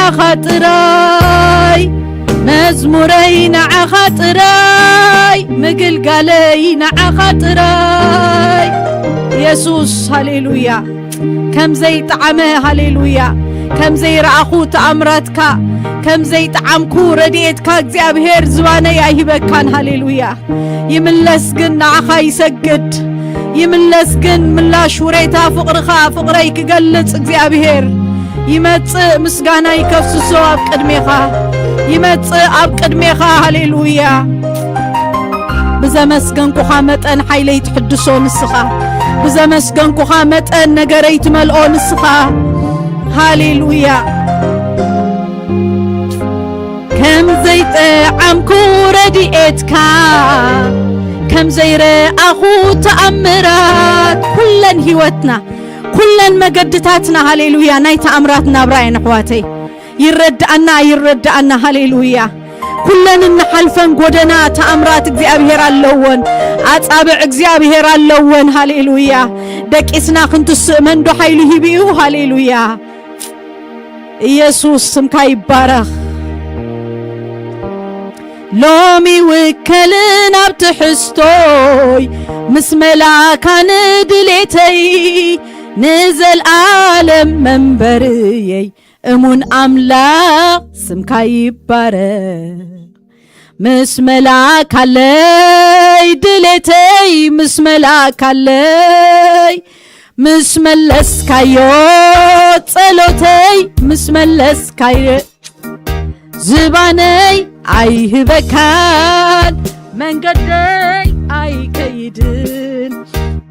ንዓኻ ጥራይ መዝሙረይ፣ ንዓኻ ጥራይ ምግልጋለይ፣ ንዓኻ ጥራይ የሱስ። ሃሌሉያ። ከም ዘይጠዓመ፣ ሃሌሉያ፣ ከም ዘይረኣኹ ተኣምራትካ፣ ከም ዘይጠዓምኩ ረድኤትካ እግዚኣብሔር ዝባነይ ኣይህበካን። ሃሌሉያ። ይምለስ ግን ንዓኻ ይሰግድ። ይምለስ ግን ምላሽ ውሬታ ፍቕርኻ፣ ፍቕረይ ክገልጽ እግዚኣብሔር ይመጽእ፣ ምስጋናይ ከፍስሶ ኣብ ቅድሜኻ ይመጽእ፣ ኣብ ቅድሜኻ። ሃሌሉያ። ብዘመስገንኩኻ መጠን ሓይለይ ትሕድሶ ንስኻ። ብዘመስገንኩኻ መጠን ነገረይ ትመልኦ ንስኻ። ሃሌሉያ። ከም ዘይጠዓምኩ ረድኤትካ፣ ከም ዘይረኣኹ ተኣምራት፣ ኩለን ህይወትና፣ ኩለን መገድታትና፣ ሃሌሉያ፣ ናይ ተኣምራት ናብራ እየን ኣሕዋተይ። ይረድኣና፣ ይረድኣና፣ ሃሌሉያ። ኩለን እንሓልፈን ጎደና ተኣምራት እግዚኣብሔር ኣለወን፣ ኣጻብዕ እግዚኣብሔር ኣለወን። ሃሌሉያ። ደቂስና ክንትስእ መንዶ ሓይሉ ሂቡ እዩ። ሃሌሉያ። ኢየሱስ ስምካ ይባረኽ። ሎሚ ውከልን ኣብ ትሕዝቶይ፣ ምስ መላካ ንድሌተይ፣ ንዘልኣለም መንበርየይ፣ እሙን ኣምላኽ ስምካ ይባረኽ። ምስ መላካለይ ድሌተይ፣ ምስ መላካለይ፣ ምስ መለስካዮ ጸሎተይ፣ ምስ መለስካዮ ዝባነይ ኣይህበካን፣ መንገደይ ኣይከይድን፣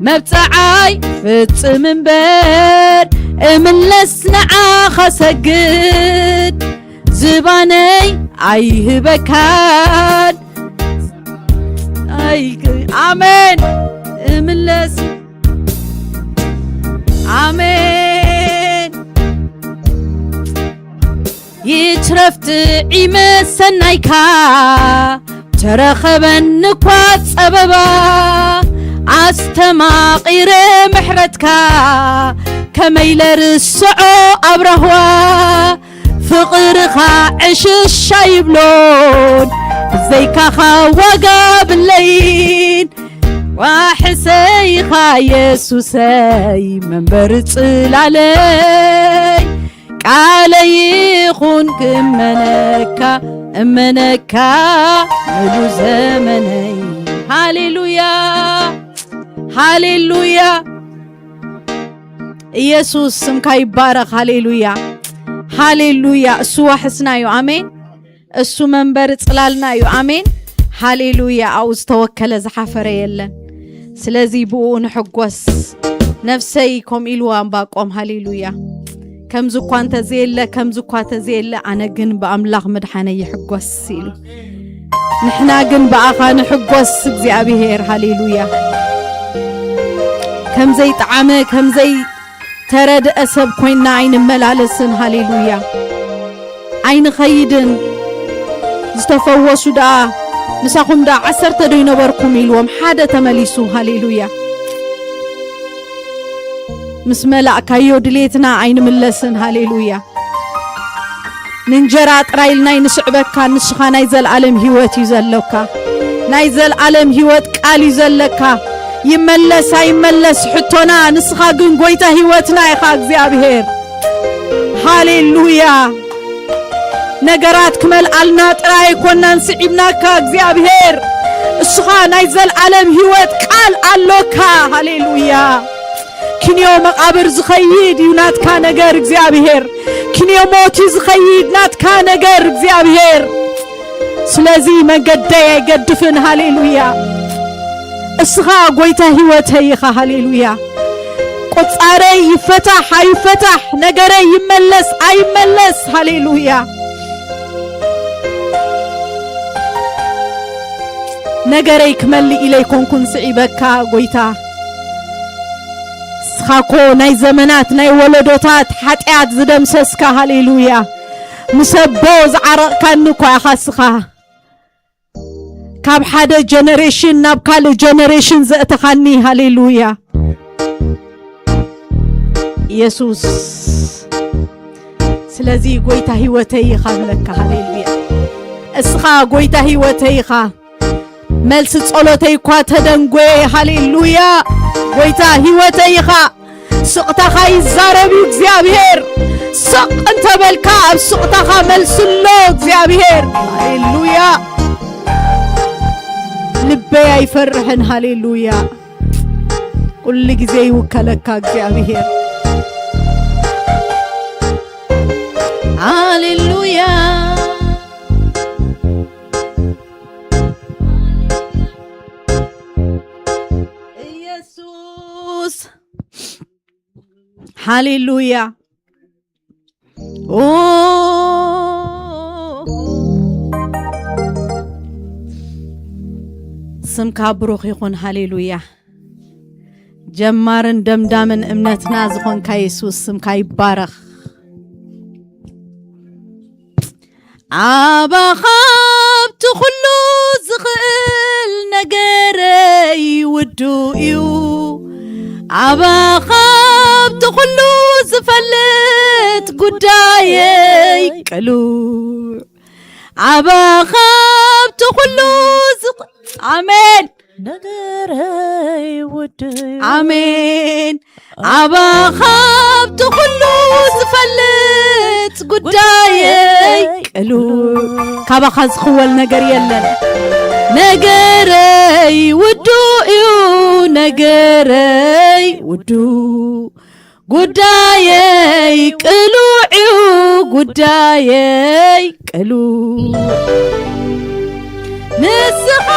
መብጽዓይ ፍጽም እምበር፣ እምለስ ንዓኻ ሰግድ፣ ዝባነይ ኣይህበካን። ኣይ-፣ ኣሜን። እምለስ፣ ኣሜን። ይትረፍ ጥዒመ ሰናይካ፣ ተረኸበኒ እኳ ጸበባ፣ ኣስተማቒረ ምሕረትካ፣ ከመይ ለርስዖ ኣብ ራህዋ፣ ፍቕርኻ ዕሽሽ ኣይብሎን፣ ብዘይካኻ ዋጋ ብለይን፣ ዋሕሰይኻ የሱሰይ፣ መንበሪ ጽላለይ፣ ቃለይ ይኹን ክመነካ፣ እመነካ ምሉ ዘመነይ። ሃሌሉያ፣ ሃሌሉያ። ኢየሱስ ስምካ ይባረኽ። ሃሌሉያ፣ ሃሌሉያ። እሱ ዋሕስና እዩ። ኣሜን። እሱ መንበሪ ጽላልና እዩ። ኣሜን፣ ሃሌሉያ። ኣብኡ ዝተወከለ ዝሓፈረ የለን። ስለዚ ብኡ ንሕጎስ። ነፍሰይ ከምኡ ኢልዋ እምባቆም። ሃሌሉያ። ከምዚ እኳ እንተዘየለ፣ ከምዚ እኳ ተዘየለ፣ ኣነ ግን ብኣምላኽ ምድሓነይ ይሕጎስ ኢሉ። ንሕና ግን ብኣኻ ንሕጎስ እግዚኣብሔር። ሃሌሉያ። ከምዘይ ጠዓመ፣ ከምዘይ ተረድአ ሰብ ኮይንና ኣይንመላለስን። ሃሌሉያ። ኣይንኸይድን። ዝተፈወሱ ደኣ፣ ምሳኹም ደኣ ዓሰርተ ዶ ይነበርኩም ኢልዎም፣ ሓደ ተመሊሱ። ሃሌሉያ። ምስ መላእካዮ ድሌትና ኣይንምለስን። ሃሌሉያ። ንእንጀራ ጥራይ ኢልና ኣይንስዕበካ፣ ንስኻ ናይ ዘለኣለም ህይወት እዩ ዘሎካ። ናይ ዘለኣለም ህይወት ቃል እዩ ዘለካ። ይመለስ ኣይመለስ ሕቶና፣ ንስኻ ግን ጎይታ ህይወትና ኢኻ እግዚኣብሔር። ሃሌሉያ። ነገራት ክመልኣልና ጥራይ ኣይኮናን ስዒብናካ እግዚኣብሔር። እስኻ ናይ ዘለኣለም ህይወት ቃል ኣሎካ። ሃሌሉያ። ክንዮ መቓብር ዝኸይድ እዩ ናትካ ነገር እግዚኣብሔር። ክንዮ ሞት እዩ ዝኸይድ ናትካ ነገር እግዚኣብሔር። ስለዚ መንገደይ ኣይገድፍን። ሃሌሉያ። እስኻ ጎይታ ህይወተይ ኢኻ። ሃሌሉያ። ቁጻረይ ይፈታሕ ኣይፈታሕ፣ ነገረይ ይመለስ ኣይመለስ። ሃሌሉያ። ነገረይ ክመልእ ኢለ ኣይኮንኩን ስዒበካ ጎይታ። እስኻ እኮ ናይ ዘመናት ናይ ወለዶታት ሓጢኣት ዝደምሰስካ። ሃሌሉያ። ምስ ኣቦ ዝዓረቕካኒ እኮ ኢኻ እስኻ። ካብ ሓደ ጀነሬሽን ናብ ካልእ ጀነሬሽን ዘእተኻኒ። ሃሌሉያ። ኢየሱስ ስለዚ ጎይታ ህይወተይ ኢኻ ብለካ። ሃሌሉያ። እስኻ ጎይታ ህይወተይ ኢኻ። መልሲ ጸሎተይ እኳ ተደንጎየ። ሃሌሉያ። ጎይታ ህይወተይ ኢኻ። ስቕታኻ ይዛረብ እዩ እግዚኣብሔር። ስቕ እንተበልካ ኣብ ስቕታኻ መልሲ ኣሎ እግዚኣብሔር። ሃሌሉያ። ልበይ ኣይፈርሕን። ሃሌሉያ። ኩሉ ግዜ ይውከለካ እግዚኣብሔር። ሃሌሉያ። ኢየሱስ። ሃሌሉያ። ኦ፣ ስምካ ብሩኽ ይኹን። ሃሌሉያ። ጀማርን ደምዳምን እምነትና ዝኾንካ የሱስ፣ ስምካ ይባረኽ። ኣባኻ ኣብቲ ኩሉ ዝኽእል ነገረይ ውዱእ እዩ። ኣባኻ ኣብቲ ኩሉ ዝፈልጥ ጉዳየይ ቅሉዕ። ኣባኻ ኣብቲ ኩሉ ዝኽ-፣ ኣሜን። ነገረይ ውዱእ እዩ። ኣሜን። ኣባኻ ኣብቲ ኩሉ ዝፈልጥ ጉዳየይ ቅሉዕ። ካባኻ ዝኽወል ነገር የለን። ነገረይ ውዱእ እዩ፣ ነገረይ ውዱእ። ጉዳየይ ቅሉዕ እዩ፣ ጉዳየይ ቅሉዕ። ንስኻ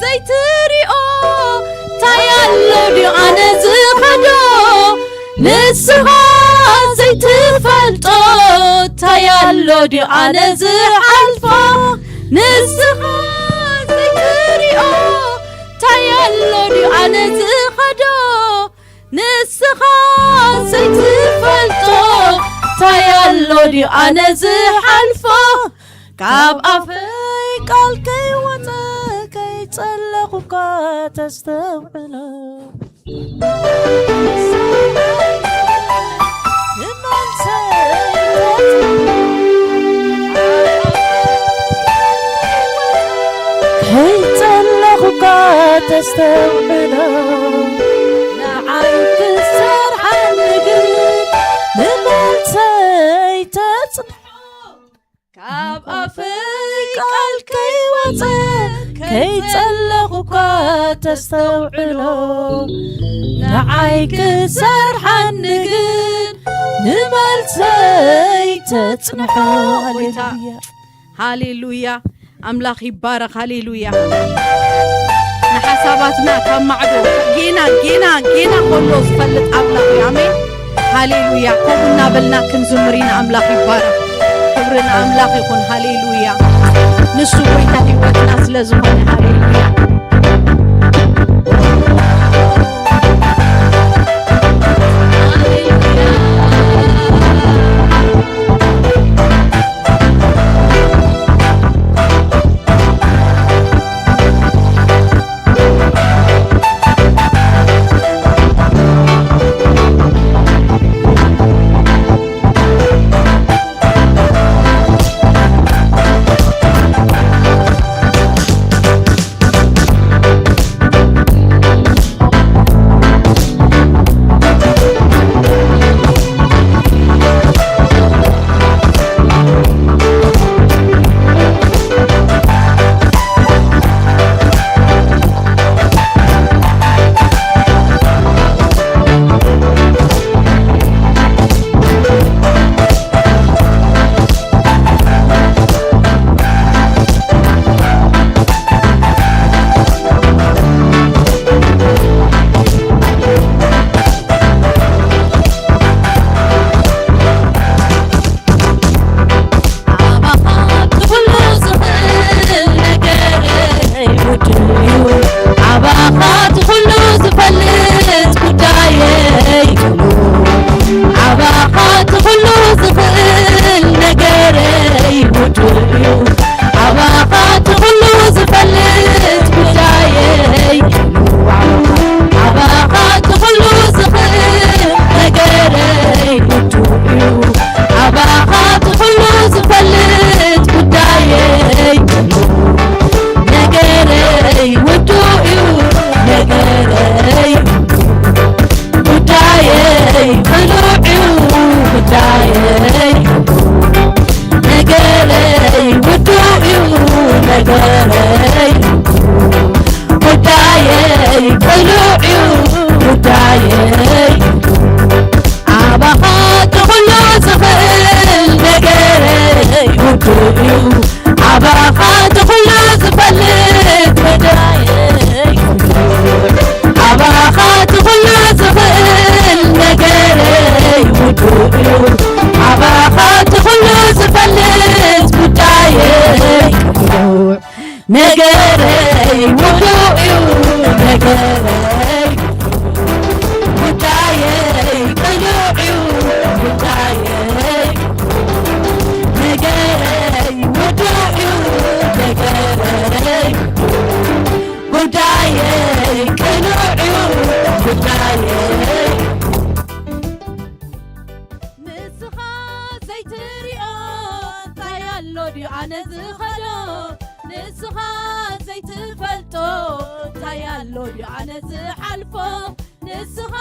ዘይትሪኦ ታይ ኣሎ ድዩ ኣነ ዝኸዶ? ንስኻ ዘይትፈልጦ ታይ ኣሎ ድዩ ኣነ ዝሓልፎ? ንስኻ ዘይትሪኦ ታይ ኣሎ ድዩ ኣነ ዝኸዶ? ንስኻ ዘይትፈልጦ ታይ ኣሎ ድዩ ኣነ ዝሓልፎ? ካብ ኣፈይ ቃል ከይወፀ ከይፀለኹ እኳ ተስተውዕሎ። ከይጸለኹ እኳ ተስተውዕሎ፣ ንዓይ ክሰርሓኒ ግን ንመልሰይ ተጽንሖ። ካብ ኣፈይ ቃል ከይወጸ ከይጸለኹ እኳ ተስተውዕሎ፣ ንዓይ ክሰርሓኒ ግን ንመልሰይ ተጽንሖ። ሃሌሉያ። ሃሌሉያ። ኣምላኽ ይባረኽ። ሃሌሉያ። ንሓሳባትና ካብ ማዕዶ ጌና፣ ጌና፣ ጌና ከሎ ዝፈልጥ ኣምላኽ እዩ። ኣሜን። ሃሌሉያ። ከምኡ እናበልና ክንዝምር ኢና። ኣምላኽ ይባረኽ። ክብሪ ንኣምላኽ ይኹን። ሃሌሉያ። ንሱ ጎይታ ህይወትና ስለ ዝኾነ። ሃሌሉያ። ነገረይ ውዱእ እዩ ነገረይ፣ ጉዳየይ ቅኑዕ እዩ ጉዳየይ። ነገረይ ውዱእ እዩ ነገረይ፣ ጉዳየይ ቅኑዕ እዩ ጉዳየይ። ንስኻ ዘይትሪኦ እንታይ ኣሎ ድዩ ኣነ ዝኸዶ? ንስኻ ዘይትፈልጦ እንታይ ኣሎ ድዩ ኣነ ዝሓልፎ? ንስኻ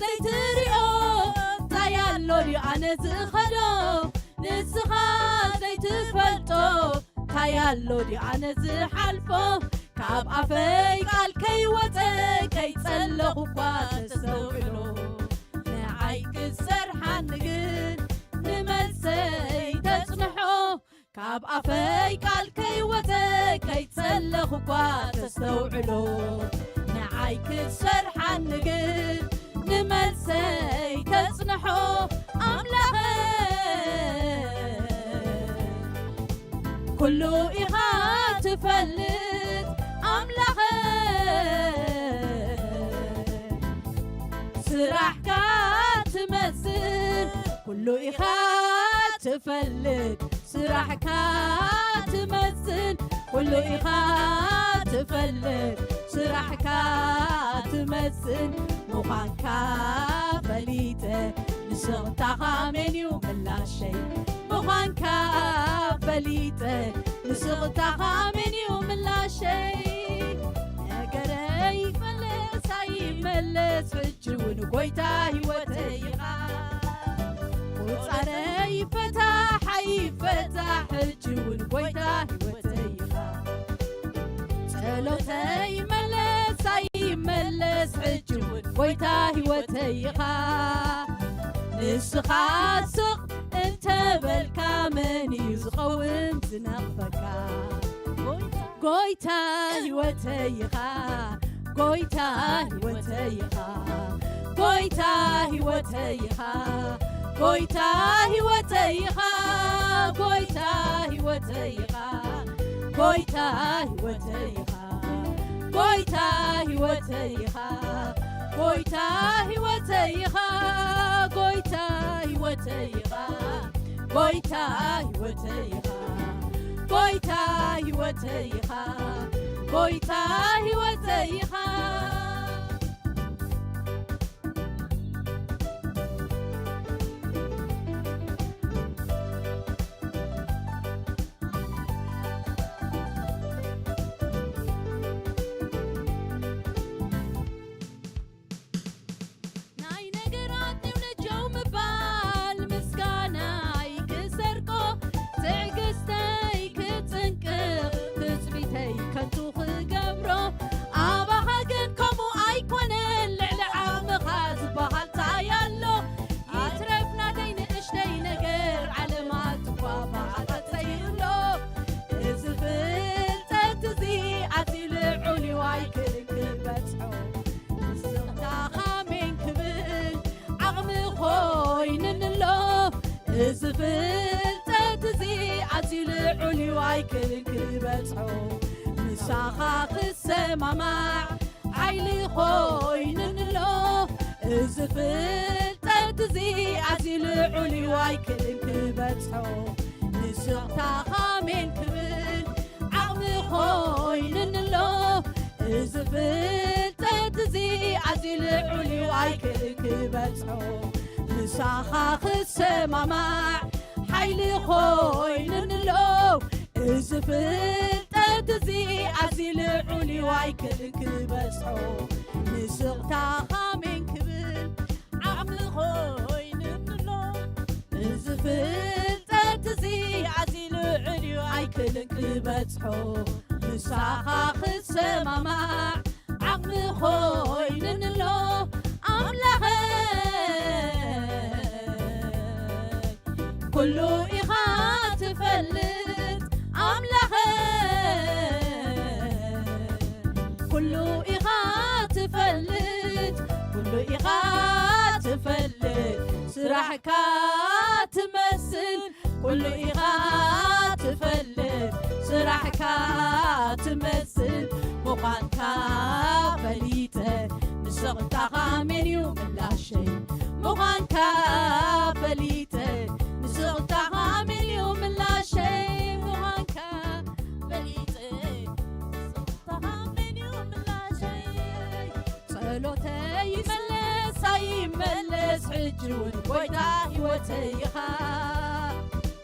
ዘይትሪኦ እንታይ ኣሎ ድዩ ኣነ ዝኸዶ? ንስኻ ዘይትፈልጦ እንታይ ኣሎ ድዩ ኣነ ዝሓልፎ? ካብ ኣፈይ ቃል ከይወፀ ከይፀለኹ እኳ ተስተውዕሎ፣ ንዓይ ክሰርሓኒ ግን ንመልሰይ ተፅንሖ። ካብ ኣፈይ ቃል ከይወፀ ከይፀለኹ እኳ ተስተውዕሎ፣ ንዓይ ክሰርሓኒ ግን ንመልሰይ ተፅንሖ። ኣምላኸ ኩሉ ኢኻ ትፈልጥ ኣምላኸ፣ ስራሕካ ትመስል ኩሉ ኢኻ ትፈልጥ፣ ስራሕካ ትመስል ኩሉ ኢኻ ትፈልጥ፣ ስራሕካ ትመስል ምዃንካ ፈሊጠ፣ ንስቕታኻ መን እዩ ምላሸይ? ምዃንካ ፈሊጠ፣ ንስቕታኻ መን እዩ ምላሸይ? ነገረይ ይመለስ ኣይመለስ፣ ሕጂ እውን ጎይታ ህይወተይ ኢኻ። ቁፃረይ ይፈታሕ ኣይፈታሕ፣ ሕጂ እውን ጎይታ ህይወተይ ኢኻ። ጸሎተይ ይመለስ ኣይመለስ፣ ሕጂ እውን ጎይታ ህይወተይ ኢኻ። ንስኻ ስቕ እንተበልካ መን እዩ ዝኸውን ዝነቕፈካ? ጎይታ ህይወተይ ኢኻ፣ ጎይታ ህይወተይ ኢኻ፣ ጎይታ ህይወተይ ኢኻ፣ ጎይታ ህይወተይ ኢኻ፣ ጎይታ ህይወተይ ኢኻ፣ ጎይታ ህይወተይ ኢኻ፣ ጎይታ ህይወተይ ኢኻ፣ ጎይታ ህይወተይ ኢኻ፣ ጎይታ ህይወተይ ኢኻ፣ ጎይታ ህይወተይ ኢኻ፣ ጎይታ ህይወተይ ኢኻ፣ ጎይታ ህይወተይ ኢኻ። ናይ ነገራት ኒው ነጀው ምባል ምስጋናይ ክሰርቆ፣ ትዕግስተይ ክጽንቅቕ፣ ትጽቢተይ ከንቱ ክገብሮ፣ ኣባኻ ግን ከምኡ ኣይኮነን፣ ልዕሊ ዓቕምኻ ዝበሃል ታይ ኣሎ? ይትረፍ ናተይ ንእሽተይ ነገር፣ ዓለማት እኳ ብዓታት ዘይብሎ፣ እዚ ፍልጠት እዚ ኣዝዩ ልዑል እዩ ኣይክእልን ክበጽሖ። ንስቕታኻ ሜን ክብል ዓቕሚ ኮይንንሎ፣ እዚ ፍልጠት እዚ ኣዝዩ ልዑል እዩ ኣይክእልን ክበጽሖ። ምሳኻ ክሰማማዕ ሓይሊ ኮይንንሎ፣ እዚ ፍልጠት እዚ ኣዝዩ ልዑል እዩ ኣይክእልን ክበጽሖ። ንስቕታኻ ሜን ክብል ዓቕሚ ኮይንንሎ፣ እዚ ፍልጠት እዚ ኣዝዩ ልዑል እዩ ኣይክእልን ክበጽሖ። ምሳኻ ክሰማማዕ ሓይሊ ኮይንንሎ፣ እዚ ፍልጠት እዚ ኣዝዩ ልዑል እዩ ኣይክእልን ክበጽሖ። ንስቕታኻ ሜን ክብል ዓቕሚ ኮይንንሎ፣ እዚ ፍልጠት እዚ ኣዝዩ ልዑል እዩ ኣይክእልን ክበጽሖ። ምሳኻ ክሰማማዕ ዓቕሚ ኮይንንሎ ኣምላኸይ። ኩሉ ኢኻ ትፈልጥ ኣምላኸይ፣ ኩሉ ኢኻ ትፈልጥ፣ ኩሉ ኢኻ ትፈልጥ፣ ስራሕካ ትመስል፣ ኩሉ ኢኻ ትፈልጥ፣ ስራሕካ ትመስል ምዃንካ ፈሊጠ፣ ንስቕታኻ መን እዩ ምላሸይ? ምዃንካ ፈሊጠ፣ ንስቕታኻ መን እዩ ምላሸይ? ምዃንካ ፈሊጠ፣ ንስቕታኻ መን እዩ ምላሸይ? ጸሎተይ ይመለስ ኣይመለስ፣ ሕጂ እውን ጎይታ ህይወተይ ኢኻ።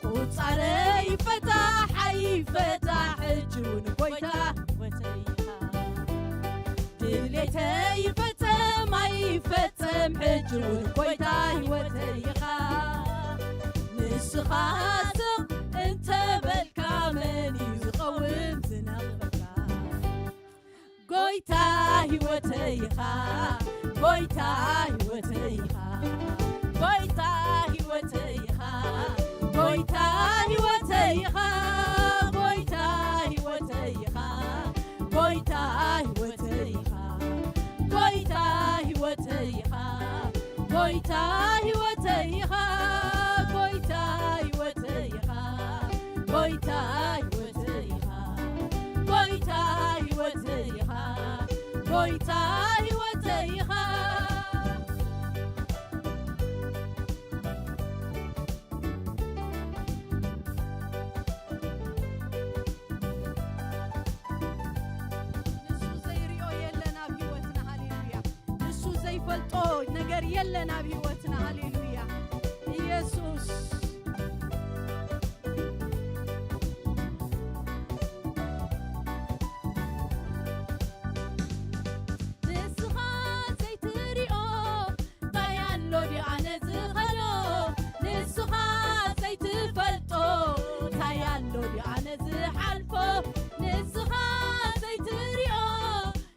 ቁጻረይ ይፈታሕ ኣይፈታሕ፣ ሕጂ እውን ጎይታ ህይወተይ ኢኻ። ድሌተይ ይፈጸም ኣይፈጸም፣ ሕጂ እውን ጎይታ ህይወተይ ኢኻ። ንስኻ ስቕ እንተበልካ፣ መን እዩ ዝቐውም ዝነቕፈካ? ጎይታ ህይወተይ ኢኻ፣ ጎይታ ህይወተይ ኢኻ፣ ጎይታ ህይወተይ ኢኻ፣ ጎይታ ህይወተይ ኢኻ፣ ጎይታ ህይወተይ ኢኻ፣ ጎይታ ህይወተይ ኢኻ፣ ጎይታ ህይወተይ ኢኻ፣ ጎይታ ህይወተይ ኢኻ፣ ጎይታ ህይወተይ ኢኻ፣ ጎይታ ህይወተይ ኢኻ፣ ጎይታ ህይወተይ ኢኻ፣ ጎይታ ህይወተይ ኢኻ። ንሱ ዘይሪኦ የለን ኣብ ህይወትና። ሃሌሉያ። ንሱ ዘይፈልጦ ነገር የለን ኣብ ህይወትና። ሃሌሉያ። ኢየሱስ። ንስኻ ዘይትሪኦ እንታይ ኣሎ ድዩ ኣነ ዝኸዶ? ንስኻ ዘይትፈልጦ እንታይ ኣሎ ድዩ ኣነ ዝሓልፎ? ንስኻ ዘይትሪኦ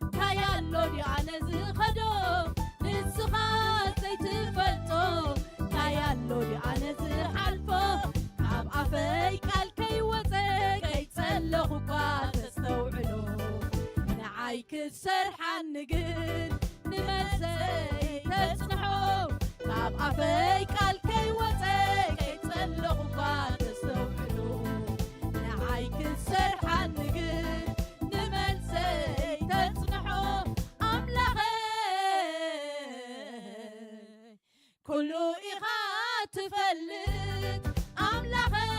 እንታይ ኣሎ ድዩ ኣነ ዝኸዶ? ንስኻ ዘይትፈልጦ እንታይ ኣሎ ድዩ ኣነ ዝሓልፎ? ካብ ኣፈይ ቃል ከይወፀ ከይፀለኹ እኳ ተስተውዕሎ፣ ንዓይ ክትሰርሓኒ ግን ንመልሰይ ተጽንሖ። ካብ ኣፈይ ቃል ከይወጸ ከይጸለኹ እኳ ተስተውዕሉ፣ ንዓይ ክትሰርሓኒ ግን ንመልሰይ ተጽንሖ። ኣምላኸይ ኩሉ ኢኻ ትፈልጥ ኣምላኸይ፣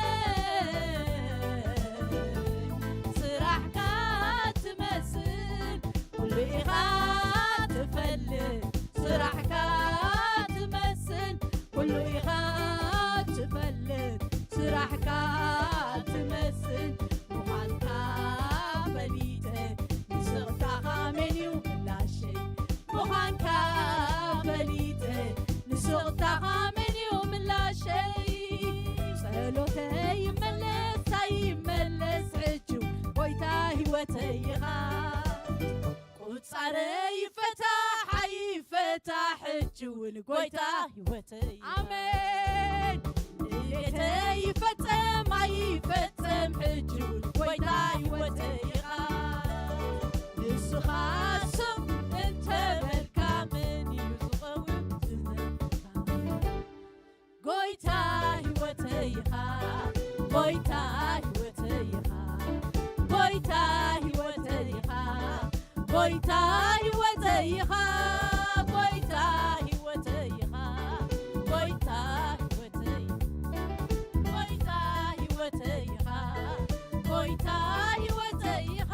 ስራሕካ ትመስል ኩሉ ኢኻ ትፈልጥ፣ ስራሕካ ትመስል ኩሉ ኢኻ ትፈልጥ፣ ስራሕካ ትመስል ምዃንካ ፈሊጠ፣ ንስቕታኻ መን እዩ ምላሸይ? ምዃንካ ፈሊጠ፣ ንስቕታኻ መን እዩ ምላሸይ? ጸሎተይ ይመለስ ኣይመለስ ሕጂ ጎይታ ህይወተይ ኢኻ። ቁጻረይ ይፈታሕ ኣይፈታሕ ሕጂ እውን ጎይታ ህይወተይ ኢኻ። ኣሜን። ድሌተይ ይፈጸም ኣይፈጸም ሕጂ እውን ጎይታ ህይወተይ ኢኻ። ንስኻ ስቕ እንተበልካ መን እዩ ዝቐውም ዝነብካ? ጎይታ ህይወተይ ኢኻ፣ ጎይታ ህይወተይ ኢኻ፣ ጎይታ ህይወተይ ኢኻ፣ ጎይታ ህይወተይ ኢኻ፣ ጎይታ ህይወተይ ኢኻ፣ ጎይታ ህይወተይ፣ ጎይታ ህይወተይ ኢኻ፣ ጎይታ ህይወተይ ኢኻ።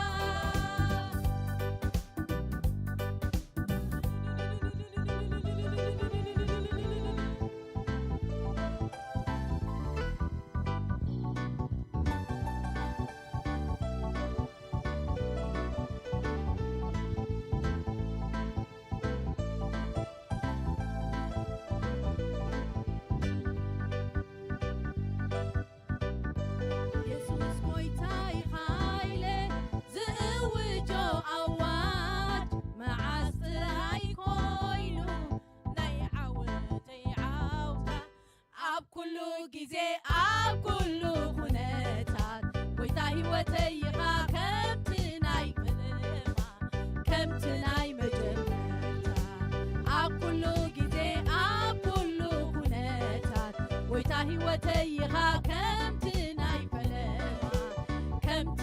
የሱስ ጎይታ ኢኻ ኢለ ዝእውጆ ኣዋጅ መዓስ ጥራይ ኮይኑ ናይ ዓወተይ ዓውታ ኣብ ኩሉ ግዜ ኣብ ኩሉ ኩነታት ጎይታ ህይወተይ ኢኻ ከምቲ ናይ ፈለማ ከምቲ ናይ መጀመርታ ኣብ ኩሉ ግዜ ኣብ ኩሉ ኩነታት ጎይታ ህይወተይ ኢኻ ከምቲ ናይ ፈለማ ከምቲ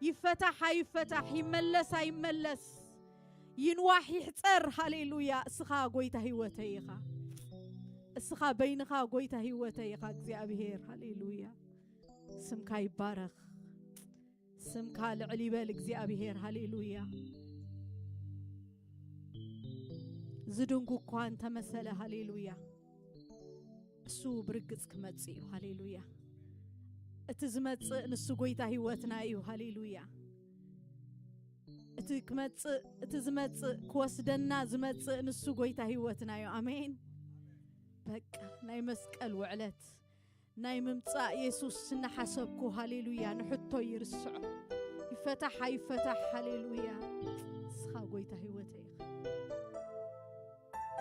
ይፈታሕ ኣይፈታሕ፣ ይመለስ ኣይመለስ፣ ይንዋሕ ይሕጸር፣ ሃሌሉያ፣ እስኻ ጎይታ ህይወተይ ኢኻ። እስኻ በይንኻ ጎይታ ህይወተይ ኢኻ እግዚኣብሔር። ሃሌሉያ፣ ስምካ ይባረኽ። ስምካ ልዕል ይበል እግዚኣብሔር። ሃሌሉያ። ዝድንጉ እኳ እንተመሰለ፣ ሃሌሉያ፣ እሱ ብርግጽ ክመጽእ እዩ። ሃሌሉያ። እቲ ዝመጽእ ንሱ ጎይታ ህይወትና እዩ። ሃሌሉያ። እቲ ክመጽእ፣ እቲ ዝመጽእ፣ ክወስደና ዝመጽእ ንሱ ጎይታ ህይወትና እዩ። ኣሜን። በቃ ናይ መስቀል ውዕለት፣ ናይ ምምጻእ የሱስ እናሓሰብኩ፣ ሃሌሉያ፣ ንሕቶ ይርስዖ። ይፈታሕ ኣይፈታሕ፣ ሃሌሉያ፣ ንስኻ ጎይታ ህይወተይ ኢኻ።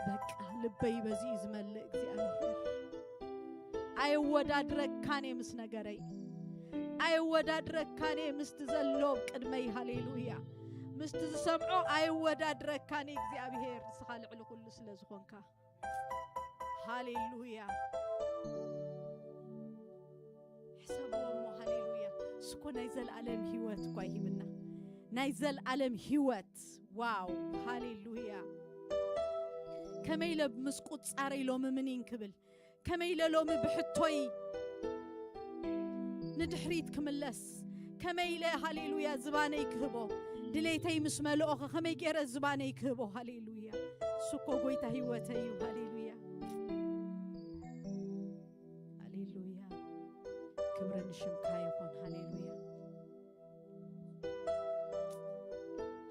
በቃ ልበይ በዚ እዩ ዝመልእ እግዚኣብሔር። ኣየወዳድረካን እየ ምስ ነገረይ፣ ኣየወዳድረካን እየ ምስቲ ዘሎ ቅድመይ፣ ሃሌሉያ፣ ምስቲ ዝሰምዖ ኣየወዳድረካን እየ እግዚኣብሔር፣ ንስኻ ልዕሊ ኩሉ ስለ ዝኾንካ። ሃሌሉያ። ሕሰብዎ እሞ፣ ሃሌሉያ። እሱ እኮ ናይ ዘለኣለም ህይወት እኳ ይሂብና። ናይ ዘለኣለም ህይወት። ዋው፣ ሃሌሉያ። ከመይ ኢለ ምስ ቁጻረይ ሎሚ ምኒን ክብል? ከመይ ኢለ ሎሚ ብሕቶይ ንድሕሪት ክምለስ? ከመይ ኢለ፣ ሃሌሉያ፣ ዝባነይ ክህቦ? ድሌተይ ምስ መልኦኸ ከመይ ገይረ ዝባነይ ክህቦ? ሃሌሉያ። እሱ እኮ ጎይታ ህይወተይ እዩ። ሃሌሉያ። ሃሌሉያ። ክብሪ ንሽምካ ይኹን። ሃሌሉያ።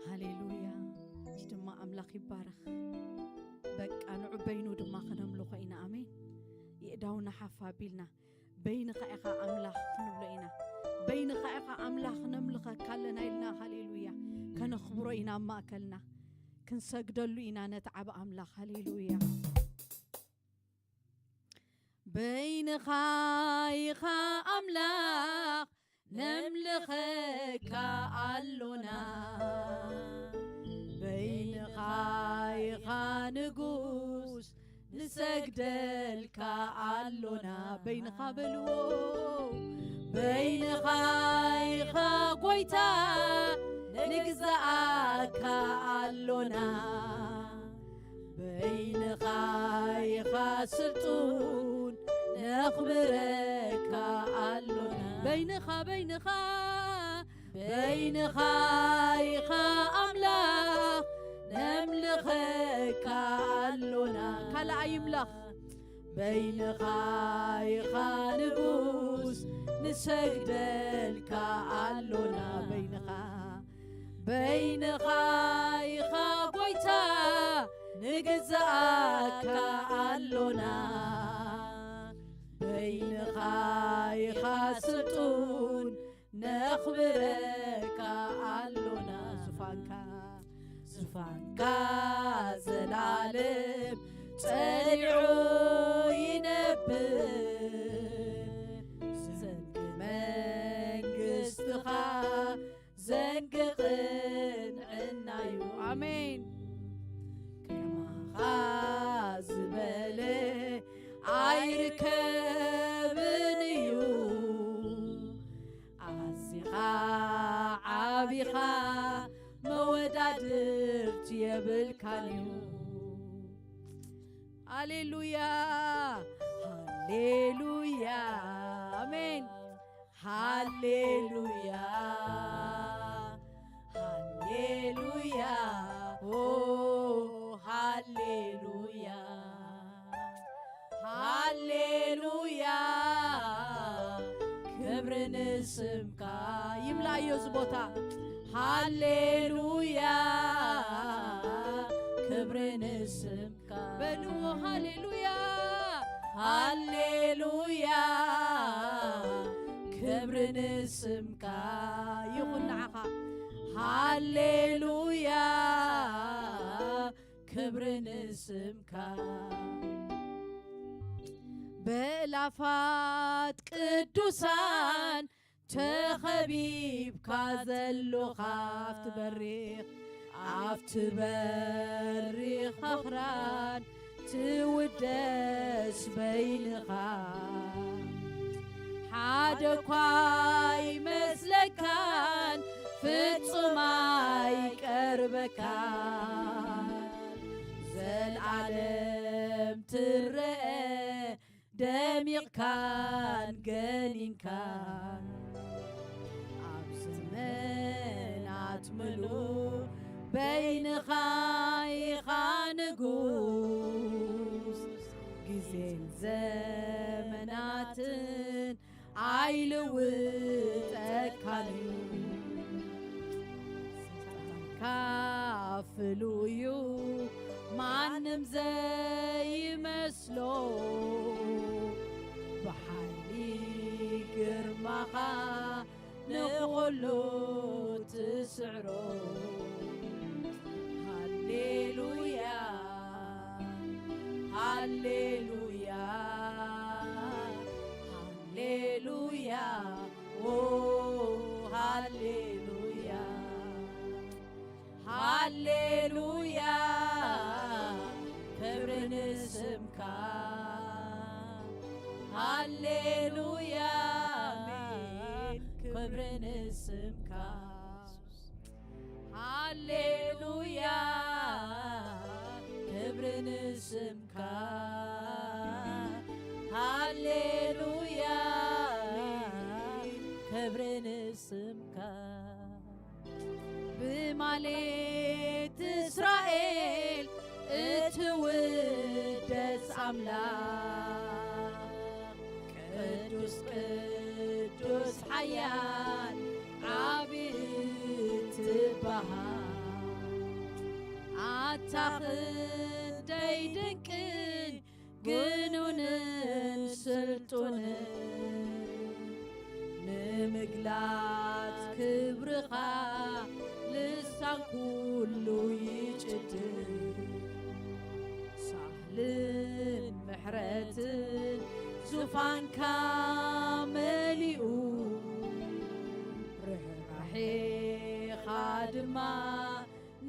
ሃሌሉያ። እዚ ድማ ኣምላኽ ይባረኽ። በቃ ንዑ በይኑ ድማ ክነምልኾ ኢና። ኣሜን። የእዳውና ሓፍ ኣቢልና በይንኻ ኢኻ ኣምላኽ ክንብሎ ኢና። በይንኻ ኢኻ ኣምላኽ ነምልኸካ ኣለና ኢልና። ሃሌሉያ። ከነኽብሮ ኢና ኣብ ማእከልና። ክንሰግደሉ ኢና ነቲ ዓቢ ኣምላኽ። ሃሌሉያ። በይንኻ ኢኻ ኣምላኽ ነምልኸካ ኣሎና። በይንኻ ኢኻ ንጉስ ንሰግደልካ ኣሎና። በይንኻ በልዎ። በይንኻ ኢኻ ጎይታ ንግዛኣካ ኣሎና። በይንኻ ኢኻ ስልጡን ነኽብረካ ኣሎና። በይንኻ፣ በይንኻ፣ በይንኻ ኢኻ ኣምላኽ ነምልኸካ ኣሎና። ካልእ ኣይምላኽ። በይንኻ ኢኻ ንጉስ ንሰግደልካ ኣሎና። በይንኻ፣ በይንኻ ኢኻ ጎይታ ንግዛኣካ ኣሎና። በይንኻ ኢኻ ስልጡን ነኽብረካ ኣሎና። ዙፋንካ፣ ዙፋንካ ዘላለም ጸኒዑ ይነብር። ዘንጊ መንግስትኻ ዘንጊ ቅንዕናዩ። ኣሜን። ከማኻ ዝበለ ኣይርከብን እዩ። ኣዚኻ ዓቢኻ መወዳድርቲ የብልካን እዩ። ሃሌሉያ፣ ሃሌሉያ፣ ኣሜን። ሃሌሉያ፣ ሃሌሉያ፣ ኦ፣ ሃሌሉያ፣ ሃሌሉያ፣ ክብሪ ንስምካ። ይምላእዮ እዚ ቦታ። ሃሌሉያ፣ ክብሪ ንስምካ። በልዎ፣ ሃሌሉያ፣ ሃሌሉያ፣ ክብሪ ንስምካ ይኹን ንዓኻ። ሃሌሉያ፣ ክብሪ ንስምካ። በእላፋት ቅዱሳን ተኸቢብካ ዘሎኻ ኣብቲ በሪኽ፣ ኣብቲ በሪኽ ኣኽራን ትውደስ በይንኻ። ሓደ እኳ ኣይመስለካን ፍጹም ኣይቀርበካን። ዘልኣለም ትረአ ደሚቕካን ገኒንካን። ኣብ ዘመናት ምሉእ በይንኻ ኢኻ ንጉስ። ግዜን ዘመናትን ኣይልውጠካን እዩ። ስልጣንካ ፍሉይ እዩ፣ ማንም ዘይመስሎ። ብሓይሊ ግርማኻ ንኹሉ ትስዕሮ። ሃሌሉያ፣ ሃሌሉያ፣ ሃሌሉያ፣ ኦ ሃሌሉያ፣ ሃሌሉያ፣ ክብሪ ንስምካ። ሃሌሉያ፣ ኣሜን፣ ክብሪ ንስምካ። ሃሌሉያ፣ ክብሪ ንስምካ። ሃሌሉያ፣ ክብሪ ንስምካ። ብማሌት እስራኤል እትውደስ ኣምላኽ፣ ቅዱስ ቅዱስ ሓያል ዓቢ ትበሃል። ኣታ ክንደይ ድንቅን ግኑንን ስልጡንን፣ ንምግላጽ ክብርኻ ልሳን ኩሉ ይጭድር። ሳህልን ምሕረትን ዙፋንካ መሊኡ፣ ርሕራሄኻ ድማ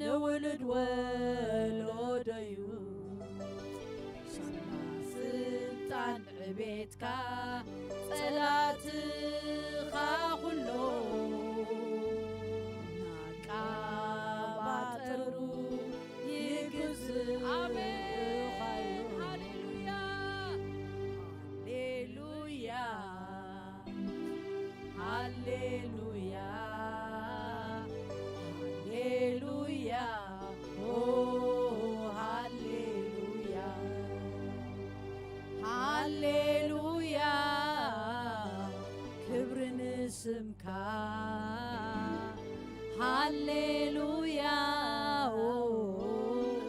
ንውሉድ ወሎዶዩ። ስልጣን ዕቤትካ ጸላትኻ ኩሎ ናቃባጠሩ ይግዝእኻ እዩ። ኣሜን። ሃሌሉያ። ሃሌሉያ። ሃሌሉያ፣ ሃሌሉያ፣ ኦ ሃሌሉያ፣ ሃሌሉያ፣ ክብሪ ንስምካ። ሃሌሉያ፣ ኦ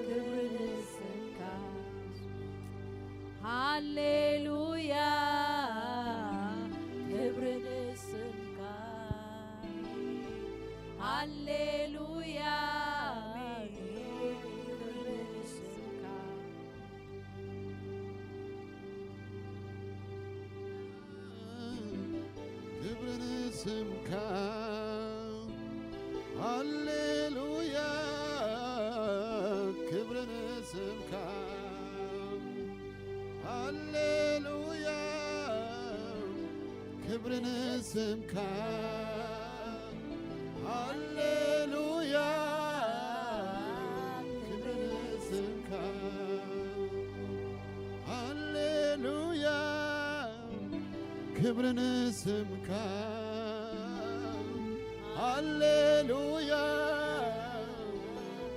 ክብሪ ንስምካ። ሃሌሉያ፣ ክብሪ ንስምካ። ሃሌሉያ፣ ክብሪ ንስምካ። ክብሪ ንስምካ። ሃሌሉያ፣ ክብሪ ንስምካ። ሃሌሉያ፣ ክብሪ ንስምካ። ሃሌሉያ፣ ክብሪ ንስምካ። ሃሌሉያ፣ ክብሪ ንስምካ። ሃሌሉያ፣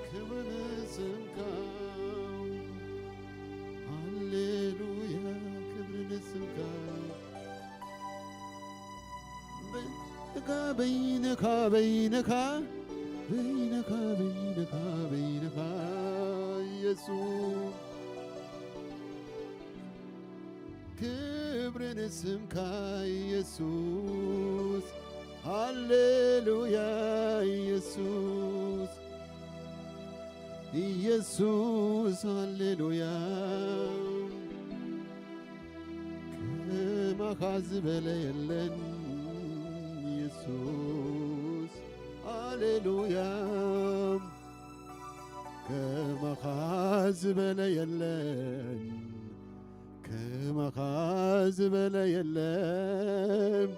ክብሪ ንስምካ። ሃሌሉያ፣ ክብሪ ንስምካ። በይንኻ፣ በይንኻ፣ በይንኻ፣ በይንኻ፣ በይንኻ፣ በይንኻ፣ ኢየሱስ። ክብሪ ንስምካ ኢየሱስ፣ ሃሌሉያ ኢየሱስ፣ ኢየሱስ ሃሌሉያ። ከማኻ ዝበለ የለን ኢየሱስ፣ ሃሌሉያ። ከማኻ ዝበለ የለን፣ ከማኻ ዝበለ የለን፣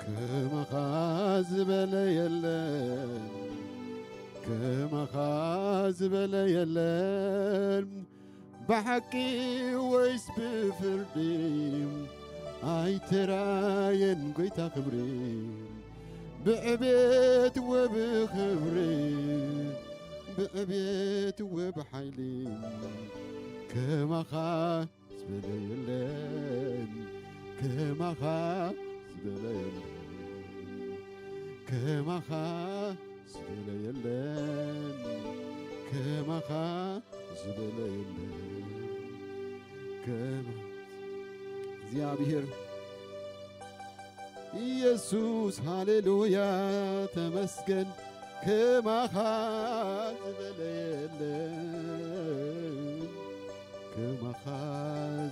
ከማኻ ዝበለ የለን፣ ከማኻ ዝበለ የለን። ብሓቂ ወይስ ብፍርዲ ኣይተራየን ጎይታ ክብሪ፣ ብዕቤት ወብኽብሪ፣ ብዕቤት ወብሓይሊ ከማኻ ዝበለ የለን፣ ከማኻ ዝበለ የለን፣ ከማኻ ዝበለ የለን፣ ከማኻ ዝበለ የለን። ከማ-፣ እግዚኣብሔር ኢየሱስ፣ ሃሌሉያ፣ ተመስገን። ከማኻ ዝበለ የለን፣ ከማኻ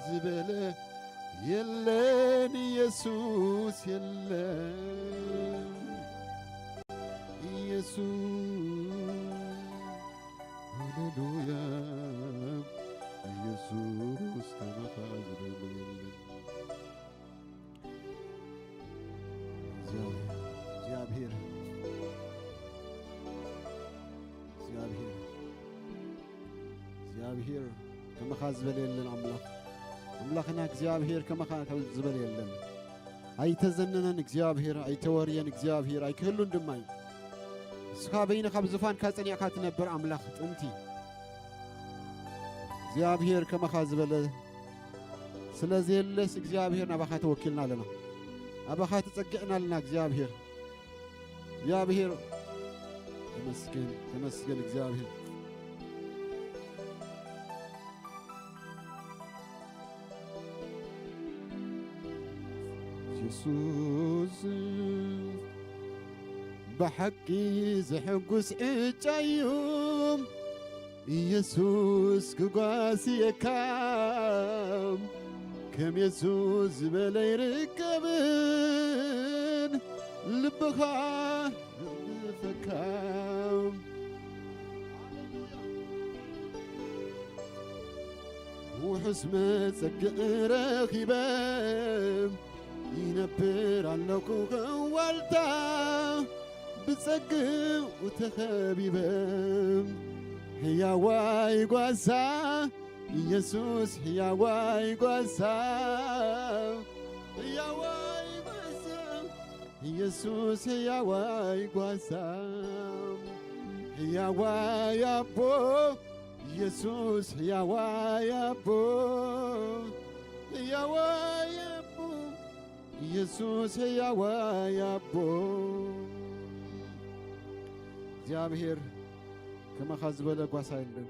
ዝበለ የለን፣ ኢየሱስ የለን፣ ኢየሱስ፣ ሃሌሉያ፣ ኢየሱስ ከማኻ ዝበለ የለን። እግዚኣብሔር፣ እግዚኣብሔር፣ እግዚኣብሔር ከማኻ ዝበለ የለን። ኣምላኽ፣ ኣምላኽና እግዚኣብሔር ከማኻ ዝበለ የለን። ኣይተዘነነን እግዚኣብሔር፣ ኣይተወርየን እግዚኣብሔር፣ ኣይክህሉን ድማ እዩ። ንስኻ በይንኻ ኣብ ዝፋንካ ጸኒዕካ ትነብር ኣምላኽ ጥንቲ። እግዚኣብሔር ከማኻ ዝበለ ስለ ዘየለስ እግዚኣብሔር ናባኻ ተወኪልና ኣለና። ናባኻ ተጸጊዕና ኣለና እግዚኣብሔር። እግዚኣብሔር ተመስገን፣ ተመስገን እግዚኣብሔር። የሱስ ብሓቂ ዘሐጉስ ዕጫ እዩ። ኢየሱስ ክጓስየካ፣ ከም የሱስ ዝበለ ይርከብን ልብኻ ይፈካ። ውሑስ መጸግዒ ረኺበ ይነብር ኣለኹ ከም ዋልታ ብጸግኡ ተኸቢበ። ሕያዋይ ጓሳ ኢየሱስ፣ ሕያዋይ ጓሳ፣ ሕያዋይ ጓሳ ኢየሱስ፣ ሕያዋይ ጓሳ፣ ሕያዋይ ኣቦ ኢየሱስ፣ ሕያዋይ ኣቦ፣ ሕያዋይ ኣቦ ኢየሱስ፣ ሕያዋይ ኣቦ። እግዚኣብሔር ከማኻ ዝበለ ጓሳ የለን፣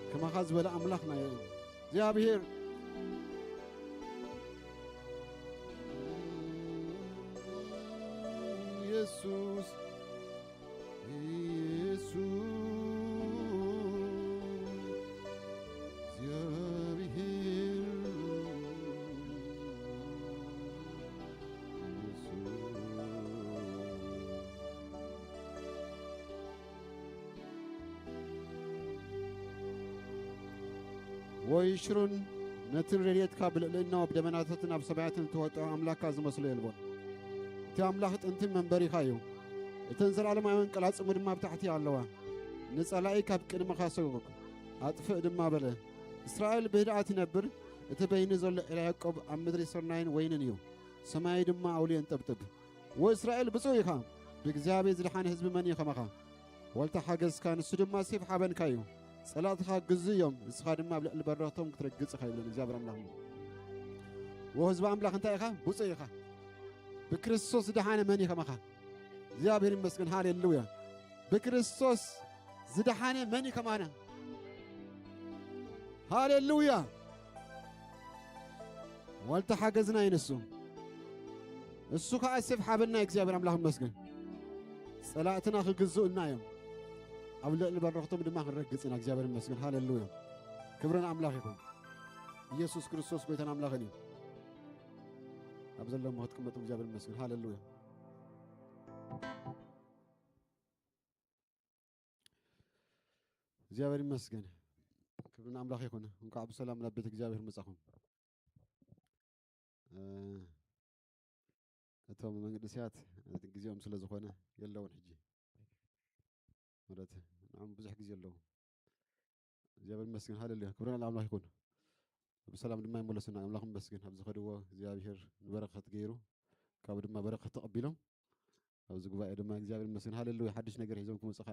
ከማኻ ዝበለ ኣምላኽና የለን። እግዚኣብሔር ኢየሱስ፣ ኢየሱስ፣ እግዚኣብሔር ኢየሱስ። ወይሽሩን ነትን ረድኤትካ ብልዕልናኡ ብደበናታትን ኣብ ሰማያትን እተወጠዐ ኣምላኽካ ዝመስሎ የልቦን። እቲ ኣምላኽ ጥንትን መንበሪኻ እዩ። እተን ዘለኣለማውያን ቀላጽሙ ድማ ኣብ ታሕቲ ኣለዋ። ንጸላኢ ካብ ቅድመኻ ሰጉግ፣ ኣጥፍእ ድማ በለ። እስራኤል ብህድኣት ይነብር፣ እቲ በይኑ ዘሎ ዒላ ያዕቆብ ኣብ ምድሪ ስርናይን ወይንን እዩ። ሰማይ ድማ ኣውሊዮ ይንጠብጥብ። ወእስራኤል ብፁዕ ኢኻ፣ ብእግዚኣብሔር ዝደሓነ ህዝቢ መን እዩ ከማኻ? ዋልታ ሓገዝካ፣ ንሱ ድማ ሴፍ ሓበንካ እዩ። ጸላእትኻ ግዙእ እዮም፣ ንስኻ ድማ ኣብ ልዕሊ በረኽቶም ክትረግጽ ኢኻ ይብለኒ እግዚኣብሔር ኣምላኽ። ወህዝቢ ኣምላኽ እንታይ ኢኻ? ብፁዕ ኢኻ። ብክርስቶስ ዝደሓነ መን እዩ ከማኻ? እግዚኣብሔር ይመስገን። ሃሌሉያ። ብክርስቶስ ዝደሓነ መን እዩ ከማና? ሃሌሉያ። ዋልታ ሓገዝና እዩ ንሱ። እሱ ኸዓ ሴፍ ሓበና እዩ። እግዚኣብሔር ኣምላኽ ይመስገን። ጸላእትና ክግዝኡና እዮም። ኣብ ልዕሊ በረኽቶም ድማ ክንረግጽ ኢና። እግዚኣብሔር ይመስገን። ሃሌሉያ። ክብሪ ንኣምላኽ ይኹን። ኢየሱስ ክርስቶስ ጎይታን ኣምላኽን እዩ። ኣብ ዘለሞ ክትቅመጡ እግዚኣብሔር ይመስገን። ሃሌሉያ። እግዚኣብሔር ይመስገን። ክብሪ ንኣምላኽ ይኹን። እንኳዕ ብሰላም ናብ ቤት እግዚኣብሔር መጻኹም። እ፣ እቶም መንእሰያት ግዜኦም ስለ ዝኾነ የለውን ሕጂ። ማለት ንዖም ብዙሕ ግዜ ኣለዎም። እግዚኣብሔር ይመስገን፣ ሃሌሉያ፣ ክብሪ ንኣምላኽ ይኹን። ብሰላም ድማ ይመለሱና፣ ኣምላኽ ይመስገን። ኣብ ዝኸድዎ እግዚኣብሔር ንበረኸት ገይሩ፣ ካብኡ ድማ በረኸት ተቐቢሎም፣ ኣብዚ ጉባኤ ድማ እግዚኣብሔር ይመስገን፣ ሃሌሉያ፣ ሓድሽ ነገር ሒዞም ክመጹኻ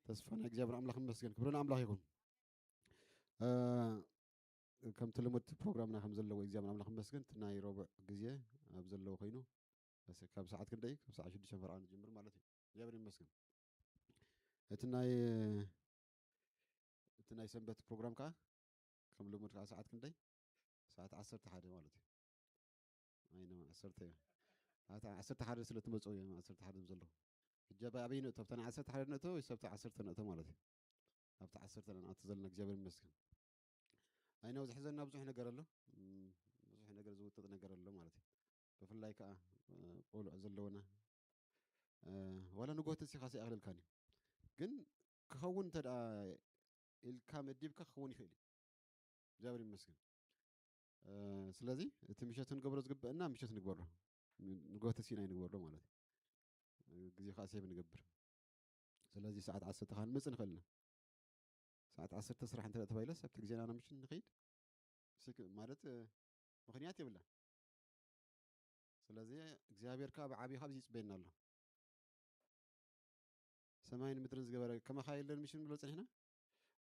ተስፋ ናይ እግዚኣብሔር ኣምላኽ ይመስገን፣ ክብሪ ንኣምላኽ ይኹን። እ፣ ከምቲ ልሙድ ፕሮግራምና ከም ዘለዎ እግዚኣብሔር ኣምላኽ ይመስገን፣ እቲ ናይ ረቡዕ ግዜ ኣብ ዘለዎ ኮይኑ፣ ካብ ሰዓት ክንደይ? ካብ ሰዓት ሽዱሽተ ፈረቓ ንጅምር ማለት እዩ። እግዚኣብሔር ይመስገን። እቲ ናይ፣ እቲ ናይ ሰንበት ፕሮግራም ከኣ ከም ልሙድ ከኣ ሰዓት ክንደይ? ሰዓት ዓሰርተ ሓደ ማለት እዩ። ኣይነ ዓሰርተ እዩ። ሰዓት ዓሰርተ ሓደ ስለ ትመጽኡ እዮም ዓሰርተ ሓደ ዘለኹ። ሕጂ ኣብ ኣበይ ንእቶ? ኣብታ ናይ ዓሰርተ ሓደ ንእቶ ወይስ ኣብታ ዓሰርተ ንእቶ ማለት እዩ? ኣብታ ዓሰርተ ንኣቱ ዘለና እግዚኣብሔር ይመስገን። ኣይነ ኣብዚ ሕዘና ብዙሕ ነገር ኣሎ። እም፣ ብዙሕ ነገር ዝውጥጥ ነገር ኣሎ ማለት እዩ። ብፍላይ ከኣ፣ እ፣ ቆልዑ ዘለውና፣ እ፣ ዋላ ንግሆ ተሲኻሲ ኣይክልልካን እዩ። ግን ክኸውን እንተ ደኣ ኢልካ መዲብካ ክኸውን ይኽእል እዩ። እግዚኣብሔር ይመስገን። እ፣ ስለዚ እቲ ምሸት ክንገብሮ ዝግበአና ምሸት ንግበሮ። ንግሆ ተሲእና ኣይንግበሮ ማለት እዩ። እ፣ ግዜ ከኣ ሴቭ ንገብር። ስለዚ ሰዓት ዓሰርተ ከኣ ንመጽእ ንኽእል ኢና። ሰዓት ዓሰርተ ስራሕ እንተ ተባሂለስ ኣብቲ ግዜና ንምሽት ንኸይድ ስክ-፣ ማለት፣ እ፣ ምኽንያት የብላን። ስለዚ እግዚኣብሔር ከኣ ብዓብዪ ካብዚ ይጽበየና ኣሎ። ሰማይን ምድርን ዝገበረ ከማኻ የለን ምሽን ንብሎ ጸኒሕና፣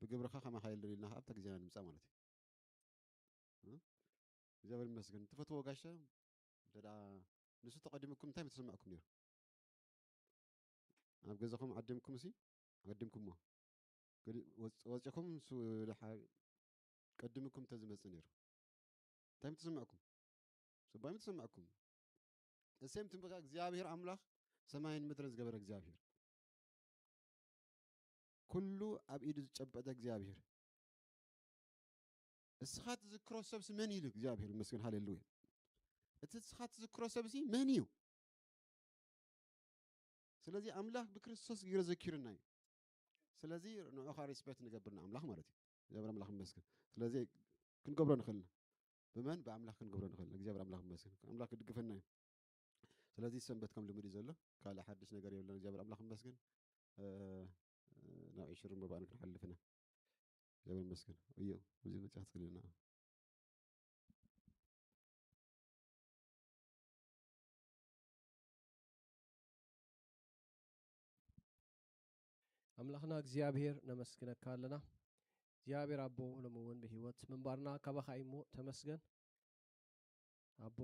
ብግብርኻ ከማኻ የለን ኢልና ከኣ ኣብታ ግዜና ንምጻእ ማለት እዩ። እ? እግዚኣብሔር ይመስገን። ትፈትዎ ጋሻ፣ እንተ ደኣ ንሱ ተቐዲሙኩም እንታይ ምተሰማዕኩም ነይሩ? ኣብ ገዛኹም ዓዲምኩም ሲ ዓዲምኩሞ። ገዲ-፣ ወጽ-፣ ወጺኹም ንሱ ደሓ-፣ ቀዲሙኩም እንተ ዝመጽእ ነይሩ፣ እንታይ ምተሰማዕኩም? ጽቡቕ ምተሰማዕኩም። እሴም ትንበካ እግዚኣብሔር ኣምላኽ ሰማይን ምድርን ዝገበረ እግዚኣብሔር። ኩሉ ኣብ ኢዱ ዝጨበጠ እግዚኣብሔር። እስኻ ትዝክሮ ሰብሲ መን እዩ ኢሉ እግዚኣብሔር ይመስገን፣ ሃሌሉያ። እቲ እስኻ ትዝክሮ ሰብሲ መን እዩ? ስለዚ ኣምላኽ ብክርስቶስ ገይሩ ዘኪሩና እዩ። ስለዚ ንዑኻ ሪስፔክት ንገብር ንኣምላኽ ማለት እዩ። እግዚኣብሔር ኣምላኽ ይመስገን። ስለዚ ክንገብሮ ንኽእል ኢና። ብመን? ብኣምላኽ ክንገብሮ ንኽእል ኢና። እግዚኣብሔር ኣምላኽ ይመስገን። ኣምላኽ ክድግፈና እዩ። ስለዚ ሰንበት ከም ልሙድ እዩ ዘሎ። ካልእ ሓድሽ ነገር የብለን። እግዚኣብሔር ኣምላኽ ይመስገን። እ፣ እ፣ ናብ ዕሽርን መባእን ክንሓልፍ ኢና። እግዚኣብሔር ይመስገን። እዩ፣ እዚ ምርጫ ትኽእልና። ኣምላኽና እግዚኣብሔር ነመስግነካ ኣለና። እግዚኣብሔር ኣቦ፣ ሎሚ እውን ብህይወት ምንባርና ካባኻ እዩ እሞ ተመስገን። ኣቦ፣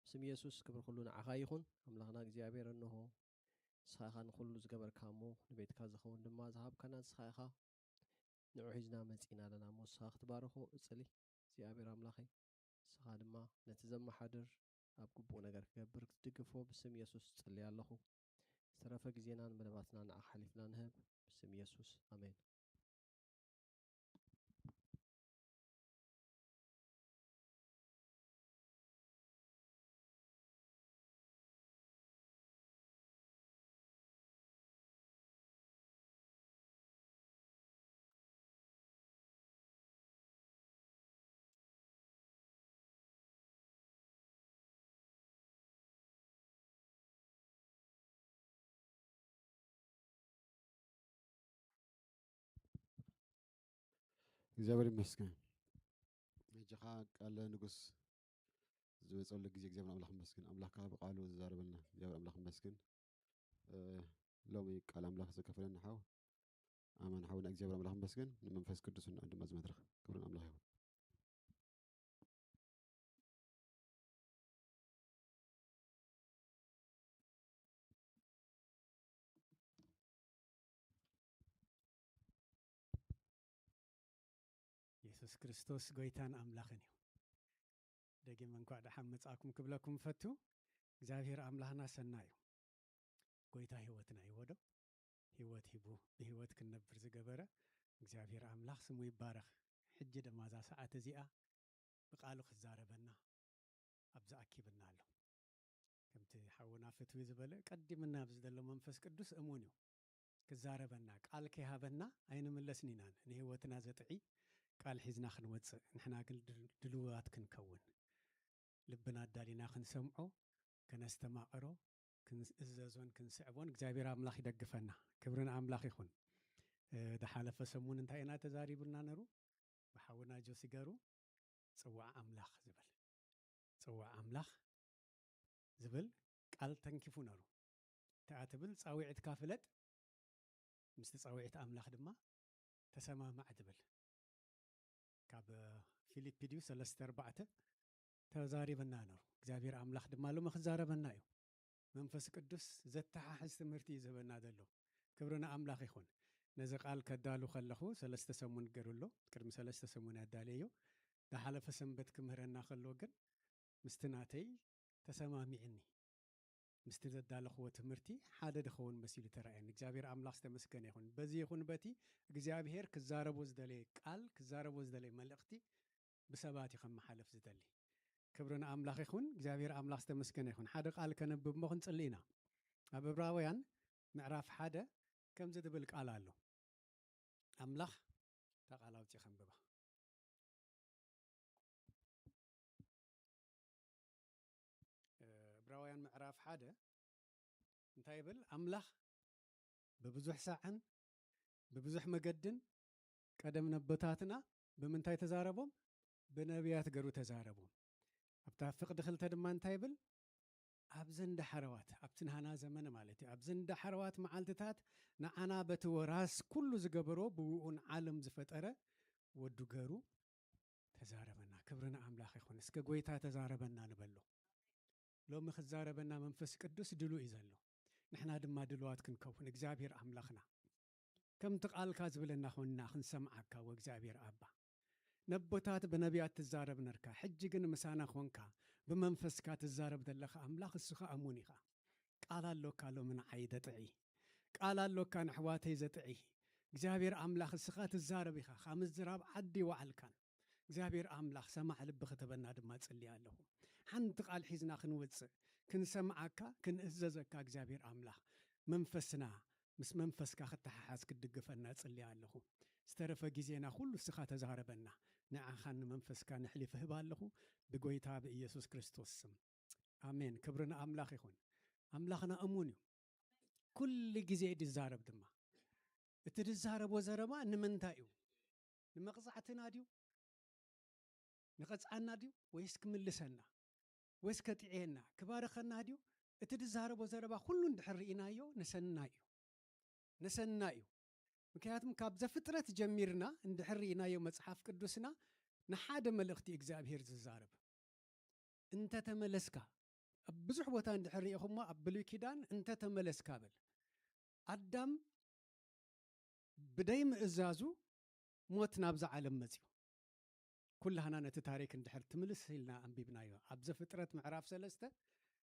ብስም የሱስ ክብሪ ኩሉ ንዓኻ ይኹን። ኣምላኽና እግዚኣብሔር፣ እንሆ ንስኻ ኢኻ ንኹሉ ዝገበርካ እሞ ንቤትካ ዝኸውን ድማ ዝሃብካና ንስኻ ኢኻ። ንዑ ሒዝና መጺእና ኣለና እሞ ንስኻ ክትባርኾ እጽሊ። እግዚኣብሔር ኣምላኸይ፣ ንስኻ ድማ ነቲ ዘመሓድር ኣብ ግቡእ ነገር ክገብር ክትድግፎ ብስም የሱስ እጽሊ ኣለኹ። ዝተረፈ ግዜናን መደባትናን ንዓኻ ሓሊፍና ንህብ። ብስም የሱስ፣ ኣሜን። እግዚኣብሔር ይመስገን። ሕጂ ኸዓ ቃለ ንጉስ ዝወፀሉ ግዜ እግዚኣብሔር ኣምላኽ ይመስገን። ኣምላኽ ከዓ ብቃሉ ዝዛረበልና እግዚኣብሔር ኣምላኽ ይመስገን። እ፣ ሎሚ ቃል ኣምላኽ ዘከፈለና ሓው ኣማን ሓውና እግዚኣብሔር ኣምላኽ ይመስገን። ንመንፈስ ቅዱስ ንዕድማ እዚ መድረኽ ክብሪ ንኣምላኽ ይኹን። የሱስ ክርስቶስ ጎይታን ኣምላኽን እዩ። ደጊመ እንኳዕ ደሓን መጻእኩም ክብለኩም እፈቱ። እግዚኣብሔር ኣምላኽና ሰናይ እዩ። ጎይታ ህይወትና ይወዶ። ህይወት ሂቡ ብህይወት ክንነብር ዝገበረ እግዚኣብሔር ኣምላኽ ስሙ ይባረኽ። ሕጂ ድማ እዛ ሰዓት እዚኣ ብቃሉ ክዛረበና ኣብዚ ኣኪብና ኣሎ። ከምቲ ሓውና ፍትዊ ዝበለ ቀዲምና ኣብዚ ዘሎ መንፈስ ቅዱስ እሙን እዩ። ክዛረበና ቃል ከይሃበና ኣይንምለስን ኢና። ንህይወትና ዘጥዒ ቃል ሒዝና ክንወጽእ ንሕና ግን ድል-፣ ድልዋት ክንከውን ልብና ኣዳሊና ክንሰምዖ ከነስተማቕሮ፣ ክንእዘዞን ክንስዕቦን እግዚኣብሔር ኣምላኽ ይደግፈና። ክብሪ ንኣምላኽ ይኹን። እ፣ ዝሓለፈ ሰሙን እንታይ ኢና ተዛሪቡና ነሩ? ብሓውና ጆሲ ገሩ ጽዋዕ ኣምላኽ ዝብል፣ ጽዋዕ ኣምላኽ ዝብል ቃል ተንኪፉ ነሩ። እንታይ ትብል? ጻዊዕትካ ፍለጥ፣ ምስቲ ጻዊዕት ኣምላኽ ድማ ተሰማማዕ ትብል። ካብ ፊልፒ ድዩ ሰለስተ ኣርባዕተ ተዛሪበና ነሩ። እግዚኣብሔር ኣምላኽ ድማ ሎሚ ክዛረበና እዩ። መንፈስ ቅዱስ ዘተሓሕዝ ትምህርቲ እዩ ዝህበና ዘሎ። ክብሪ ንኣምላኽ ይኹን። ነዚ ቃል ከዳሉ ከለኹ ሰለስተ ሰሙን ገሩ ኣሎ። ቅድሚ ሰለስተ ሰሙን ኣዳልየዮ። ዝሓለፈ ሰንበት ክምህረና ከሎ ግን ምስቲ ናተይ ተሰማሚዕኒ። ምስቲ ዘዳለኽዎ ትምህርቲ ሓደ ድኸውን መሲሉ ተራእየኒ። እግዚኣብሔር ኣምላኽ ዝተመስገነ ይኹን። በዚ ይኹን በቲ እግዚኣብሔር ክዛረቦ ዝደለየ ቃል፣ ክዛረቦ ዝደለየ መልእኽቲ ብሰባት እዩ ከመሓለፍ ዝደሊ። ክብሪ ንኣምላኽ ይኹን። እግዚኣብሔር ኣምላኽ ዝተመስገነ ይኹን። ሓደ ቃል ከነብብ እሞ ክንጽሊ ኢና። ኣብ ዕብራውያን ምዕራፍ ሓደ ከምዚ ዝብል ቃል ኣሎ። ኣምላኽ እታ ቃል ኣውጺእ ከንብባ። እ፣ ዕብራውያን ምዕራፍ ሓደ እንታይ ይብል? ኣምላኽ ብብዙሕ ሳዕን ብብዙሕ መገድን ቀደም ነቦታትና ብምንታይ ተዛረቦም? ብነቢያት ገሩ ተዛረቦም። ኣብታ ፍቕዲ ክልተ ድማ እንታይ ይብል? ኣብዘን ዳሕረዋት፣ ኣብቲ ናህና ዘመን ማለት እዩ፣ ኣብዘን ዳሕረዋት መዓልትታት ንዓና በቲ ወራስ ኩሉ ዝገበሮ ብውኡን ዓለም ዝፈጠረ ወዱ ገሩ ተዛረበና። ክብሪ ንኣምላኽ ይኹን። እስከ ጎይታ ተዛረበና ንበሎ። ሎሚ ክዛረበና መንፈስ ቅዱስ ድሉ እዩ ዘሎ። ንሕና ድማ ድልዋት ክንከውን እግዚኣብሔር ኣምላኽና ከምቲ ቃልካ ዝብለና ኾንና ክንሰምዓካ ወእግዚኣብሔር ኣባ። ነቦታት ብነቢያት ትዛረብ ነርካ፣ ሕጂ ግን ምሳና ኾንካ፣ ብመንፈስካ ትዛረብ ዘለኻ ኣምላኽ እስኻ እሙን ኢኻ። ቃል ኣሎካ ሎሚ ንዓይ ዘጥዒ፣ ቃል ኣሎካ ንኣሕዋተይ ዘጥዒ። እግዚኣብሔር ኣምላኽ እስኻ ትዛረብ ኢኻ፣ ካብ ምዝራብ ዓዲ ይወዓልካን። እግዚኣብሔር ኣምላኽ ሰማዕ ልቢ ክተበና ድማ ጽሊ ኣለኹ። ሓንቲ ቃል ሒዝና ክንወጽእ፣ ክንሰምዓካ፣ ክንእዘዘካ እግዚኣብሔር ኣምላኽ መንፈስና ምስ መንፈስካ ክተሓሓዝ ክትድግፈና ጽሊ ኣለኹ። ዝተረፈ ግዜና ኩሉ እስኻ ተዛረበና። ንዓኻን ንመንፈስካ ንሕሊፍ እህብ ኣለኹ ብጎይታ ብኢየሱስ ክርስቶስ ስም። ኣሜን። ክብሪ ንኣምላኽ ይኹን። ኣምላኽና እሙን እዩ። ኩሉ ግዜ እዩ ዝዛረብ ድማ። እቲ ዝዛረቦ ዘረባ ንምንታይ እዩ? ንመቕጻዕትና ድዩ? ንቐጽዓና ድዩ? ወይስ ክምልሰና? ወይስ ከጥዕየና? ክባርኸና ድዩ? እቲ ዝዛረቦ ዘረባ ኩሉ እንድሕር ርኢናዮ፣ ንሰናይ እዩ። ንሰናይ እዩ። ምክንያቱም ካብ ዘፍጥረት ጀሚርና እንድሕር ርኢናዮ መጽሓፍ ቅዱስና ንሓደ መልእኽቲ እግዚኣብሔር ዝዛረብ። እንተ ተመለስካ፣ ኣብ ብዙሕ ቦታ እንድሕር ርኢኹሞ፣ ኣብ ብሉይ ኪዳን እንተ ተመለስካ በል። ኣዳም ብደይ ምእዛዙ ሞት ናብዛ ዓለም መጽዩ። ኩላህና ነቲ ታሪክ እንድሕር ትምልስ ኢልና ኣንቢብናዮ። ኣብ ዘፍጥረት ምዕራፍ ሰለስተ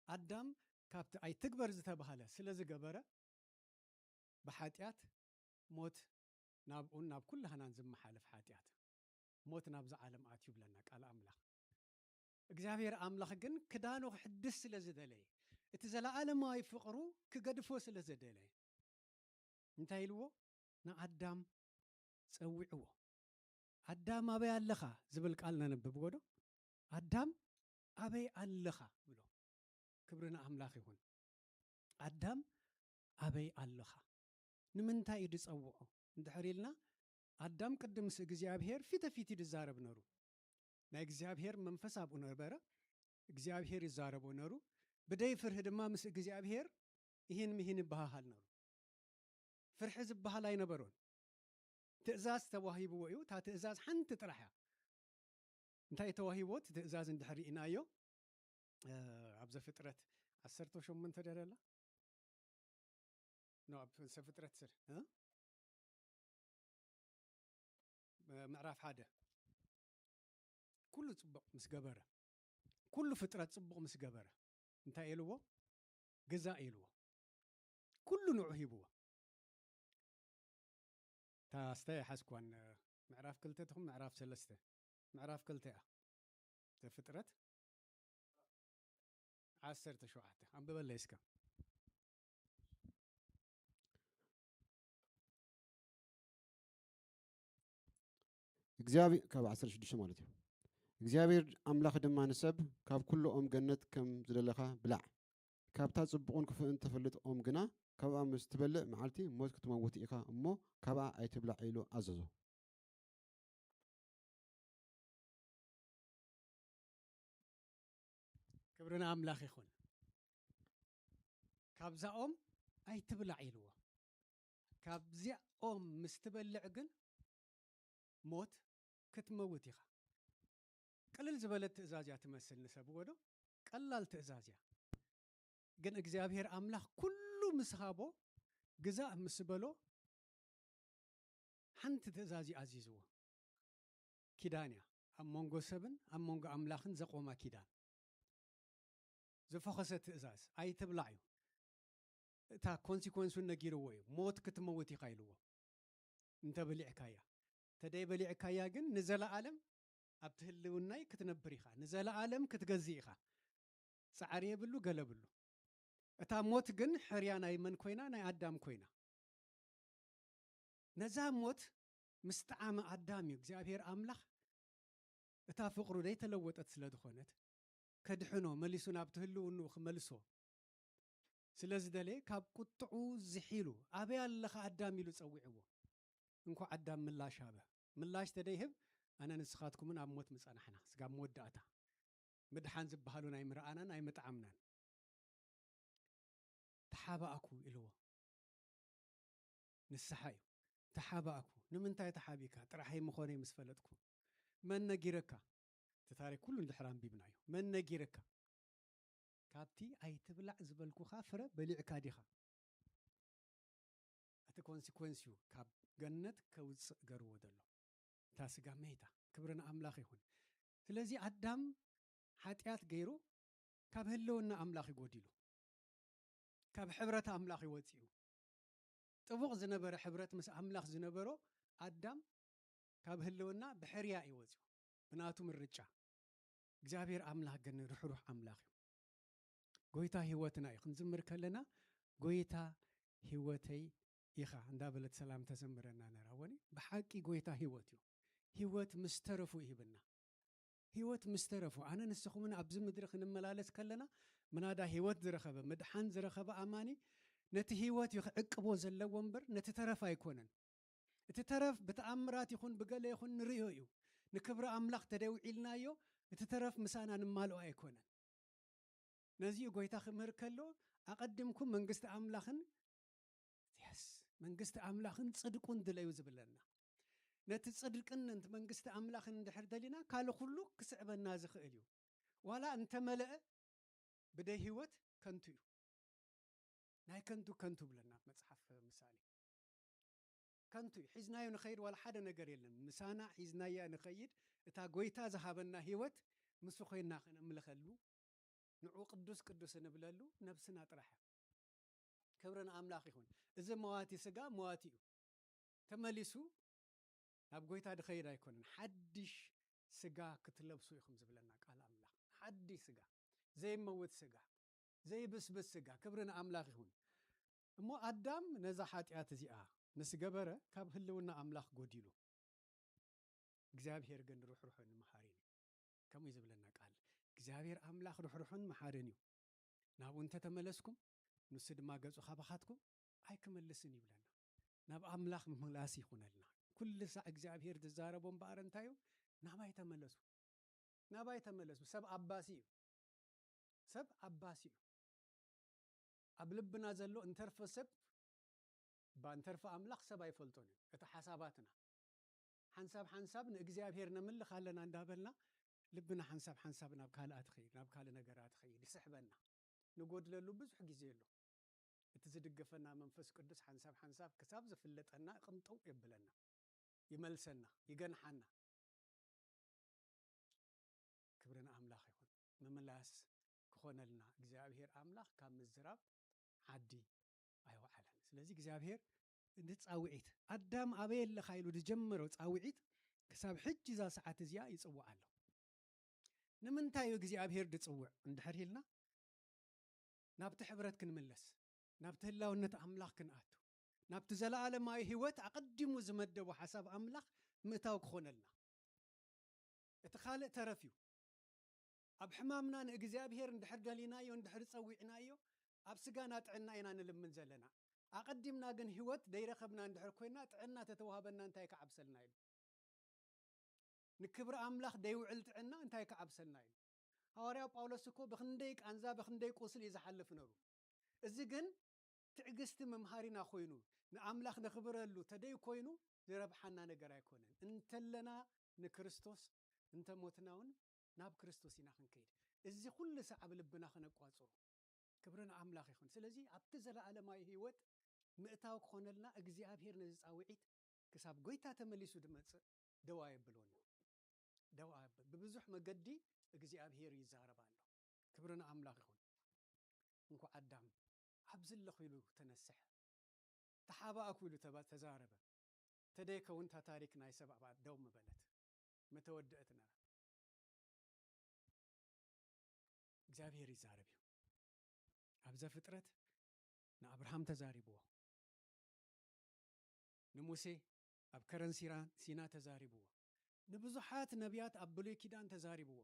ኣዳም ካብቲ ኣይትግበር ዝተባህለ ስለ ዝገበረ ብሓጢኣት ሞት ናብኡን ናብ ኩላህናን ዝመሓለፍ ሓጢኣት ሞት ናብዛ ዓለም ኣትዩ ብለና ቃል ኣምላኽ። እግዚኣብሔር ኣምላኽ ግን ክዳኑ ክሕድስ ስለ ዝደለየ፣ እቲ ዘለዓለማዊ ፍቕሩ ክገድፎ ስለ ዝደለየ እንታይ ኢልዎ? ንኣዳም ጸዊዕዎ። ኣዳም ኣበይ ኣለኻ ዝብል ቃል ነንብብ ጎዶ። ኣዳም ኣበይ ኣለኻ ብሎ። ክብሪ ንኣምላኽ ይኹን። ኣዳም ኣበይ ኣለኻ? ንምንታይ እዩ ዝጸውዖ? እንድሕር ኢልና ኣዳም ቅድም ምስ እግዚኣብሔር ፊተ ፊት እዩ ዝዛረብ ነሩ። ናይ እግዚኣብሔር መንፈስ ኣብኡ ነበረ። እግዚኣብሔር ይዛረቦ ነሩ። ብደይ ፍርሂ ድማ ምስ እግዚኣብሔር ይህን ምሂን ይበሃሃል ነሩ። ፍርሒ ዝበሃል ኣይነበሮን። ትእዛዝ ተዋሂብዎ እዩ። እታ ትእዛዝ ሓንቲ ጥራሕ እያ። እንታይ ተዋሂብዎ? እቲ ትእዛዝ እንድሕር ርኢናዮ፣ እ፣ ኣብ ዘፍጥረት ዓሰርተ ሸሞንተ ደለላ? ኖ፣ ኣብ ዘፍጥረት ስር፣ እ? ምዕራፍ ሓደ። ኩሉ ጽቡቕ ምስ ገበረ፣ ኩሉ ፍጥረት ጽቡቕ ምስ ገበረ፣ እንታይ ኢልዎ? ግዛእ ኢልዎ። ኩሉ ንዑ ሂብዎ። እታ ስታይ ኣይሓዝኩዋን፣ ምዕራፍ ክልተ ትኹን ምዕራፍ ሰለስተ? ምዕራፍ ክልተ እያ። ዘፍጥረት ዓሰርተ ሸውዓተ። ኣንብበለይ እስከ። እግዚኣብሔር፣ ካብ ዓሰርተ ሽዱሽተ ማለት እዩ። እግዚኣብሔር ኣምላኽ ድማ ንሰብ፣ "ካብ ኩሉ ኦም ገነት ከም ዝደለኻ ብላዕ፣ ካብታ ጽቡቕን ክፉእን እትፈልጥ ኦም ግና፣ ካብኣ ምስ ትበልዕ መዓልቲ ሞት ክትመውት ኢኻ እሞ፣ ካብኣ ኣይትብላዕ ኢሉ ኣዘዞ። ክብሪ ንኣምላኽ ይኹን። ካብዛ ኦም ኣይትብላዕ ኢልዎ። ካብዚኣ ኦም ምስ ትበልዕ ግን ሞት ክትመውት ኢኻ። ቅልል ዝበለት ትእዛዝ እያ ትመስል ንሰብ ወዶ፣ ቀላል ትእዛዝ እያ። ግን እግዚኣብሔር ኣምላኽ ኩሉ ምስ ሃቦ፣ ግዛእ ምስ በሎ፣ ሓንቲ ትእዛዝ እዩ ኣዚዝዎ። ኪዳን እያ፣ ኣብ መንጎ ሰብን ኣብ መንጎ ኣምላኽን ዘቆማ ኪዳን። ዝፈኸሰ ትእዛዝ ኣይትብላዕ እዩ። እታ ኮንሲኮንሱን ነጊርዎ እዩ። ሞት ክትመውት ኢኻ ኢልዎ። እንተ በሊዕካያ፣ ተደይ በሊዕካያ ግን ንዘለኣለም ኣብቲ ህልውናይ ክትነብር ኢኻ፣ ንዘለኣለም ክትገዝእ ኢኻ። ጻዕሪ የብሉ፣ ገለ ብሉ። እታ ሞት ግን ሕርያ ናይ መን ኮይና? ናይ ኣዳም ኮይና። ነዛ ሞት ምስ ጠዓመ ኣዳም እዩ እግዚኣብሔር ኣምላኽ፣ እታ ፍቕሩ ዘይተለወጠት ስለ ዝኾነት፣ ከድሕኖ፣ መሊሱ ናብቲ ህልውንኡ ክመልሶ ስለ ዝደለየ፣ ካብ ቁጥዑ ዝሒሉ፣ ኣበይ ኣለኻ ኣዳም ኢሉ ጸዊዕዎ። እንኳዕ ኣዳም ምላሽ ሃበ። ምላሽ ተደይህብ፣ ኣነ ንስኻትኩምን ኣብ ሞት ምጸናሕና፣ ስጋብ መወዳእታ። ምድሓን ዝበሃሉን ኣይምረኣናን ኣይምጠዓምናን። ተሓባእኩ ኢልዎ። ንስሓ እዩ። ተሓባእኩ። ንምንታይ ተሓቢእካ? ጥራሐይ ምኾነይ ምስ ፈለጥኩ። መን ነጊረካ? እቲ ታሪክ ኩሉ እንድሕር ኣንቢብናዮ። መን ነጊረካ? ካብቲ ኣይትብላዕ ዝበልኩኻ ፍረ በሊዕካ ዲኻ? እቲ ኮንሲኮንስ እዩ ካብ ገነት ከውፅእ ገርዎ ዘሎ። እታ ስጋ መይታ። ክብሪ ንኣምላኽ ይኹን። ስለዚ ኣዳም ሓጢኣት ገይሩ ካብ ህልውና ኣምላኽ እዩ ጎዲሉ። ካብ ሕብረት ኣምላኽ እዩ ወፂኡ። ጥቡቕ ዝነበረ ሕብረት ምስ ኣምላኽ ዝነበሮ ኣዳም ካብ ህልውና ብሕርያ እዩ ወፂኡ፣ ብናቱ ምርጫ። እግዚኣብሔር ኣምላኽ ግን ርሕሩሕ ኣምላኽ እዩ። ጎይታ ህይወትና እዩ። ክንዝምር ከለና ጎይታ ህይወተይ ኢኻ እንዳበለት ሰላም ተዘምረና ነራ። ወኒ ብሓቂ ጎይታ ህይወት እዩ። ህይወት ምስ ተረፉ ይህብና። ህይወት ምስ ተረፉ፣ ኣነ ንስኹምን ኣብዚ ምድሪ ክንመላለስ ከለና፣ ምናዳ ህይወት ዝረኸበ፣ ምድሓን ዝረኸበ ኣማኒ፣ ነቲ ህይወት እዩ ክዕቅቦ ዘለዎ እምበር፣ ነቲ ተረፍ ኣይኮነን። እቲ ተረፍ ብተኣምራት ይኹን ብገለ ይኹን ንርእዮ እዩ። ንክብሪ ኣምላኽ ተደውዒልናዮ፣ እቲ ተረፍ ምሳና ንማልኦ ኣይኮነን። ነዚኡ ጎይታ ክምህር ከሎ፣ ኣቐድምኩም መንግስቲ ኣምላኽን፣ የስ፣ መንግስቲ ኣምላኽን ጽድቁን ድለዩ ዝብለና። ነቲ ጽድቅን ነቲ መንግስቲ ኣምላኽን እንድሕር ደሊና፣ ካልእ ኩሉ ክስዕበና ዝኽእል እዩ። ዋላ እንተመለአ፣ ብደይ ህይወት ከንቱ እዩ። ናይ ከንቱ ከንቱ ብለና መጽሓፍ ምሳሌ። ከንቱ እዩ። ሒዝናዮ ንኸይድ ዋላ ሓደ ነገር የለን። ምሳና ሒዝናያ ንኸይድ፣ እታ ጎይታ ዝሃበና ህይወት፣ ምስ ኮይና ከነምልኸሉ፣ ንዑ ቅዱስ ቅዱስ እንብለሉ ነብስና ጥራሕ። ክብሪ ንኣምላኽ ይኹን። እዚ መዋቲ ስጋ መዋቲ እዩ። ተመሊሱ ናብ ጎይታ ድኸይድ ኣይኮነን። ሓድሽ ስጋ ክትለብሱ ኢኹም ዝብለና ቃል ኣምላኽ። ሓድሽ ስጋ፣ ዘይመውት ስጋ፣ ዘይብስብስ ስጋ። ክብሪ ንኣምላኽ ይኹን። እሞ ኣዳም ነዛ ሓጢኣት እዚኣ ምስ ገበረ ካብ ህልውና ኣምላኽ ጎዲሉ። እግዚኣብሔር ግን ርሕሩሕን መሓሪን እዩ። ከምኡ እዩ ዝብለና ቃል። እግዚኣብሔር ኣምላኽ ርሕሩሕን መሓርን እዩ። ናብኡ እንተተመለስኩም፣ ንሱ ድማ ገጹ ካባኻትኩም ኣይክመልስን ይብለና። ናብ ኣምላኽ ምምላስ ይኹነልና። ኩሉ ሳዕ እግዚኣብሔር ዝዛረቦ እምበኣር እንታይ እዩ? ናባይ ተመለሱ። ናባይ ተመለሱ። ሰብ ኣባሲ እዩ። ሰብ ኣባሲ እዩ። ኣብ ልብና ዘሎ እንተርፎ ሰብ፣ እባ እንተርፎ ኣምላኽ ሰብ ኣይፈልጦን እዩ። እቲ ሓሳባትና ሓንሳብ ሓንሳብ ንእግዚኣብሔር ነምልኽ ኣለና እንዳበልና፣ ልብና ሓንሳብ ሓንሳብ ናብ ካልኣ ትኸይድ፣ ናብ ካልእ ነገራት ትኸይድ፣ ይስሕበና። ንጎድለሉ ብዙሕ ግዜ ኣሎ። እቲ ዝድግፈና መንፈስ ቅዱስ ሓንሳብ ሓንሳብ ክሳብ ዝፍለጠና ቅንጥው የብለና፣ ይመልሰና፣ ይገንሓና። ክብሪ ንኣምላኽ ይኹን። ምምላስ ክኾነልና እግዚኣብሔር ኣምላኽ ካብ ምዝራብ ዓዲ ኣይወዓለን። ስለዚ እግዚኣብሔር እቲ ጻውዒት፣ ኣዳም ኣበይ ኣለኻ ኢሉ ዝጀመሮ ጻውዒት ክሳብ ሕጂ እዛ ሰዓት እዚኣ ይጽውዕ ኣሎ። ንምንታይ እዩ እግዚኣብሔር ዝጽውዕ እንድሕር ኢልና፣ ናብቲ ሕብረት ክንምለስ፣ ናብቲ ህላውነት ኣምላኽ ክንኣቱ፣ ናብቲ ዘለኣለማዊ ህይወት ኣቐዲሙ ዝመደቦ ሓሳብ ኣምላኽ ምእታው ክኾነልና። እቲ ካልእ ተረፍ እዩ። ኣብ ሕማምና ንእግዚኣብሔር እንድሕር ደሊናዮ፣ እንድሕር ጸዊዕናዮ፣ ኣብ ስጋና ጥዕና ኢና ንልምን ዘለና። ኣቐዲምና ግን ህይወት ደይረኸብና እንድሕር ኮይና፣ ጥዕና ተተዋህበና እንታይ ክዓብሰልና ኢሉ? ንክብሪ ኣምላኽ ደይውዕል ጥዕና እንታይ ክዓብሰልና ኢሉ? ሃዋርያ ጳውሎስ እኮ ብኽንደይ ቃንዛ፣ ብኽንደይ ቁስሊ እዩ ዝሓልፍ ነሩ። እዚ ግን ትዕግስቲ መምሃሪና ኮይኑ፣ ንኣምላኽ ነኽብረሉ ተደይ ኮይኑ ዝረብሓና ነገር ኣይኮነን። እንተለና ንክርስቶስ፣ እንተ ሞትና እውን ናብ ክርስቶስ ኢና ክንከይድ። እዚ ኩሉ ሳዕ ኣብ ልብና ክነቋጽሮ። ክብሪ ንኣምላኽ ይኹን። ስለዚ ኣብቲ ዘለኣለማዊ ህይወት ምእታው ክኾነልና እግዚኣብሔር ነዚ ጻውዒት ክሳብ ጎይታ ተመሊሱ ድመጽእ ደው ኣየብሎን እዩ። ደው ኣየብል። ብብዙሕ መገዲ እግዚኣብሔር ይዛረብ ኣሎ። ክብሪ ንኣምላኽ ይኹን። እንኳ ኣዳም ኣብዚ ኣለኹ ኢሉ ተነስሐ፣ ተሓባእኩ ኢሉ ተባ-፣ ተዛረበ። ተደይከውን እታ ታሪክ ናይ ሰብ ኣብኣ ደው ምበለት፣ ምተወደአት ነራ። እግዚኣብሔር ይዛረብ እዩ። ኣብ ዘፍጥረት ንኣብርሃም ተዛሪብዎ፣ ንሙሴ ኣብ ከረን ሲራ-፣ ሲና ተዛሪብዎ፣ ንብዙሓት ነቢያት ኣብ ብሉይ ኪዳን ተዛሪብዎ።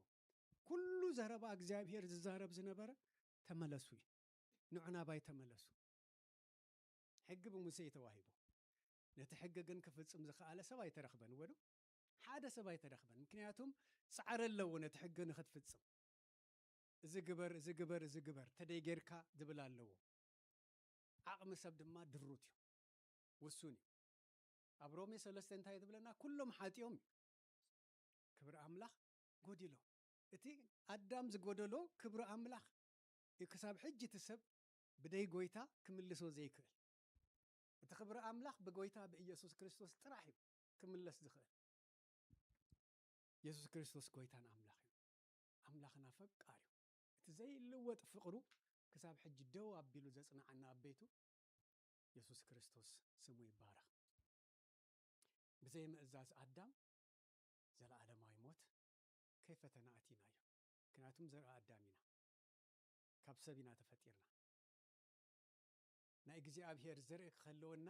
ኩሉ ዘረባ እግዚኣብሔር ዝዛረብ ዝነበረ ተመለሱ እዩ። ንዑ ናባይ ተመለሱ። ሕጊ ብሙሴ እዩ ተዋሂቡ። ነቲ ሕጊ ግን ክፍጽም ዝኸኣለ ሰብ ኣይተረኽበን። ወዶ ሓደ ሰብ ኣይተረኽበን። ምክንያቱም ጻዕሪ ኣለዎ ነቲ ሕጊ ንኽትፍጽም። እዚ ግበር፣ እዚ ግበር፣ እዚ ግበር፣ ተደይ ጌርካ ዝብል ኣለዎ። ዓቕሚ ሰብ ድማ ድሩት እዩ፣ ውሱን እዩ። ኣብ ሮሜ ሰለስተ እንታይ ትብለና? ኩሎም ሓጢኦም እዩ፣ ክብሪ ኣምላኽ ጎዲሎም። እቲ ኣዳም ዝጎደሎ ክብሪ ኣምላኽ እዩ። ክሳብ ሕጂ እቲ ሰብ ብደይ ጎይታ ክምልሶ ዘይክእል። እቲ ክብሪ ኣምላኽ ብጎይታ ብኢየሱስ ክርስቶስ ጥራሕ እዩ ክምለስ ዝኽእል። የሱስ ክርስቶስ ጎይታን ኣምላኽ እዩ። ኣምላኽና ፈቃር እዩ። እቲ ዘይልወጥ ፍቕሩ ክሳብ ሕጂ ደው ኣቢሉ ዘጽንዓና ኣብ ቤቱ የሱስ ክርስቶስ ስሙ ይባረኽ። ብዘይ ምእዛዝ ኣዳም ዘለኣለማዊ ሞት ከይፈተና ኣቲናዮ። ምክንያቱም ዘርኢ ኣዳም ኢና፣ ካብ ሰብ ኢና ተፈጢርና። ናይ እግዚኣብሔር ዘርኢ ክህልወና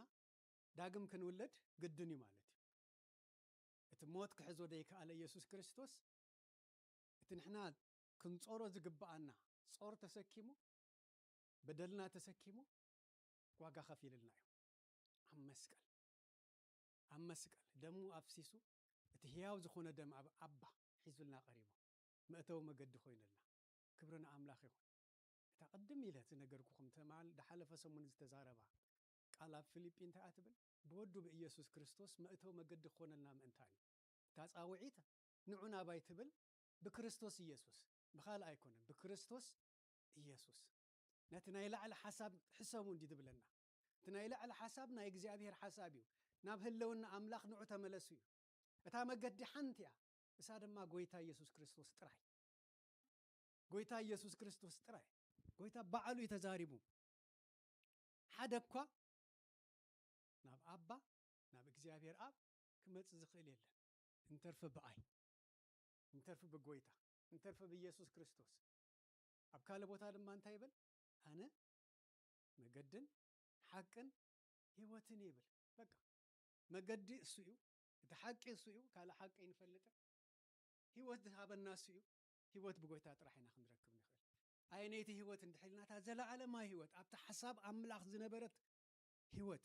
ዳግም ክንውለድ ግድን እዩ ማለት እዩ። እቲ ሞት ክሕዞ ዘይከኣለ ኢየሱስ ክርስቶስ፣ እቲ ንሕና ክንጾሮ ዝግብኣና ጾር ተሰኪሙ፣ በደልና ተሰኪሙ፣ ዋጋ ከፊልልና እዩ። ኣብ መስቀል፣ ኣብ መስቀል ደሙ ኣፍሲሱ፣ እቲ ህያው ዝኾነ ደም ኣብ ኣባ ሒዙልና ቀሪቡ፣ መእተዊ መገዲ ኮይኑልና። ክብሪ ንኣምላኽ ይኹን። እታ ቅድም ኢለ ዝነገርኩኹም ትማል ድሓለፈ ሰሙን ዝተዛረባ ቃል ኣብ ፊልጲ እንታይ እያ ትብል? ብወዱ ብኢየሱስ ክርስቶስ መእተዊ መገዲ ክኾነልና ምእንታን እዩ። እታ ጻውዒት ንዑ ናባይ ትብል ብክርስቶስ ኢየሱስ፣ ብኻልእ ኣይኮነን፣ ብክርስቶስ ኢየሱስ። ነቲ ናይ ላዕሊ ሓሳብ ሕሰቡ እንዲ ዝብለና። እቲ ናይ ላዕሊ ሓሳብ ናይ እግዚኣብሔር ሓሳብ እዩ። ናብ ህልውና ኣምላኽ ንዑ ተመለሱ እዩ። እታ መገዲ ሓንቲ እያ፣ እሳ ድማ ጎይታ ኢየሱስ ክርስቶስ ጥራይ። ጎይታ ኢየሱስ ክርስቶስ ጥራይ። ጎይታ ባዕሉ እዩ ተዛሪቡ። ሓደ እኳ ናብ ኣባ፣ ናብ እግዚኣብሔር ኣብ ክመጽእ ዝኽእል የለን፣ እንተርፊ ብኣይ፣ እንተርፊ ብጎይታ፣ እንተርፊ ብኢየሱስ ክርስቶስ። ኣብ ካልእ ቦታ ድማ እንታይ ይብል? ኣነ መገድን ሓቅን ህይወትን ይብል። በቃ መገዲ እሱ እዩ፣ እቲ ሓቂ እሱ እዩ፣ ካልእ ሓቂ ኣይንፈልጥን። ህይወት ዝሃበና እሱ እዩ። ህይወት ብጎይታ ጥራሕ ኢና ክንረክብ ንኽእል። ኣየነይቲ ህይወት እንድሕር ኢልና፣ እታ ዘለኣለማዊ ህይወት፣ ኣብታ ሓሳብ ኣምላኽ ዝነበረት ህይወት፣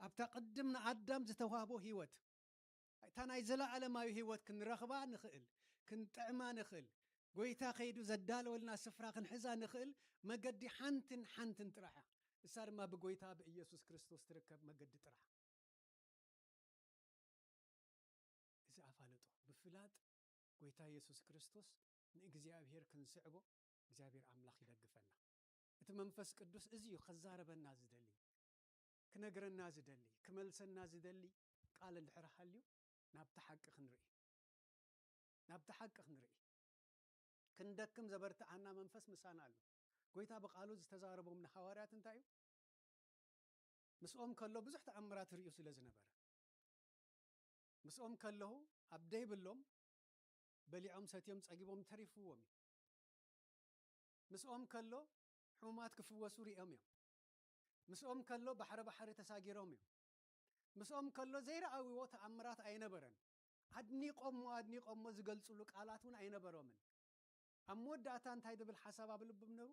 ኣብታ ቅድም ንኣዳም ዝተዋህቦ ህይወት፣ እታ ናይ ዘለኣለማዊ ህይወት ክንረኽባ ንኽእል፣ ክንጥዕማ ንኽእል፣ ጎይታ ከይዱ ዘዳለወልና ስፍራ ክንሕዛ ንኽእል መገዲ ሓንትን ሓንትን ጥራሕ እያ። እሳ ድማ ብጎይታ ብኢየሱስ ክርስቶስ ትርከብ መገዲ ጥራሕ። እዚ ኣፋልጦ ብፍላጥ ጎይታ ኢየሱስ ክርስቶስ ንእግዚኣብሔር ክንስዕቦ እግዚኣብሔር ኣምላኽ ይደግፈና። እቲ መንፈስ ቅዱስ እዚ እዩ ከዛረበና ዝደሊ፣ ክነግረና ዝደሊ፣ ክመልሰና ዝደሊ ቃል እንድሕር ሃልዩ ናብቲ ሓቂ ክንርኢ፣ ናብቲ ሓቂ ክንርኢ። ክንደክም ዘበርትዓና መንፈስ ምሳና ኣሎ። ጎይታ ብቃሉ ዝተዛረቦም ንሃዋርያት እንታይ እዩ? ምስኦም ከሎ ብዙሕ ተኣምራት ርእዩ ስለ ዝነበረ፣ ምስኦም ከለኹ ኣብ ደይብሎም በሊዖም ሰትዮም ጸጊቦም ተሪፍዎም እዩ። ምስኦም ከሎ ሕሙማት ክፍወሱ ርእዮም እዮም። ምስኦም ከሎ ባሕረ ባሕሪ ተሳጊሮም እዮም። ምስኦም ከሎ ዘይረኣይዎ ተኣምራት ኣይነበረን። ኣድኒቆሞ ኣድኒቆሞ ዝገልጽሉ ቃላት እውን ኣይነበሮምን። ኣብ መወዳእታ እንታይ ዝብል ሓሳብ ኣብ ልቦም ነሩ?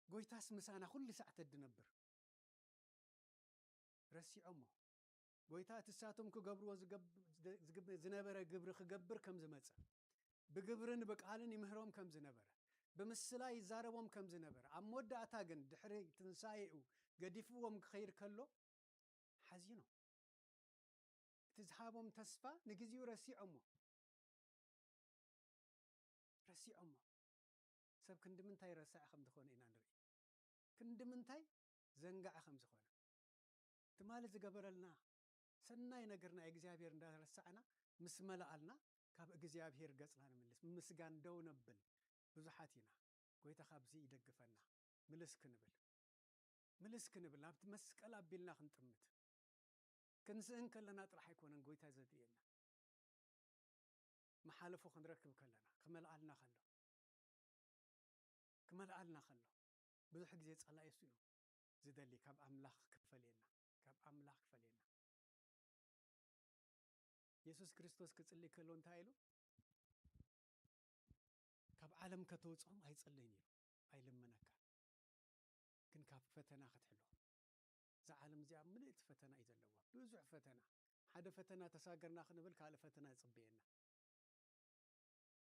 ጎይታስ ምሳና ኩሉ ሳዕ ተድነብር። ረሲዖሞ። ጎይታ እቲ እሳቶም ክገብርዎ ዝገብ-፣ ዝግብ-፣ ዝነበረ ግብሪ ክገብር ከም ዝመጸ፣ ብግብርን ብቃልን ይምህሮም ከም ዝነበረ፣ ብምስላ ይዛረቦም ከም ዝነበረ፣ ኣብ መወዳእታ ግን ድሕሪ ትንሳኤኡ ገዲፍዎም ክኸይድ ከሎ ሓዚኖም። እቲ ዝሃቦም ተስፋ ንግዜኡ ረሲዖሞ። ረሲዖሞ። ሰብ ክንዲ ምንታይ ረሳዒ ከም ዝኾነ ኢና ንርኢ። ክንዲ ምንታይ ዘንጋዒ ከም ዝኾነ። ትማሊ ዝገበረልና ሰናይ ነገር ናይ እግዚኣብሔር እንዳረሳዕና ምስ መለኣልና ካብ እግዚኣብሔር ገጽና ንምልስ። ምስጋን ደው ነብል ብዙሓት ኢና። ጎይታ ካብዚ ይደግፈና። ምልስ ክንብል። ምልስ ክንብል ናብቲ መስቀል ኣቢልና ክንጥምት። ክንስእን ከለና ጥራሕ ኣይኮነን ጎይታ ዘድልየና። መሓለፎ ክንረክብ ከለና፣ ክመልኣልና ከሎ፣ ክመልኣልና ከሎ፣ ብዙሕ ግዜ ጸላኢ እሱ እዩ ዝደሊ፣ ካብ ኣምላኽ ክፈልየና፣ ካብ ኣምላኽ ክፈልየና። የሱስ ክርስቶስ ክጽሊ ከሎ እንታይ ኢሉ? "ካብ ዓለም ከተውጽኦም ኣይጽልን" ኢሉ፣ ኣይልምነካ። ግን ካብ ፈተና ክትሕሎ። እዛ ዓለም እዚኣ ምልእቲ ፈተና እዩ ዘለዋ። ብዙሕ ፈተና። ሓደ ፈተና ተሳገርና ክንብል ካልእ ፈተና ይጽበየና።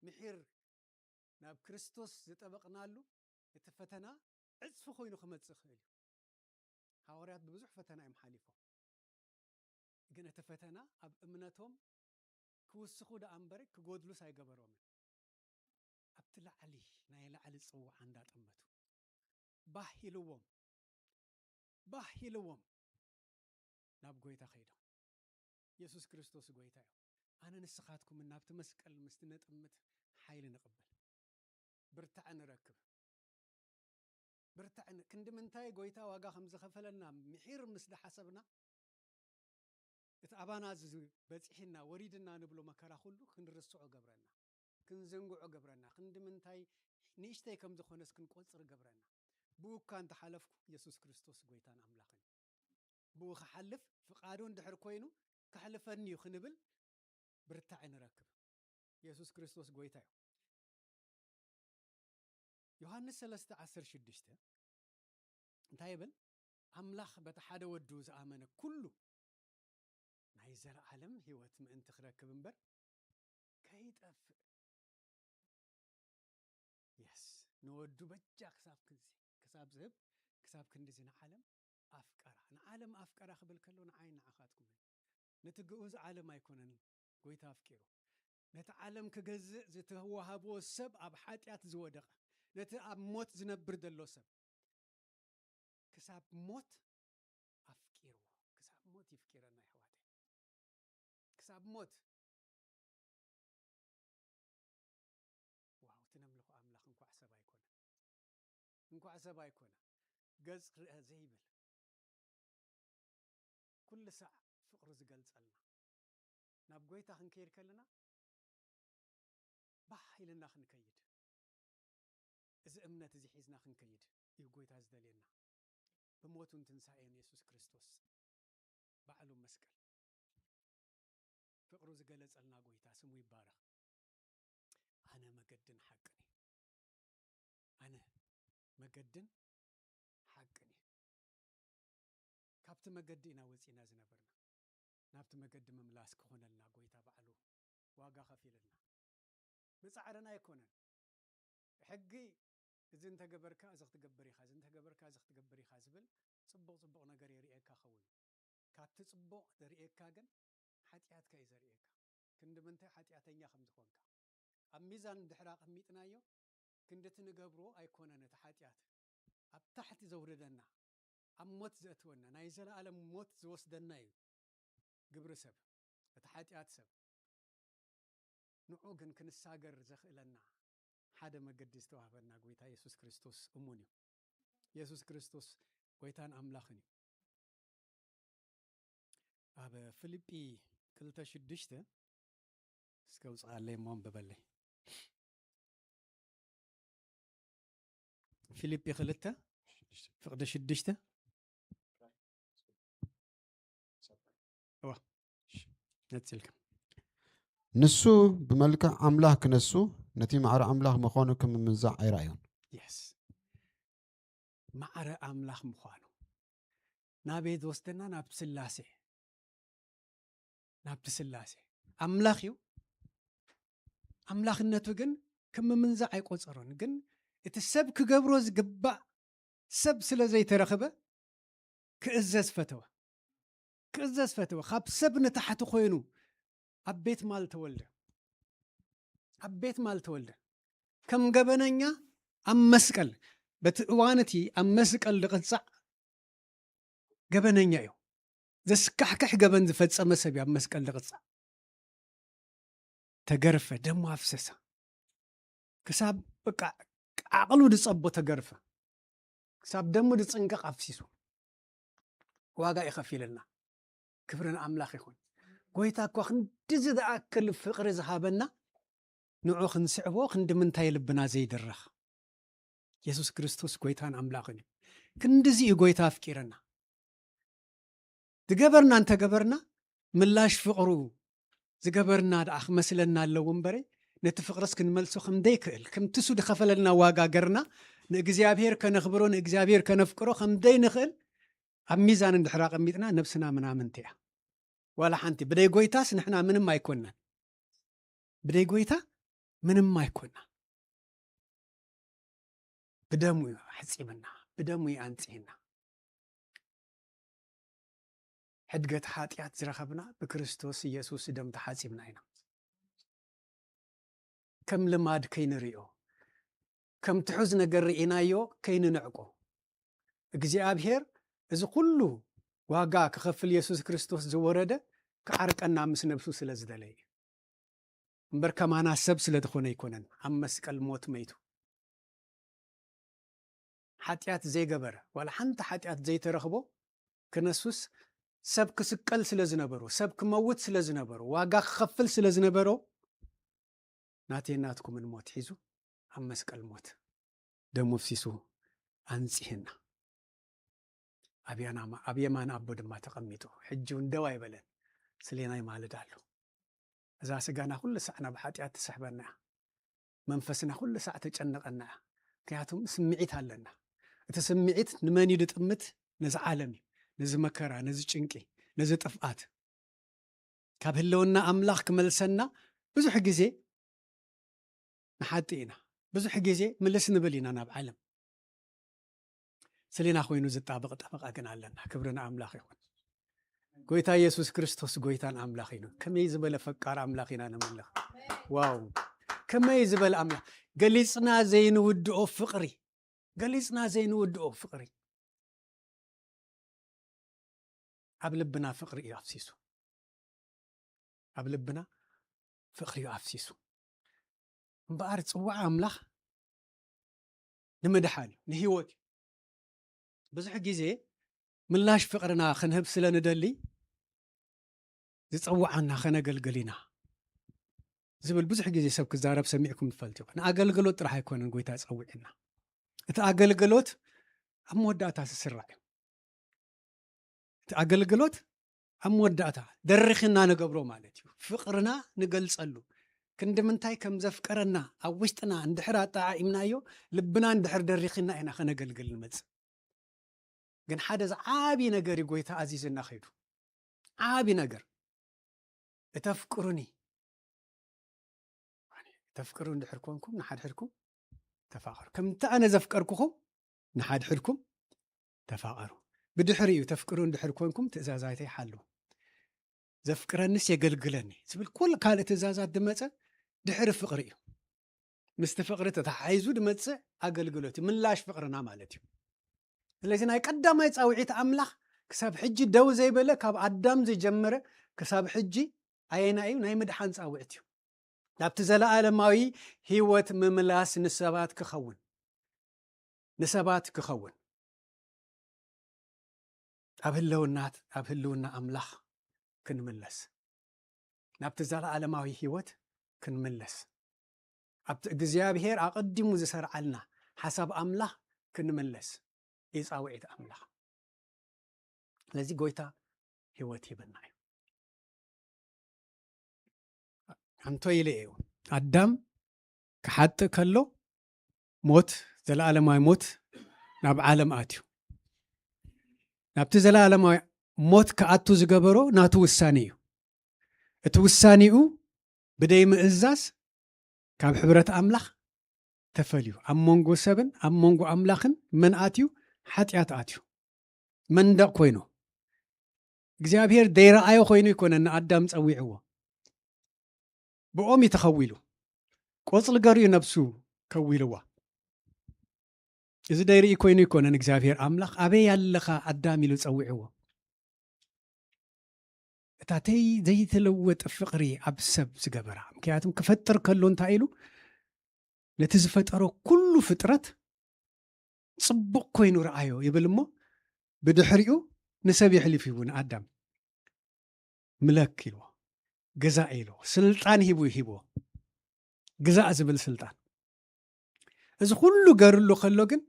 ምሒር ናብ ክርስቶስ ዝጠበቕናሉ እቲ ፈተና ዕጽፊ ኮይኑ ክመጽእ ይኽእል እዩ። ሃዋርያት ብብዙሕ ፈተና እዮም ሓሊፎም። ግን እቲ ፈተና ኣብ እምነቶም ክውስኹ ደኣ እምበር ክጎድሉስ ኣይገበሮምን። ኣብቲ ላዕሊ፣ ናይ ላዕሊ ጽዋዓ እንዳጠመቱ፣ ባህ ኢልዎም፣ ባህ ኢልዎም ናብ ጎይታ ከይዶም። የሱስ ክርስቶስ ጎይታ እዩ። ኣነ ንስኻትኩምን ናብቲ መስቀል ምስቲ ነጥምት ሓይሊ ንቕበል። ብርታዐ ንረክብ። ብርታዐ ን-፣ ክንዲ ምንታይ ጎይታ ዋጋ ከም ዝኸፈለልና ምሒር ምስ ደሓሰብና፣ እቲ ኣባና ዝ-፣ በጺሕና፣ ወሪድና ንብሎ መከራ ኩሉ ክንርስዖ ገብረና፣ ክንዝንግዖ ገብረና፣ ክንዲ ምንታይ ንእሽተይ ከም ዝኾነስ ክንቆጽር ገብረና። ብኡ እኳ እንተሓለፍኩ፣ የሱስ ክርስቶስ ጎይታን ኣምላኽን እዩ። ብኡ ክሓልፍ፣ ፍቓዱ እንድሕር ኮይኑ፣ ከሕልፈኒ እዩ ክንብል ብርታዐ ንረክብ። የሱስ ክርስቶስ ጎይታ እዩ። ዮሃንስ ሰለስተ ዓሰርተ ሽዱሽተ እንታይ ይብል? ኣምላኽ በቲ ሓደ ወዱ ዝኣመነ ኩሉ ናይ ዘለዓለም ህይወት ምእንቲ ክረክብ እምበር ከይጠፍእ። የስ፣ ንወዱ በጃ ክሳብ ክንዚ፣ ክሳብ ዝህብ፣ ክሳብ ክንድዚ ንዓለም ኣፍቀራ። ንዓለም ኣፍቀራ ክብል ከሎ ንዓይ ንዓኻትኩም እዩ። ነቲ ግኡዝ ዓለም ኣይኮነን ጎይታ ኣፍቂሩ። ነቲ ዓለም ክገዝእ ዝተዋህቦ ሰብ ኣብ ሓጢኣት ዝወደቐ፣ ነቲ ኣብ ሞት ዝነብር ዘሎ ሰብ ክሳብ ሞት ኣፍቂርዎ። ክሳብ ሞት ይፍቂረና ኣሕዋተይ። ክሳብ ሞት። ዋው፣ እቲ ነምልኾ ኣምላኽ እንኳዕ ሰብ ኣይኮነ። እንኳዕ ሰብ ኣይኮነ። ገጽ ክርአ ዘይብል። ኩሉ ሳዕ ፍቕሩ ዝገልጸልና። ናብ ጎይታ ክንከይድ ከለና፣ ባህ ኢልና ክንከይድ። እዚ እምነት እዚ ሒዝና ክንከይድ እዩ ጎይታ ዝደልየና። ብሞቱን ትንሳኤን የሱስ ክርስቶስ ባዕሉ መስቀል ፍቕሩ ዝገለጸልና ጎይታ ስሙ ይባረኽ። ኣነ መገድን ሓቅን እየ። ኣነ መገድን ሓቅን እየ። ካብቲ መገዲ ኢና ወጺና ዝነበርና። ናብቲ መገዲ ምምላስ ክኾነልና ጎይታ ባዕሉ ዋጋ ከፊልና። ብጻዕርና ኣይኮነን። ሕጊ እዚ እንተገበርካ እዚ ክትገብር ኢኻ፣ እዚ እንተገበርካ እዚ ክትገብር ኢኻ ዝብል ጽቡቕ ጽቡቕ ነገር የርእየካ ኸውን። ካብቲ ጽቡቕ ዘርእየካ ግን ሓጢኣትካ እዩ ዘርእየካ። ክንዲ ምንታይ ሓጢኣተኛ ከም ዝኾንካ። ኣብ ሚዛን እንድሕር ኣቐሚጥናዮ፣ ክንዲ እቲ ንገብሮ ኣይኮነን እቲ ሓጢኣት ኣብ ታሕቲ ዘውርደና፣ ኣብ ሞት ዘእትወና፣ ናይ ዘለኣለም ሞት ዝወስደና እዩ ግብሪ ሰብ፣ እቲ ሓጢኣት ሰብ። ንዑ ግን ክንሳገር ዘኽእለና ሓደ መገዲ ዝተዋህበና ጎይታ የሱስ ክርስቶስ እሙን እዩ። የሱስ ክርስቶስ ጎይታን ኣምላኽን እዩ። ኣብ ፊልጲ ክልተ ሽዱሽተ እስከ ውፅኣለይ እሞ ኣንብበለይ። ፊልጲ ክልተ ፍቕዲ ሽዱሽተ። እዋ፣ ነፂልካ። ንሱ ብመልክዕ ኣምላኽ ክነሱ ነቲ ማዕረ ኣምላኽ ምዃኑ ክምምንዛዕ ኣይረኣዮን። የስ። ማዕረ ኣምላኽ ምዃኑ ናበይ ዝወስደና? ናብ ስላሴ፣ ናብቲ ስላሴ። ኣምላኽ እዩ። ኣምላኽነቱ ግን ከም ምምንዛዕ ኣይቆጸሮን። ግን እቲ ሰብ ክገብሮ ዝግባእ ሰብ ስለ ዘይተረኽበ ክእዘዝ ፈተወ። ክእዘዝ ፈተወ። ካብ ሰብ ንታሕቲ ኮይኑ ኣብ ቤት ማል ተወልደ። ኣብ ቤት ማል ተወልደ። ከም ገበነኛ ኣብ መስቀል፣ በቲ እዋን እቲ ኣብ መስቀል ዝቕጻዕ ገበነኛ እዩ። ዘስካሕክሕ ገበን ዝፈጸመ ሰብ እዩ ኣብ መስቀል ዝቕጻዕ። ተገርፈ፣ ደሙ ኣፍሰሰ። ክሳብ በቃ ዓቕሉ ዝጸቦ ተገርፈ። ክሳብ ደሙ ዝጽንቀቕ ኣፍሲሱ ዋጋ ይኸፊልና። ክብሪ ንኣምላኽ ይኹን። ጎይታ እኳ ክንድዚ ዝኣክል ፍቕሪ ዝሃበና፣ ንዑ ክንስዕቦ ክንዲ ምንታይ ልብና ዘይድረኽ። የሱስ ክርስቶስ ጎይታን ኣምላኽን እዩ። ክንድዚ እዩ ጎይታ ኣፍቂረና። ዝገበርና እንተገበርና፣ ምላሽ ፍቕሩ ዝገበርና ደኣ ክመስለና ኣለዎ እምበረ፣ ነቲ ፍቕርስ ክንመልሶ ከም ዘይክእል፣ ከምቲ እሱ ዝኸፈለልና ዋጋ ገርና ንእግዚኣብሔር ከነኽብሮ፣ ንእግዚኣብሔር ከነፍቅሮ ከም ዘይንኽእል ኣብ ሚዛን እንድሕር ኣቐሚጥና፣ ነብስና ምናምንቲ እያ። ዋላ ሓንቲ። ብደይ ጎይታስ ንሕና ምንም ኣይኮናን። ብደይ ጎይታ ምንም ኣይኮና። ብደሙ እዩ ኣሕጺብና፣ ብደሙ እዩ ኣንጽህና። ሕድገት ሓጢኣት ዝረኸብና ብክርስቶስ ኢየሱስ ደም ተሓጺብና ኢና። ከም ልማድ ከይንርእዮ፣ ከም ትሑዝ ነገር ርኢናዮ ከይንንዕቆ። እግዚኣብሔር እዚ ኩሉ ዋጋ ክኸፍል የሱስ ክርስቶስ ዝወረደ ክዓርቀና ምስ ነብሱ ስለ ዝደለየ እዩ። እምበር ከማና ሰብ ስለ ዝኾነ ኣይኮነን ኣብ መስቀል ሞት መይቱ። ሓጢኣት ዘይገበረ፣ ዋላ ሓንቲ ሓጢኣት ዘይተረኽቦ ክነሱስ ሰብ ክስቀል ስለ ዝነበሮ፣ ሰብ ክመውት ስለ ዝነበሮ፣ ዋጋ ክኸፍል ስለ ዝነበሮ፣ ናተይ ናትኩምን ሞት ሒዙ ኣብ መስቀል ሞት ደሙ ኣፍሲሱ ኣንጺህና። ኣብ ያናማ-፣ ኣብ የማን ኣቦ ድማ ተቐሚጡ፣ ሕጂ እውን ደው ኣይበለን፣ ስሌና ይማልድ ኣሎ። እዛ ስጋና ኩሉ ሳዕ ናብ ሓጢኣት ትስሕበና እያ። መንፈስና ኩሉ ሳዕ ተጨንቐና እያ። ምክንያቱም ስምዒት ኣለና። እቲ ስምዒት ንመን እዩ ዝጥምት? ነዚ ዓለም እዩ። ነዚ መከራ፣ ነዚ ጭንቂ፣ ነዚ ጥፍኣት። ካብ ህልውና ኣምላኽ ክመልሰና ብዙሕ ግዜ ንሓጢ ኢና። ብዙሕ ግዜ ምልስ ንብል ኢና ናብ ዓለም። ስሌና ኮይኑ ዝጣበቕ ጠበቓ ግን ኣለና። ክብሪ ንኣምላኽ ይኹን። ጎይታ ኢየሱስ ክርስቶስ ጎይታን ኣምላኽ እዩ። ከመይ ዝበለ ፈቃር ኣምላኽ ኢና ነምልኽ። ዋው! ከመይ ዝበለ ኣምላኽ። ገሊጽና ዘይንውድኦ ፍቕሪ። ገሊጽና ዘይንውድኦ ፍቕሪ። ኣብ ልብና ፍቕሪ እዩ ኣፍሲሱ። ኣብ ልብና ፍቕሪ እዩ ኣፍሲሱ። እምበኣር ጽዋዕ ኣምላኽ ንምድሓን እዩ፣ ንህይወት እዩ። ብዙሕ ግዜ ምላሽ ፍቕርና ክንህብ ስለ ንደሊ ዝጸውዓና ከነገልግል ኢና ዝብል ብዙሕ ግዜ ሰብ ክዛረብ ሰሚዕኩም ትፈልጡ ኢኹም። ንኣገልግሎት ጥራሕ ኣይኮነን ጎይታ ጸዊዕና። እቲ ኣገልግሎት ኣብ መወዳእታ ዝስራዕ እዩ። እቲ ኣገልግሎት ኣብ መወዳእታ ደሪኽና ንገብሮ ማለት እዩ። ፍቕርና ንገልጸሉ። ክንዲ ምንታይ ከም ዘፍቀረና ኣብ ውሽጥና እንድሕር ኣጠዓዒምናዮ፣ ልብና እንድሕር ደሪኽና ኢና ከነገልግል ንመጽእ። ግን ሓደ ዝዓቢ ነገር እዩ ጎይታ ኣዚዝና ኸይዱ። ዓቢ ነገር። እተፍቅሩኒ፣ እተፍቅሩ እንድሕር ኮንኩም ንሓድሕድኩም ተፋቐሩ። ከምቲ ኣነ ዘፍቀርኩኹም ንሓድሕድኩም ተፋቐሩ። ብድሕሪኡ ተፍቅሩ እንድሕር ኮንኩም ትእዛዛተይ ሓልዉ። ዘፍቅረንስ የገልግለኒ ዝብል ኩሉ ካልእ ትእዛዛት ዝመጸ ድሕሪ ፍቕሪ እዩ። ምስቲ ፍቕሪ ተተሓሒዙ ዝመጽእ ኣገልግሎት እዩ። ምላሽ ፍቕርና ማለት እዩ። ስለዚ ናይ ቀዳማይ ጻውዒት ኣምላኽ ክሳብ ሕጂ ደው ዘይበለ፣ ካብ ኣዳም ዝጀመረ ክሳብ ሕጂ ኣየናይ እዩ? ናይ ምድሓን ጻውዒት እዩ። ናብቲ ዘለኣለማዊ ህይወት ምምላስ ንሰባት ክኸውን፣ ንሰባት ክኸውን። ኣብ ህልውና፣ ኣብ ህልውና ኣምላኽ ክንምለስ፣ ናብቲ ዘለኣለማዊ ህይወት ክንምለስ፣ ኣብቲ እግዚኣብሔር ኣቐዲሙ ዝሰርዓልና ሓሳብ ኣምላኽ ክንምለስ እዩ ጻውዒት ኣምላኽ። ስለዚ ጎይታ ህይወት ሂበና እዩ። ኣንቶ ኢለ እዩ፣ ኣዳም ክሓጥእ ከሎ ሞት፣ ዘለኣለማዊ ሞት ናብ ዓለም ኣትዩ። ናብቲ ዘለኣለማዊ ሞት ክኣቱ ዝገበሮ ናቱ ውሳኔ እዩ። እቲ ውሳኔኡ ብደይ ምእዛዝ ካብ ሕብረት ኣምላኽ ተፈልዩ፣ ኣብ መንጎ ሰብን ኣብ መንጎ ኣምላኽን መን ኣትዩ? ሓጢኣት ኣትዩ። መንደቕ ኮይኑ፣ እግዚኣብሔር ደይረኣዮ ኮይኑ ኣይኮነን ንኣዳም ጸዊዕዎ። ብኦም እዩ ተኸዊሉ። ቆጽሊ ገሩ እዩ ነብሱ ከዊልዋ። እዚ ደይርኢ ኮይኑ ኣይኮነን እግዚኣብሔር ኣምላኽ ኣበይ ኣለኻ ኣዳም ኢሉ ጸዊዕዎ። እታ ተይ ዘይተለወጠ ፍቕሪ ኣብ ሰብ ዝገበራ። ምክንያቱም ክፈጥር ከሎ እንታይ ኢሉ? ነቲ ዝፈጠሮ ኩሉ ፍጥረት ጽቡቕ ኮይኑ ረኣዮ ይብል እሞ፣ ብድሕሪኡ ንሰብ የሕሊፉ ይቡ ንኣዳም። ምለክ ኢልዎ፣ ግዛእ ኢልዎ፣ ስልጣን ሂቡ ሂብዎ። ግዛእ ዝብል ስልጣን። እዚ ኩሉ ገርሉ ከሎ ግን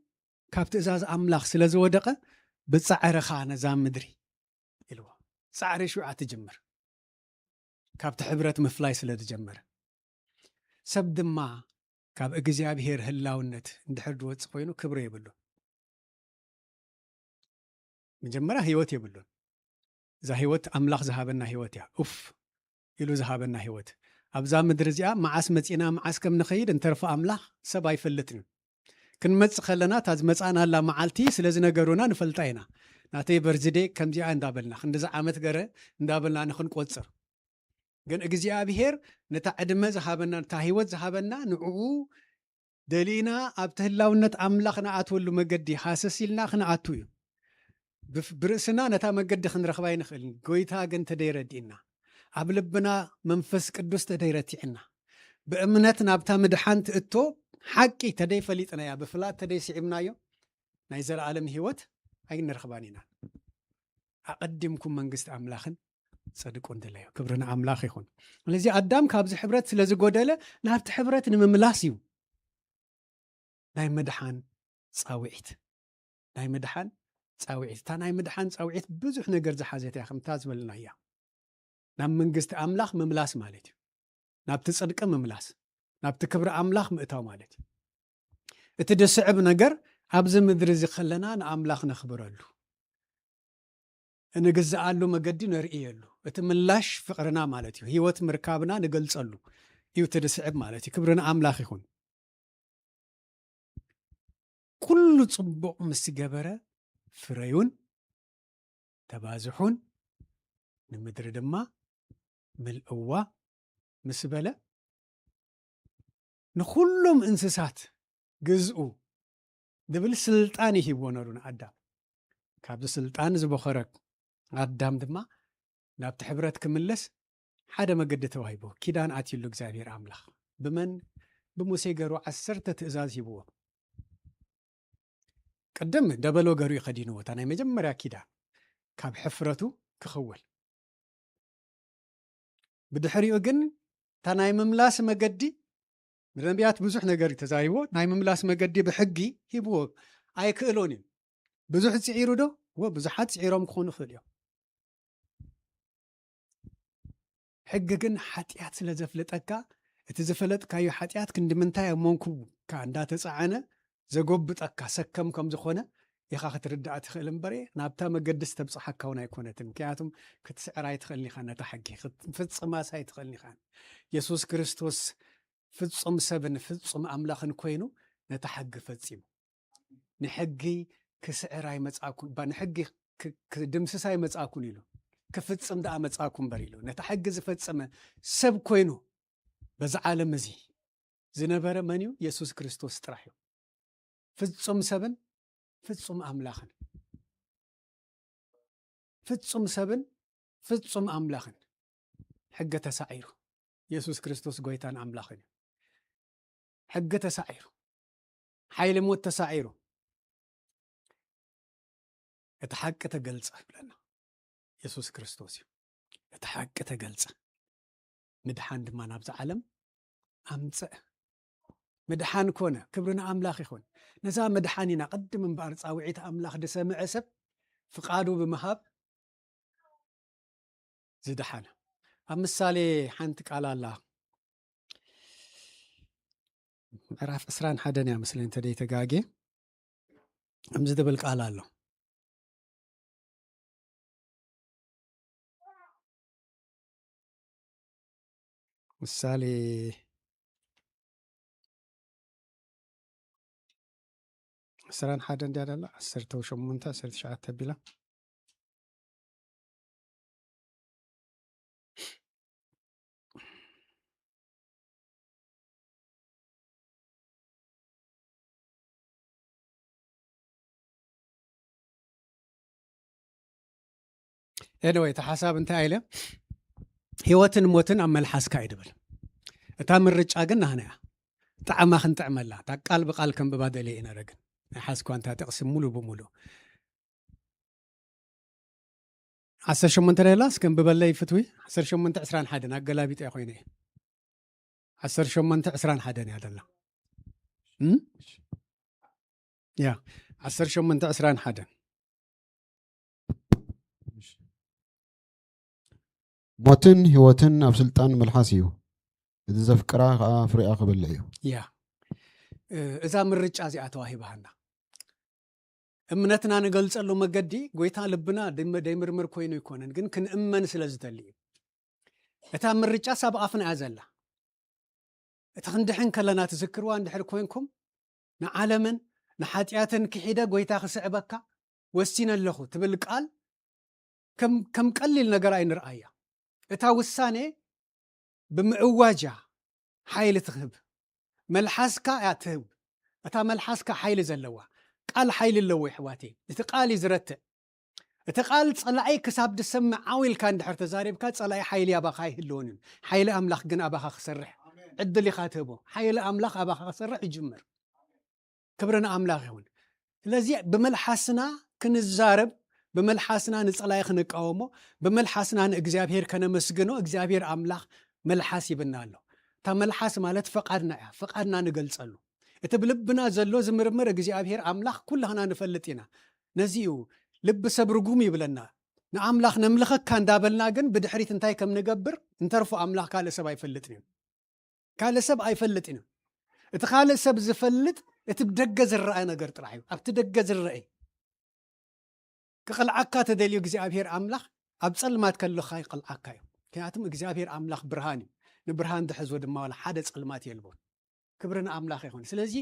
ካብ ትእዛዝ ኣምላኽ ስለ ዝወደቐ፣ "ብጻዕርኻ ነዛ ምድሪ" ኢልዎ። ጻዕሪ ሽውዓ ትጅምር። ካብቲ ሕብረት ምፍላይ ስለ ዝጀመረ። ሰብ ድማ ካብ እግዚኣብሔር ህላውነት እንድሕር ዝወጽእ ኮይኑ ክብሪ የብሉን። መጀመርያ ህይወት የብሉን። እዛ ህይወት ኣምላኽ ዝሃበና ህይወት እያ። ኡፍ ኢሉ ዝሃበና ህይወት። ኣብዛ ምድሪ እዚኣ መዓስ መጺና መዓስ ከም ንኸይድ እንተርፎ ኣምላኽ ሰብ ኣይፈልጥን እዩ። ክንመጽእ ከለና እታ ዝመጻእናላ መዓልቲ ስለ ዝነገሩና ንፈልጣ ኢና። ናተይ በርዝዴ ከምዚኣ እንዳበልና፣ ክንዲዚ ዓመት ገረ እንዳበልና ንኽንቆጽር። ግን እግዚኣብሔር ነታ ዕድመ ዝሃበና፣ ነታ ህይወት ዝሃበና ንዕኡ ደሊና ኣብቲ ህላውነት ኣምላኽ ንኣትወሉ መገዲ ሃሰስ ኢልና ክንኣቱ እዩ። ብፍ-፣ ብርእስና ነታ መገዲ ክንረኽባ ኣይንኽእልን። ጎይታ ግን ተደይረዲእና፣ ኣብ ልብና መንፈስ ቅዱስ ተደይረቲዕና፣ ብእምነት ናብታ ምድሓን ትእቶ ሓቂ ተደይፈሊጥናያ፣ ብፍላጥ ተደይስዒብናዮ፣ ናይ ዘለኣለም ህይወት ኣይንረኽባን ኢና። ኣቐዲምኩም መንግስቲ ኣምላኽን ጽድቁን ድለዩ። ክብሪ ንኣምላኽ ይኹን። ስለዚ ኣዳም ካብዚ ሕብረት ስለ ዝጎደለ ናብቲ ሕብረት ንምምላስ እዩ ናይ ምድሓን ጻውዒት። ናይ ምድሓን ጻውዒት። እታ ናይ ምድሓን ጻውዒት ብዙሕ ነገር ዝሓዘት እያ፣ ከምታ ዝበልናያ። ናብ መንግስቲ ኣምላኽ ምምላስ ማለት እዩ። ናብቲ ጽድቂ ምምላስ፣ ናብቲ ክብሪ ኣምላኽ ምእታው ማለት እዩ። እቲ ድስዕብ ነገር ኣብዚ ምድሪ እዚ ከለና ንኣምላኽ ነኽብረሉ፣ እንግዝኣሉ መገዲ ነርእየሉ፣ እቲ ምላሽ ፍቕርና ማለት እዩ። ህይወት ምርካብና ንገልጸሉ እዩ እቲ ድስዕብ ማለት እዩ። ክብሪ ንኣምላኽ ይኹን። ኩሉ ጽቡቕ ምስ ገበረ ፍረዩን ተባዝሑን ንምድሪ ድማ ምልእዋ ምስ በለ፣ ንኹሎም እንስሳት ግዝኡ ዝብል ስልጣን ይሂብዎ ነሩ ንኣዳም። ካብዚ ስልጣን ዝበኸረ ኣዳም ድማ ናብቲ ሕብረት ክምለስ ሓደ መገዲ ተዋሂቡ። ኪዳን ኣትዩሉ እግዚኣብሔር ኣምላኽ። ብመን? ብሙሴ ገሩ ዓሰርተ ትእዛዝ ሂብዎ። ቅድም ደበሎ ገሩ እዩ ከዲንዎ፣ እታ ናይ መጀመርያ ኪዳን ካብ ሕፍረቱ ክኽወል። ብድሕሪኡ ግን እታ ናይ ምምላስ መገዲ፣ ብነቢያት ብዙሕ ነገር እዩ ተዛሪብዎ። ናይ ምምላስ መገዲ ብሕጊ ሂብዎ፣ ኣይክእሎን እዩ። ብዙሕ ጽዒሩ ዶ? ወ-፣ ብዙሓት ጽዒሮም ክኾኑ ይኽእል እዮም። ሕጊ ግን ሓጢኣት ስለ ዘፍልጠካ፣ እቲ ዝፈለጥካዮ ሓጢኣት ክንዲ ምንታይ ኣብ መንኩብካ እንዳተጻዕነ ዘጎብጠካ ሰከም ከም ዝኾነ ኢኻ ክትርዳእ ትኽእል እምበር፣ ናብታ መገድስ ተብጽሓካ እውን ኣይኮነትን። ምክንያቱም ክትስዕር ኣይትኽእልን ኢኻ፣ ነታ ሕጊ ክትፍጽማስ ኣይትኽእልን ኢኻ። የሱስ ክርስቶስ ፍጹም ሰብን ፍጹም ኣምላኽን ኮይኑ ነታ ሕጊ ፈጺሙ። ንሕጊ ክስዕር ኣይመጻእኩን፣ ባ-፣ ንሕጊ ክ-፣ ክድምስስ ኣይመጻእኩን ኢሉ፣ ክፍጽም ደኣ መጻእኩ እምበር ኢሉ። ነታ ሕጊ ዝፈጸመ ሰብ ኮይኑ በዚ ዓለም እዚ ዝነበረ መን እዩ? የሱስ ክርስቶስ ጥራሕ እዩ። ፍጹም ሰብን ፍጹም ኣምላኽን። ፍጹም ሰብን ፍጹም ኣምላኽን። ሕጊ ተሳዒሩ። የሱስ ክርስቶስ ጎይታን ኣምላኽን እዩ። ሕጊ ተሳዒሩ። ሓይሊ ሞት ተሳዒሩ። እቲ ሓቂ ተገልጸ ይብለና። የሱስ ክርስቶስ እዩ። እቲ ሓቂ ተገልጸ። ምድሓን ድማ ናብዚ ዓለም ኣምጽአ። ምድሓን ኮነ። ክብሪ ንኣምላኽ ይኹን። ነዛ ምድሓን ኢና ቅድም እምበኣር ጻውዒት ኣምላኽ ዝሰምዐ ሰብ ፍቓዱ ብምሃብ ዝደሓነ። ኣብ ምሳሌ ሓንቲ ቃል ኣላ። ምዕራፍ ዕስራን ሓደን እያ መስለኒ እንተ ዘይተጋግየ። ከምዚ ዝብል ቃል ኣሎ። ምሳሌ ዕስራን ሓደን ድያ ደላ? ዓሰርተ ሸሞንተ፣ ዓሰርተ ትሽዓተ ኣቢላ። Anyway፣ እቲ ሓሳብ እንታይ ኢለ? ህይወትን ሞትን ኣብ መልሓስካ እዩ ድብል። እታ ምርጫ ግን ናህና እያ። ጣዕማ ክንጥዕመላ፣ እታ ቃል ብቃል ከንብባ ደልየ እዩ ነረ፣ ግን ናይ ሓዝኳ እንታ ጥቕሲ ሙሉ ብሙሉ። ዓሰርተ ሸሞንተ ደላ እስከ እንብበለይ ፍትዊ። ዓሰርተ ሸሞንተ ዕስራን ሓደን ኣገላቢጠ ኮይነ እየ። ዓሰርተ ሸሞንተ ዕስራን ሓደን እያ ደላ። እም? ያ፣ ዓሰርተ ሸሞንተ ዕስራን ሓደን። ሞትን ህይወትን ኣብ ስልጣን መልሓስ እዩ፣ እቲ ዘፍቅራ ከዓ ፍሬኣ ክበልዕ እዩ። ያ፣ እ፣ እዛ ምርጫ እዚኣ ተዋሂባሃና። እምነትና ንገልጸሉ መገዲ ጎይታ ልብና ደይመ-፣ ደይምርምር ኮይኑ ኣይኮነን፣ ግን ክንእመን ስለ ዝደሊ እዩ። እታ ምርጫ ሳብ ኣፍና እያ ዘላ። እቲ ክንድሕን ከለና ትዝክርዋ እንድሕር ኮይንኩም፣ ንዓለምን ንሓጢኣትን ክሒደ ጎይታ ክስዕበካ ወሲነ ኣለኹ ትብል ቃል ከም፣ ከም ቀሊል ነገር ኣይንርኣያ። እታ ውሳኔ ብምእዋጃ ሓይሊ ትህብ። መልሓስካ እያ ትህብ። እታ መልሓስካ ሓይሊ ዘለዋ። ቃል ሓይሊ ኣለዎ ይሕዋተይ። እቲ ቃል እዩ ዝረትዕ። እቲ ቃል ጸላኢ ክሳብ ድሰምዕ ዓው ኢልካ እንድሕር ተዛሪብካ፣ ጸላኢ ሓይሊ ኣባኻ ኣይህልዎን እዩ። ሓይሊ ኣምላኽ ግን ኣባኻ ክሰርሕ ዕድል ኢኻ ትህቦ። ሓይሊ ኣምላኽ ኣባኻ ክሰርሕ ይጅምር። ክብሪ ንኣምላኽ ይኹን። ስለዚ ብመልሓስና ክንዛረብ፣ ብመልሓስና ንጸላኢ ክንቃወሞ፣ ብመልሓስና ንእግዚኣብሔር ከነመስግኖ፣ እግዚኣብሔር ኣምላኽ መልሓስ ይብና ኣሎ። እታ መልሓስ ማለት ፈቓድና እያ፣ ፈቓድና ንገልጸሉ። እቲ ብልብና ዘሎ ዝምርምር እግዚኣብሔር ኣምላኽ ኩላህና ንፈልጥ ኢና። ነዚ እዩ ልቢ ሰብ ርጉም ይብለና። ንኣምላኽ ነምልኸካ እንዳበልና ግን ብድሕሪት እንታይ ከም ንገብር እንተርፎ ኣምላኽ ካልእ ሰብ ኣይፈልጥን እዩ። ካልእ ሰብ ኣይፈልጥን እዩ። እቲ ካልእ ሰብ ዝፈልጥ እቲ ብደገ ዝረአ ነገር ጥራሕ እዩ። ኣብቲ ደገ ዝረአ እዩ። ክቕልዓካ ተደልዩ እግዚኣብሔር ኣምላኽ ኣብ ጸልማት ከለኻ ይቕልዓካ እዩ። ምክንያቱም እግዚኣብሔር ኣምላኽ ብርሃን እዩ። ንብርሃን ዝሕዞ ድማ ዋላ ሓደ ጸልማት የልቦን። ክብሪ ንኣምላኽ ይኹን። ስለዚ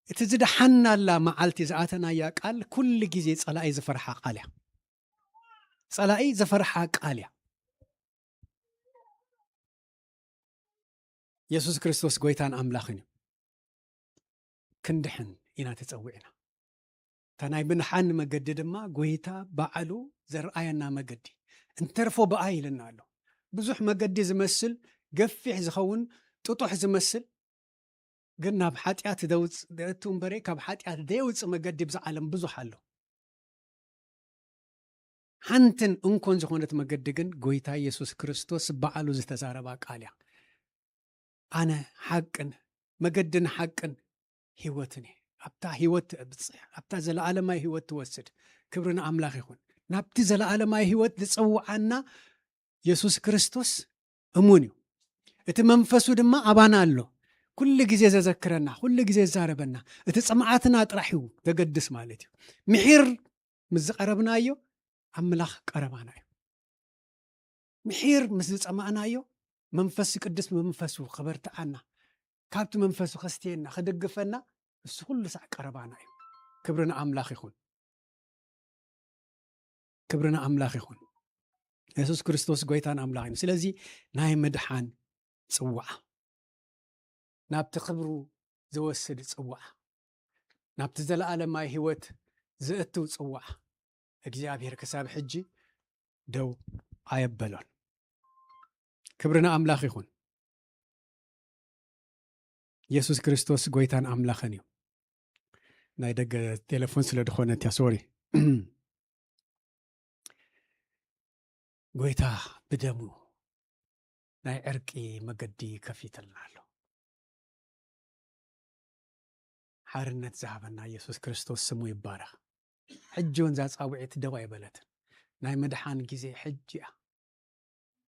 እቲ ዝደሓናላ መዓልቲ ዝኣተናያ ቃል ኩሉ ግዜ ጸላኢ ዝፈርሓ ቃል እያ። ጸላኢ ዝፈርሓ ቃል እያ። የሱስ ክርስቶስ ጎይታን ኣምላኽን እዩ። ክንድሕን ኢና ተጸዊዕና። እታ ናይ ምድሓን መገዲ ድማ ጎይታ ባዕሉ ዘርኣየና መገዲ። እንተርፎ ብኣይ ኢልና ኣሎ። ብዙሕ መገዲ ዝመስል፣ ገፊሕ ዝኸውን፣ ጥጡሕ ዝመስል፣ ግን ናብ ሓጢኣት ደውጽ-፣ ደእቱ እምበረ ካብ ሓጢኣት ደየውጽእ መገዲ ብዛ ዓለም ብዙሕ ኣሎ። ሓንትን እንኮን ዝኾነት መገዲ ግን ጎይታ የሱስ ክርስቶስ ባዕሉ ዝተዛረባ ቃል እያ። ኣነ ሓቅን መገድን ሓቅን ህይወትን እየ። ኣብታ ህይወት ትብጽሕ፣ ኣብታ ዘለዓለማይ ህይወት ትወስድ። ክብሪ ንኣምላኽ ይኹን። ናብቲ ዘለዓለማይ ህይወት ዝጸውዓና የሱስ ክርስቶስ እሙን እዩ። እቲ መንፈሱ ድማ ኣባና ኣሎ። ኩሉ ግዜ ዘዘክረና፣ ኩሉ ግዜ ዝዛረበና። እቲ ጽምዓትና ጥራሕ እዩ ዘገድስ ማለት እዩ። ምሒር ምስ ዝቐረብናዮ ኣምላኽ ቀረባና እዩ። ምሒር ምስ ዝጸማእናዮ መንፈስ ቅዱስ ብመንፈሱ ክበርትዓና፣ ካብቲ መንፈሱ ከስትየና፣ ክድግፈና፣ እሱ ኩሉ ሳዕ ቀረባና እዩ። ክብሪ ንኣምላኽ ይኹን። ክብሪ ንኣምላኽ ይኹን። የሱስ ክርስቶስ ጎይታን ኣምላኽን እዩ። ስለዚ ናይ ምድሓን ጽዋዓ፣ ናብቲ ክብሩ ዝወስድ ጽዋዓ፣ ናብቲ ዘለኣለማይ ህይወት ዘእትው ጽዋዓ እግዚኣብሔር ክሳብ ሕጂ ደው ኣየበሎን። ክብሪ ንኣምላኽ ይኹን። የሱስ ክርስቶስ ጎይታን ኣምላኽን እዩ። ናይ ደገ ቴሌፎን ስለ ድኾነት እያ፣ ሶሪ። ጎይታ ብደሙ ናይ ዕርቂ መገዲ ከፊትልና ኣሎ። ሓርነት ዝሃበና የሱስ ክርስቶስ ስሙ ይባረኽ። ሕጂ እውን እዛ ጻውዒት ደው ኣይበለትን። ናይ ምድሓን ግዜ ሕጂ እያ።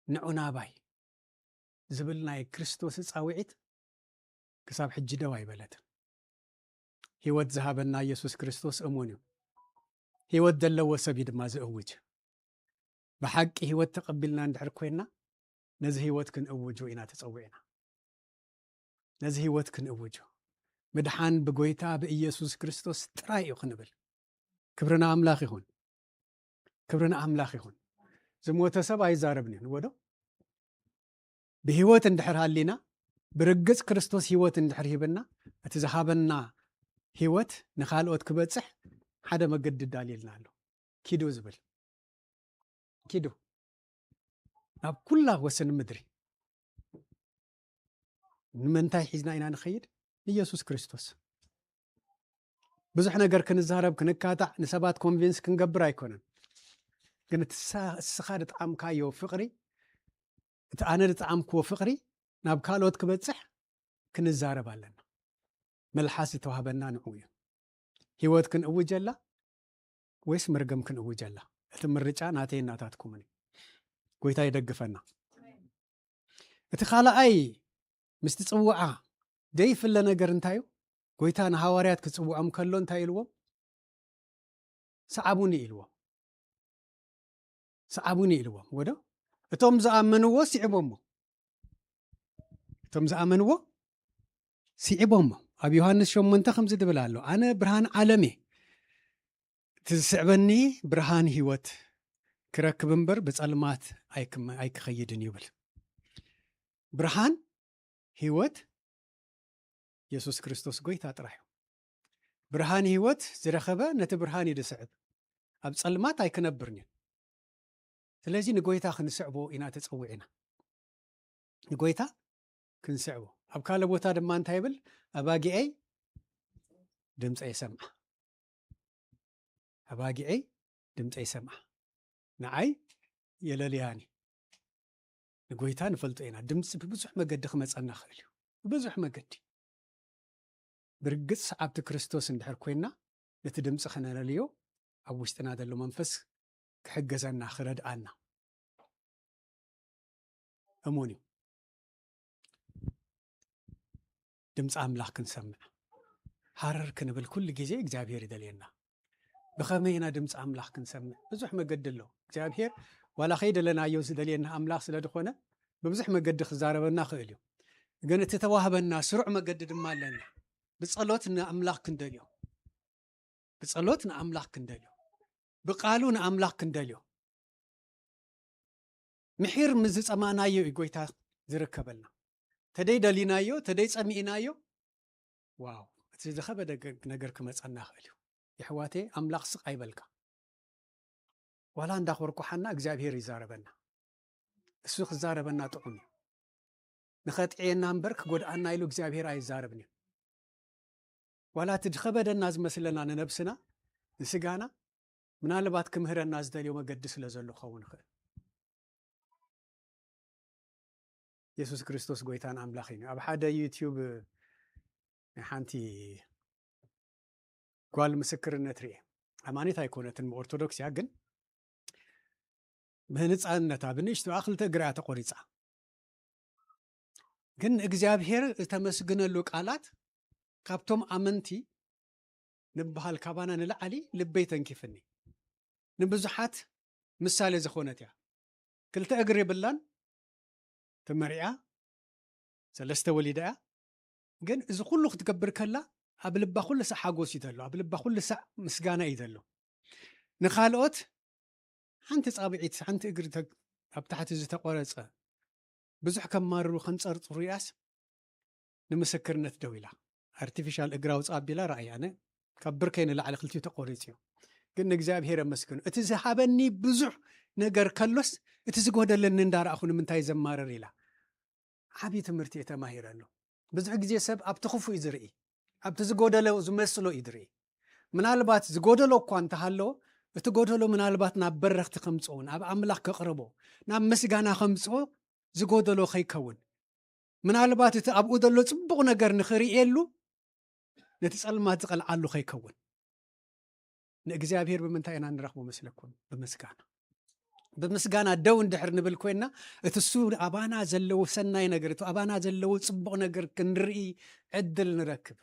ንዑ ናባይ ዝብል ናይ ክርስቶስ ጻውዒት ክሳብ ሕጂ ደው ኣይበለትን። ህይወት ዝሃበና ኢየሱስ ክርስቶስ እሙን እዩ። ህይወት ዘለዎ ሰብ እዩ ድማ ዝእውጅ። ብሓቂ ህይወት ተቐቢልና እንድሕር ኮይና፣ ነዚ ህይወት ክንእውጁ ኢና ተጸዊዕና። ነዚ ህይወት ክንእውጁ፣ ምድሓን ብጎይታ ብኢየሱስ ክርስቶስ ጥራይ እዩ ክንብል። ክብሪ ንኣምላኽ ይኹን። ክብሪ ንኣምላኽ ይኹን። ዝሞተ ሰብ ኣይዛረብን እዩ፣ ንወዶ? ብህይወት እንድሕር ሃሊና፣ ብርግጽ ክርስቶስ ህይወት እንድሕር ሂብና፣ እቲ ዝሃበና ህይወት ንኻልኦት ክበጽሕ ሓደ መገዲ ዳልየልና ኣሎ። ኪዱ ዝብል። ኪዱ። ናብ ኩላ ወሰን ምድሪ። ንምንታይ ሒዝና ኢና ንኸይድ? ንኢየሱስ ክርስቶስ። ብዙሕ ነገር ክንዛረብ፣ ክንካታዕ፣ ንሰባት ኮንቪንስ ክንገብር ኣይኮነን። ግን እቲ ሳ-፣ እስኻ ዝጠዓምካዮ ፍቕሪ፣ እቲ ኣነ ዝጠዓምክዎ ፍቕሪ ናብ ካልኦት ክበጽሕ ክንዛረብ ኣለና። መልሓስ ዝተዋህበና ንዑ እዩ። ህይወት ክንእውጀላ ወይስ መርገም ክንእውጀላ? እቲ ምርጫ ናተይ እናታትኩምን እዩ። ጎይታ ይደግፈና። እቲ ካልኣይ ምስቲ ጽውዓ ዘይፍለ ነገር እንታይ እዩ? ጎይታ ንሃዋርያት ክጽውዖም ከሎ እንታይ ኢልዎም? "ሰዓቡኒ" ኢልዎም። "ሰዓቡኒ" ኢልዎም። ወዶ እቶም ዝኣመንዎ ስዒቦሞ። እቶም ዝኣመንዎ ስዒቦሞ። ኣብ ዮሃንስ ሸሞንተ ከምዚ ድብል ኣሎ፣ "ኣነ ብርሃን ዓለም እየ። እቲ ዝስዕበኒ ብርሃን ህይወት ክረክብ እምበር ብጸልማት ኣይክመ-፣ ኣይክኸይድን" ይብል። ብርሃን ህይወት የሱስ ክርስቶስ ጎይታ ጥራሕ እዩ። ብርሃን ህይወት ዝረኸበ ነቲ ብርሃን እዩ ዝስዕብ። ኣብ ጸልማት ኣይክነብርን እዩ። ስለዚ ንጎይታ ክንስዕቦ ኢና ተጸዊዕና። ንጎይታ ክንስዕቦ። ኣብ ካልእ ቦታ ድማ እንታይ ይብል? "ኣባጊዐይ ድምጸይ ይሰምዓ። ኣባጊዐይ ድምጸይ ይሰምዓ። ንዓይ የለልያኒ።" ንጎይታ ንፈልጦ ኢና። ድምጺ ብብዙሕ መገዲ ክመጸና ይኽእል እዩ። ብብዙሕ መገዲ። ብርግጽ ሰዓብቲ ክርስቶስ እንድሕር ኮይና፣ ነቲ ድምጺ ከነለልዮ ኣብ ውሽጥና ዘሎ መንፈስ ክሕገዘና፣ ክረድኣና እሙን እዩ። ድምጺ ኣምላኽ ክንሰምዕ፣ ሃረር ክንብል ኩሉ ግዜ እግዚኣብሔር ይደልየና። ብኸመይ ኢና ድምጺ ኣምላኽ ክንሰምዕ? ብዙሕ መገዲ ኣሎ። እግዚኣብሔር ዋላ ከይደለናዮ ዝደልየና ኣምላኽ ስለ ዝኾነ፣ ብብዙሕ መገዲ ክዛረበና ክእል እዩ። ግን እቲ ተዋህበና ስሩዕ መገዲ ድማ ኣለና። ብጸሎት ንኣምላኽ ክንደልዮ። ብጸሎት ንኣምላኽ ክንደልዮ። ብቃሉ ንኣምላኽ ክንደልዮ። ምሒር ምስ ዝጸማእናዮ እዩ ጎይታ ዝርከበልና። ተደይ ደሊናዮ፣ ተደይ ጸሚእናዮ፣ ዋው፣ እቲ ዝኸበደ ገ-፣ ነገር ክመጸና ይኽእል እዩ። የሕዋተይ፣ ኣምላኽ ስቕ ኣይበልካ። ዋላ እንዳኾርኮሓና እግዚኣብሔር ይዛረበና። እሱ ክዛረበና ጥዑም እዩ። ንኸጥዕየና እምበር ክጎድኣና ኢሉ እግዚኣብሔር ኣይዛረብን እዩ። ዋላ እቲ ዝኸበደና ዝመስለና ንነብስና፣ ንስጋና፣ ምናልባት ክምህረና ዝደልዮ መገዲ ስለ ዘሎ ክኸውን ይኽእል። የሱስ ክርስቶስ ጎይታን ኣምላኽን እዩ። ኣብ ሓደ ዩትዩብ ናይ ሓንቲ ጓል ምስክርነት ርኤ። ኣማኒት ኣይኮነትን፣ ኦርቶዶክስ እያ፣ ግን ብህንፃነታ ብንእሽቶኣ ክልተ እግራ እያ ተቆሪፃ። ግን ንእግዚኣብሔር እተመስግነሉ ቃላት ካብቶም ኣመንቲ ንበሃል ካባና ንላዕሊ ልበይ ተንኪፍኒ። ንብዙሓት ምሳሌ ዝኾነት እያ። ክልተ እግሪ የብላን፣ ተመሪዓ፣ ሰለስተ ወሊዳ እያ። ግን እዚ ኩሉ ክትገብር ከላ ኣብ ልባ ኩሉ ሳዕ ሓጎስ እዩ ዘሎ፣ ኣብ ልባ ኩሉ ሳዕ ምስጋና እዩ ዘሎ። ንኻልኦት ሓንቲ ጻብዒት፣ ሓንቲ እግሪ ተ-፣ ኣብ ታሕቲ ዝተቆረጸ ብዙሕ ከማርሩ ከንጸርጽሩ ኢያስ ንምስክርነት ደው ኢላ። ኣርቲፊሻል እግራ ኣውጽኣ ኣቢላ ረኣያ። ኣነ ካብ ብርከይ ንላዕሊ ክልቲኡ ተቆሪጹ እዩ። ግን ንእግዚኣብሔር ኣመስግኑ። እቲ ዝሃበኒ ብዙሕ ነገር ከሎስ እቲ ዝጎደለኒ እንዳረኣኹ ንምንታይ ዘማርር ኢላ። ዓቢ ትምህርቲ እየ ተማሂረሉ። ብዙሕ ግዜ ሰብ ኣብቲ ክፉእ እዩ ዝርኢ። ኣብቲ ዝጎደሎ ዝመስሎ እዩ ዝርኢ። ምናልባት ዝጎደሎ እኳ እንተሃለዎ፣ እቲ ጎደሎ ምናልባት ናብ በረኽቲ ከምጽኦ፣ ናብ ኣምላኽ ከቕርቦ፣ ናብ ምስጋና ከምጽኦ ዝጎደሎ ከይከውን። ምናልባት እቲ ኣብኡ ዘሎ ጽቡቕ ነገር ንኽርእየሉ፣ ነቲ ጸልማት ዝቐልዓሉ ከይከውን። ንእግዚኣብሔር ብምንታይ ኢና ንረኽቦ መስለኩም? ብምስጋና። ብምስጋና ደው እንድሕር ንብል ኮይና፣ እቲ እሱ ኣባና ዘለዎ ሰናይ ነገር፣ እቲ ኣባና ዘለዎ ጽቡቕ ነገር ክንርኢ ዕድል ንረክብ።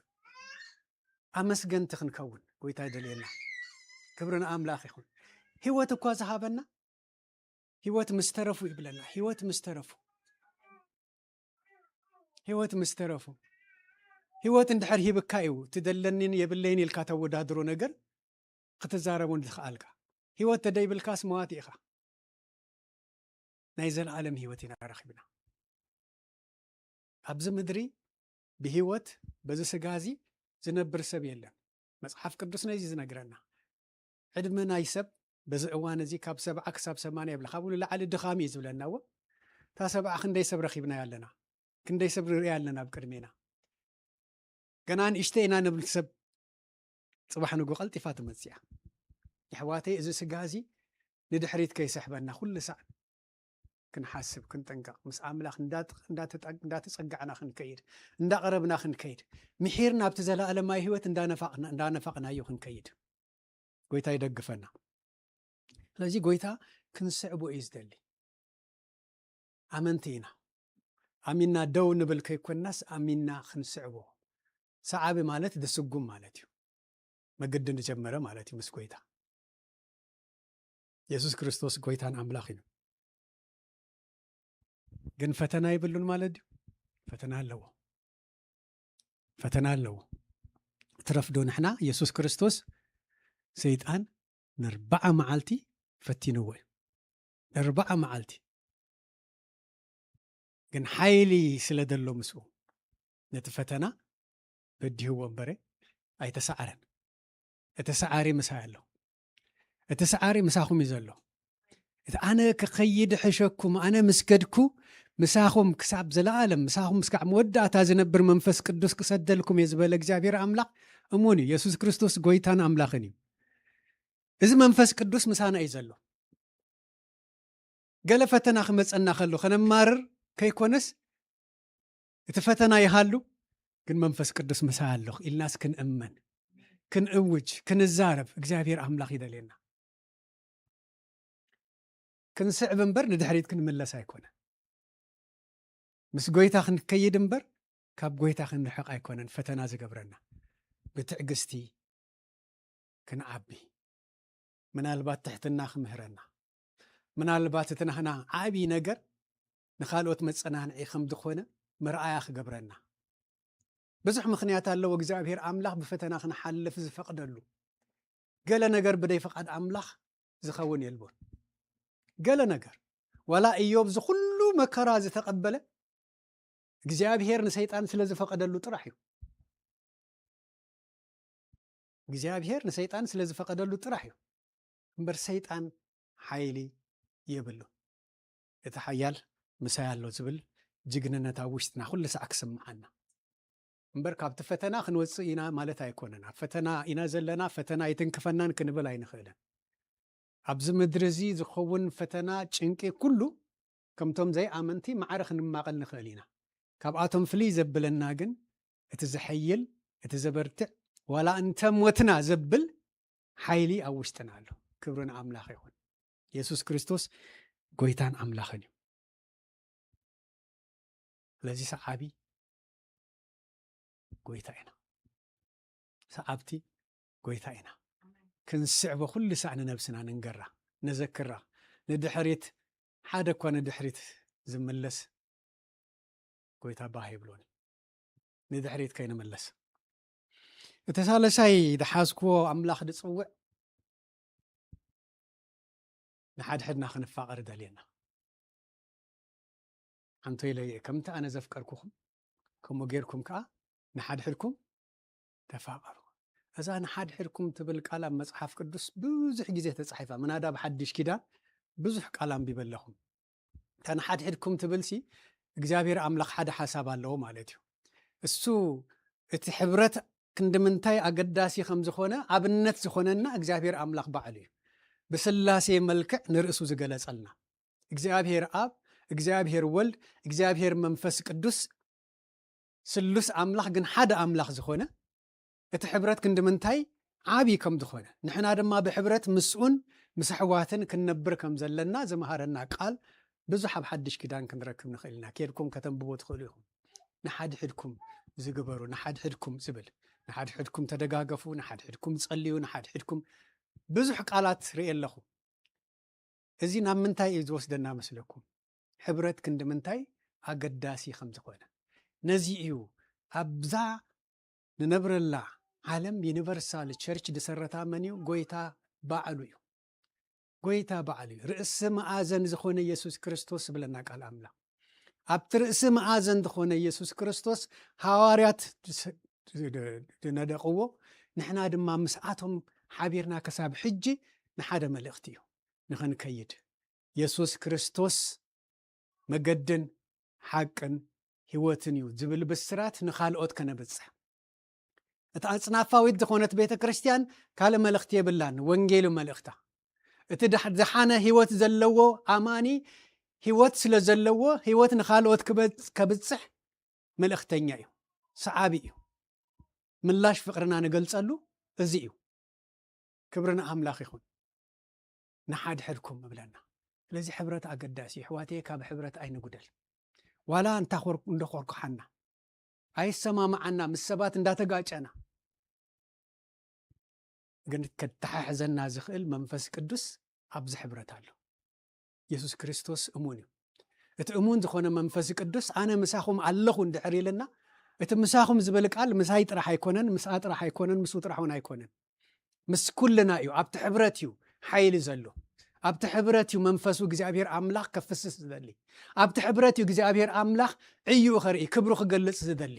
ኣመስገንቲ ክንከውን ጎይታ ይደልየና። ክብሪ ንኣምላኽ ይኹን። ህይወት እኳ ዝሃበና፣ ህይወት ምስ ተረፉ ይብለና። ህይወት ምስ ተረፉ፣ ህይወት ምስ ተረፉ፣ ህይወት እንድሕር ሂብካ እዩ ትደለኒን የብለይን ኢልካ ተወዳድሮ ነገር ክትዛረቡ እንድትኽኣልካ። ህይወት ተደይብልካስ መዋቲ ኢኻ። ናይ ዘለኣለም ህይወት ኢና ረኺብና። ኣብዚ ምድሪ ብህይወት በዚ ስጋ እዚ ዝነብር ሰብ የለን። መጽሓፍ ቅዱስ ነዚ ዝነግረና። ዕድመ ናይ ሰብ በዚ እዋን እዚ ካብ ሰብዓ ክሳብ ሰማንያ ይብላ። ካብኡ ንላዕሊ ድኻም እዩ ዝብለና። እዎ፣ እታ ሰብዓ ክንደይ ሰብ ረኺብናያ ኣለና? ክንደይ ሰብ ንርኢ ኣለና ኣብ ቅድሜና? ገና ንእሽተይ ኢና ንብል ሰብ፣ ጽባሕ ንጎ ቀልጢፋ ትመጽእ እያ። የሕዋተይ፣ እዚ ስጋ እዚ ንድሕሪት ከይሰሕበና ኩሉ ሳዕ ክንሓስብ፣ ክንጥንቀቕ፣ ምስ ኣምላኽ እንዳጥ-፣ እንዳተጠ-፣ እንዳተጸጋዕና ክንከይድ፣ እንዳቐረብና ክንከይድ፣ ምሒር ናብቲ ዘለኣለማዊ ህይወት እንዳነፋቕና-፣ እንዳነፋቕናዮ ክንከይድ ጎይታ ይደግፈና። ስለዚ ጎይታ ክንስዕቦ እዩ ዝደሊ። ኣመንቲ ኢና። ኣሚንና ደው ንብል ከይኮንናስ፣ ኣሚንና ክንስዕቦ። ሰዓቢ ማለት ድስጉም ማለት እዩ። መገዲ ንጀመረ ማለት እዩ ምስ ጎይታ። የሱስ ክርስቶስ ጎይታን ኣምላኽ እዩ። ግን ፈተና ይብሉን ማለት ድዩ? ፈተና ኣለዎ። ፈተና ኣለዎ። ትረፍዶ ንሕና፣ የሱስ ክርስቶስ ሰይጣን ንኣርብዓ መዓልቲ ፈቲንዎ እዩ። ንኣርብዓ መዓልቲ። ግን ሓይሊ ስለ ደሎ ምስኡ፣ ነቲ ፈተና በዲህዎ እምበረ ኣይተሰዓረን። እቲ ሰዓሪ ምሳይ ኣሎ። እቲ ሰዓሪ ምሳኹም እዩ ዘሎ። እቲ ኣነ ክኸይድ ሕሸኩም፣ ኣነ ምስ ከድኩ ምሳኹም ክሳብ ዘለኣለም፣ ምሳኹም እስካዕ መወዳእታ ዝነብር መንፈስ ቅዱስ ክሰደልኩም እየ ዝበለ እግዚኣብሔር ኣምላኽ፣ እሙን እዩ። የሱስ ክርስቶስ ጎይታን ኣምላኽን እዩ። እዚ መንፈስ ቅዱስ ምሳና እዩ ዘሎ። ገለ ፈተና ክመጸና ከሎ ከነማርር ከይኮነስ፣ እቲ ፈተና ይሃሉ፣ ግን መንፈስ ቅዱስ ምሳይ ኣለኹ ኢልናስ ክንእመን፣ ክንእውጅ፣ ክንዛረብ እግዚኣብሔር ኣምላኽ ይደልየና። ክንስዕብ እምበር ንድሕሪት ክንምለስ ኣይኮነን። ምስ ጎይታ ክንከይድ እምበር ካብ ጎይታ ክንርሕቕ ኣይኮነን ፈተና ዝገብረና። ብትዕግስቲ ክንዓቢ፣ ምናልባት ትሕትና ክምህረና፣ ምናልባት እቲ ናህና ዓቢ ነገር ንኻልኦት መጸናንዒ ከም ዝኾነ መርኣያ ክገብረና። ብዙሕ ምኽንያት ኣለዎ እግዚኣብሔር ኣምላኽ ብፈተና ክንሓልፍ ዝፈቕደሉ። ገለ ነገር ብደይ ፍቓድ ኣምላኽ ዝኸውን የልቦን። ገለ ነገር፣ ዋላ ኢዮብ ዝኹሉ መከራ ዝተቐበለ እግዚኣብሔር ንሰይጣን ስለ ዝፈቐደሉ ጥራሕ እዩ። እግዚኣብሔር ንሰይጣን ስለ ዝፈቐደሉ ጥራሕ እዩ። እምበር ሰይጣን ሓይሊ የብሉን። እቲ ሓያል ምሳይ ኣሎ ዝብል ጅግንነት ኣብ ውሽጥና ኩሉ ሳዕ ክስምዓና። እምበር ካብቲ ፈተና ክንወጽእ ኢና ማለት ኣይኮነን። ኣብ ፈተና ኢና ዘለና፣ ፈተና ኣይትንክፈናን ክንብል ኣይንኽእልን። ኣብዚ ምድሪ እዚ ዝኸውን ፈተና፣ ጭንቂ፣ ኩሉ ከምቶም ዘይኣመንቲ ማዕረ ክንማቐል ንኽእል ኢና። ካብኣቶም ፍልይ ዘብለና ግን እቲ ዘሐይል፣ እቲ ዘበርትዕ፣ ዋላ እንተ ሞትና ዘብል ሓይሊ ኣብ ውሽጥና ኣሎ። ክብሪ ንኣምላኽ ይኹን። የሱስ ክርስቶስ ጎይታን ኣምላኽን እዩ። ስለዚ ሰዓቢ ጎይታ ኢና። ሰዓብቲ ጎይታ ኢና። ክንስዕቦ ኩሉ ሳዕ ንነብስና ንንገራ፣ ነዘክራ። ንድሕሪት፣ ሓደ እኳ ንድሕሪት ዝምለስ ጎይታ ባህ ይብሎን። ንድሕሪት ከይንምለስ። እቲ ሳልሳይ ዝሓዝክዎ ኣምላኽ ዝጽውዕ ንሓድሕድና ክንፋቐር ይደልየና። ኣንቶ ኢለ እየ፣ ከምቲ ኣነ ዘፍቀርኩኹም፣ ከምኡ ጌርኩም ከኣ ንሓድሕድኩም ተፋቐሩ። እዛ ንሓድሕድኩም ትብል ቃል ኣብ መጽሓፍ ቅዱስ ብዙሕ ግዜ ተጻሒፋ። ምናዳ ኣብ ሓድሽ ኪዳን ብዙሕ ቃል ኣንቢበ ኣለኹም። እታ ንሓድሕድኩም ትብልሲ እግዚኣብሔር ኣምላኽ ሓደ ሓሳብ ኣለዎ ማለት እዩ። እሱ እቲ ሕብረት ክንዲ ምንታይ ኣገዳሲ ከም ዝኾነ ኣብነት ዝኾነና እግዚኣብሔር ኣምላኽ ባዕሉ እዩ። ብስላሴ መልክዕ ንርእሱ ዝገለጸልና። እግዚኣብሔር ኣብ፣ እግዚኣብሔር ወልድ፣ እግዚኣብሔር መንፈስ ቅዱስ ስሉስ ኣምላኽ ግን ሓደ ኣምላኽ ዝኾነ፣ እቲ ሕብረት ክንዲ ምንታይ ዓቢ ከም ዝኾነ፣ ንሕና ድማ ብሕብረት ምስኡን ምስ ኣሕዋትን ክንነብር ከም ዘለና ዝመሃረና ቃል ብዙሕ ኣብ ሓድሽ ኪዳን ክንረክብ ንኽእል ኢና። ኬድኩም ከተንብቦ ትኽእሉ ኢኹም። ንሓድሕድኩም ዝግበሩ፣ ንሓድሕድኩም ዝብል። ንሓድሕድኩም ተደጋገፉ፣ ንሓድሕድኩም ጸልዩ፣ ንሓድሕድኩም ብዙሕ ቃላት ርኢ ኣለኹ። እዚ ናብ ምንታይ እዩ ዝወስደና መስለኩም? ሕብረት ክንዲ ምንታይ ኣገዳሲ ከም ዝኾነ። ነዚ እዩ ኣብዛ ንነብረላ ዓለም ዩኒቨርሳል ቸርች ዝሰረታ መን እዩ? ጎይታ ባዕሉ እዩ። ጎይታ ባዕሉ እዩ። ርእሲ መኣዘን ዝኾነ ኢየሱስ ክርስቶስ ዝብለና ቃል ኣምላኽ። ኣብቲ ርእሲ መኣዘን ዝኾነ ኢየሱስ ክርስቶስ ሃዋርያት ዝሰ-፣ ዝነደቕዎ፣ ንሕና ድማ ምስኣቶም ሓቢርና ክሳብ ሕጂ ንሓደ መልእኽቲ እዩ ንኽንከይድ። ኢየሱስ ክርስቶስ መገድን ሓቅን ህይወትን እዩ ዝብል ብስራት ንኻልኦት ከነብጽሕ። እታ ኣጽናፋዊት ዝኾነት ቤተ ክርስቲያን ካልእ መልእኽቲ የብላን፣ ወንጌል እዩ መልእኽታ። እቲ ዳሕ-፣ ዝሓነ ህይወት ዘለዎ ኣማኒ ህይወት ስለ ዘለዎ፣ ህይወት ንኻልኦት ክበጽ-፣ ከብጽሕ መልእኽተኛ እዩ፣ ሰዓቢ እዩ። ምላሽ ፍቕርና ንገልጸሉ እዚ እዩ። ክብሪ ንኣምላኽ ይኹን። ንሓድሕድኩም እብለና። ስለዚ ሕብረት ኣገዳሲ እዩ። ኣሕዋተየ፣ ካብ ሕብረት ኣይንጉደል። ዋላ እንታ ኮር-፣ እንዶ ኮርኩሓና፣ ኣይሰማማዓና፣ ምስ ሰባት እንዳተጋጨና፣ ግን ከተሓሕዘና ዝኽእል መንፈስ ቅዱስ ኣብዚ ሕብረት ኣሎ። ኢየሱስ ክርስቶስ እሙን እዩ። እቲ እሙን ዝኾነ መንፈስ ቅዱስ ኣነ ምሳኹም ኣለኹ እንድሕር ኢልና፣ እቲ ምሳኹም ዝብል ቃል ምሳይ ጥራሕ ኣይኮነን፣ ምስኣ ጥራሕ ኣይኮነን፣ ምስኡ ጥራሕ እውን ኣይኮነን። ምስ ኩልና እዩ። ኣብቲ ሕብረት እዩ ሓይሊ ዘሎ። ኣብቲ ሕብረት እዩ መንፈሱ እግዚኣብሔር ኣምላኽ ከፍስስ ዝደሊ። ኣብቲ ሕብረት እዩ እግዚኣብሔር ኣምላኽ ዕይኡ ኸርኢ፣ ክብሩ ክገልጽ ዝደሊ።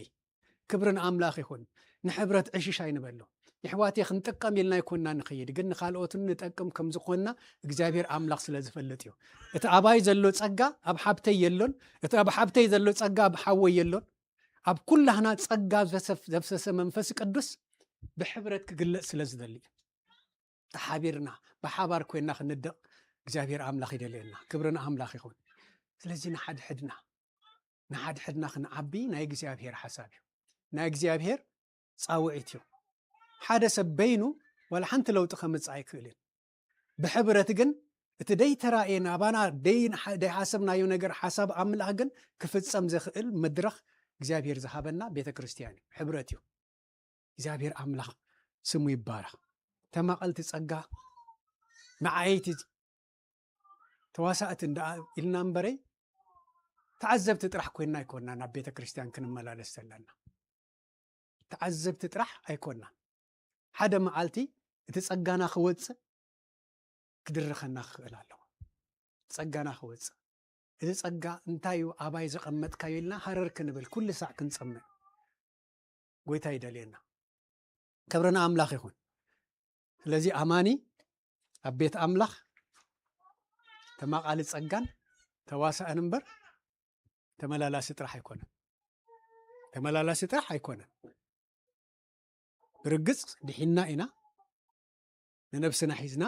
ክብሪ ንኣምላኽ ይኹን። ንሕብረት ዕሽሽ ኣይንበሎ። የሕዋቴ፣ ክንጥቀም ኢልና ኣይኮንና ንኸይድ፣ ግን ንኻልኦትን ንጠቅም ከም ዝኾንና እግዚኣብሔር ኣምላኽ ስለ ዝፈልጥ እዩ። እቲ ኣባይ ዘሎ ጸጋ ኣብ ሓብተይ የሎን፣ እቲ ኣብ ሓብተይ ዘሎ ጸጋ ኣብ ሓወይ የሎን። ኣብ ኩላህና ጸጋ ዘሰፍ-፣ ዘፍሰሰ መንፈስ ቅዱስ ብሕብረት ክግለጽ ስለ ዝደሊ እዩ። ተሓቢርና ብሓባር ኮይና ክንደቕ እግዚኣብሔር ኣምላኽ ይደልየና። ክብሪ ንኣምላኽ ይኹን። ስለዚ ንሓድሕድና፣ ንሓድሕድና ክንዓቢ ናይ እግዚኣብሔር ሓሳብ እዩ። ናይ እግዚኣብሔር ጻውዒት እዩ። ሓደ ሰብ በይኑ ዋላ ሓንቲ ለውጢ ከምጽእ ኣይክእልን። ብሕብረት ግን እቲ ደይተራእየ ናባና ደይ-፣ ደይሓሰብናዮ ነገር ሓሳብ ኣምላኽ ግን ክፍጸም ዘኽእል መድረኽ እግዚኣብሔር ዝሃበና ቤተ ክርስቲያን እዩ፣ ሕብረት እዩ። እግዚኣብሔር ኣምላኽ ስሙ ይባረኽ። ተማቐልቲ ጸጋ፣ መዓየይቲ ተዋሳእቲ እንዳ ኢልና እምበረይ፣ ተዓዘብቲ ጥራሕ ኮይንና ኣይኮንና ናብ ቤተ ክርስቲያን ክንመላለስ ዘለና። ተዓዘብቲ ጥራሕ ኣይኮንና። ሓደ መዓልቲ እቲ ጸጋና ክወጽእ ክድርኸና ክኽእል ኣለዎ። ጸጋና ክወጽእ። እዚ ጸጋ እንታይ እዩ? ኣባይ ዘቐመጥካዮ ኢልና ሃረር ክንብል፣ ኩሉ ሳዕ ክንጸምዕ ጎይታ ይደልየና። ክብሪ ንኣምላኽ ይኹን። ስለዚ ኣማኒ ኣብ ቤት ኣምላኽ ተማቓሊ ጸጋን ተዋሳእን እምበር ተመላላሲ ጥራሕ ኣይኮነን። ተመላላሲ ጥራሕ ኣይኮነን። ብርግጽ ድሒና ኢና፣ ንነብስና ሒዝና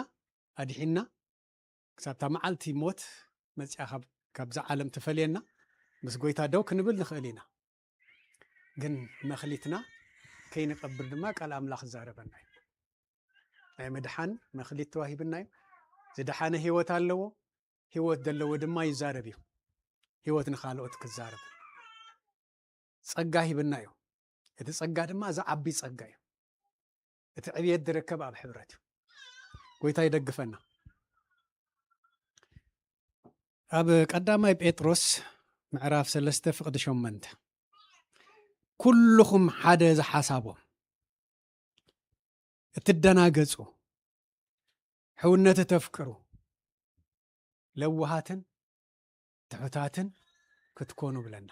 ኣድሒና፣ ክሳብታ መዓልቲ ሞት መጽያ ካብ-፣ ካብዛ ዓለም ትፈልየና፣ ምስ ጎይታ ደው ክንብል ንኽእል ኢና። ግን መኽሊትና ከይንቀብር ድማ ቃል ኣምላኽ ይዛረበና እዩ። ናይ ምድሓን መኽሊት ተዋሂብና እዩ። ዝደሓነ ህይወት ኣለዎ፣ ህይወት ዘለዎ ድማ ይዛረብ እዩ። ህይወት ንኻልኦት ክዛረብ ጸጋ ሂብና እዩ። እቲ ጸጋ ድማ ዝዓቢ ጸጋ እዩ። እቲ ዕብየት ዝርከብ ኣብ ሕብረት እዩ። ጎይታ ይደግፈና። ኣብ ቀዳማይ ጴጥሮስ ምዕራፍ ሰለስተ ፍቕዲ ሸሞንተ፣ "ኩልኹም ሓደ ዝሓሳቦም እትደናገጹ፣ ሕውነት እተፍቅሩ፣ ለውሃትን ትሑታትን ክትኮኑ" ብለና።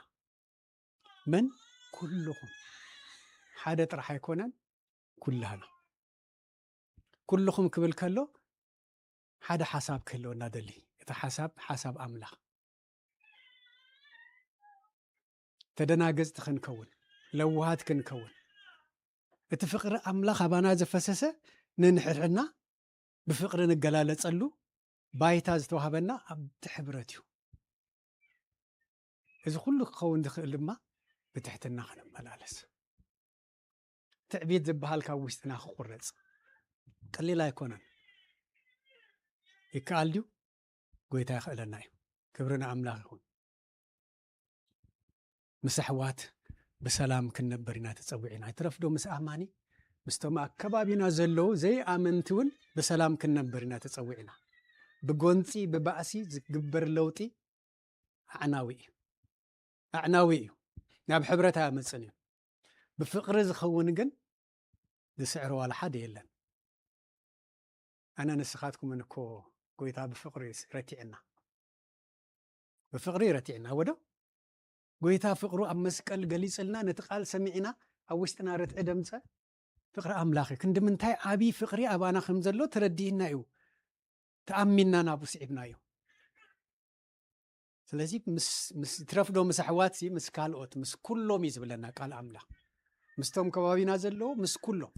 መን? ኩልኹም። ሓደ ጥራሕ ኣይኮነን፣ ኩላህና። ኩልኹም ክብል ከሎ ሓደ ሓሳብ ክህልወና ደሊ። እቲ ሓሳብ፣ ሓሳብ ኣምላኽ። ተደናገጽቲ ክንከውን፣ ለውሃት ክንከውን፣ እቲ ፍቕሪ ኣምላኽ ኣባና ዘፈሰሰ ንንሕድሕድና ብፍቕሪ ንገላለጸሉ ባይታ ዝተዋህበና ኣብቲ ሕብረት እዩ። እዚ ኩሉ ክኸውን ዝኽእል ድማ ብትሕትና ክንመላለስ። ትዕቢት ዝበሃል ካብ ውሽጥና ክቁረጽ ቀሊል ኣይኮነን። ይከኣል ድዩ? ጎይታ ይኽእለና እዩ። ክብሪ ንኣምላኽ ይኹን። ምስ ኣሕዋት፣ ብሰላም ክንነብር ኢና ተጸዊዕና። ይትረፍዶ ምስ ኣማኒ፣ ምስቶም ኣብ ከባቢና ዘለዉ ዘይኣመንቲ እውን ብሰላም ክንነብር ኢና ተጸዊዕና። ብጎንጺ፣ ብባእሲ ዝግበር ለውጢ ኣዕናዊ እዩ። ኣዕናዊ እዩ። ናብ ሕብረት ኣያመጽን እዩ። ብፍቕሪ ዝኸውን ግን ዝስዕር ዋላ ሓደ የለን። ኣነ ንስኻትኩምን እኮ ጎይታ ብፍቕሪ ረቲዕና። ብፍቕሪ ረቲዕና፣ ወዶ ጎይታ ፍቕሩ ኣብ መስቀል ገሊጽልና፣ ነቲ ቃል ሰሚዕና፣ ኣብ ውሽጥና ርትዒ ደምጸ። ፍቕሪ ኣምላኽ እዩ። ክንዲ ምንታይ ዓቢ ፍቕሪ ኣባና ከም ዘሎ ተረዲእና እዩ። ተኣሚንና ናብኡ ስዒብናዮ። ስለዚ ምስ፣ ምስ ትረፍዶ ምስ ኣሕዋት ሲ፣ ምስ ካልኦት፣ ምስ ኩሎም እዩ ዝብለና ቃል ኣምላኽ። ምስቶም ከባቢና ዘለዉ፣ ምስ ኩሎም።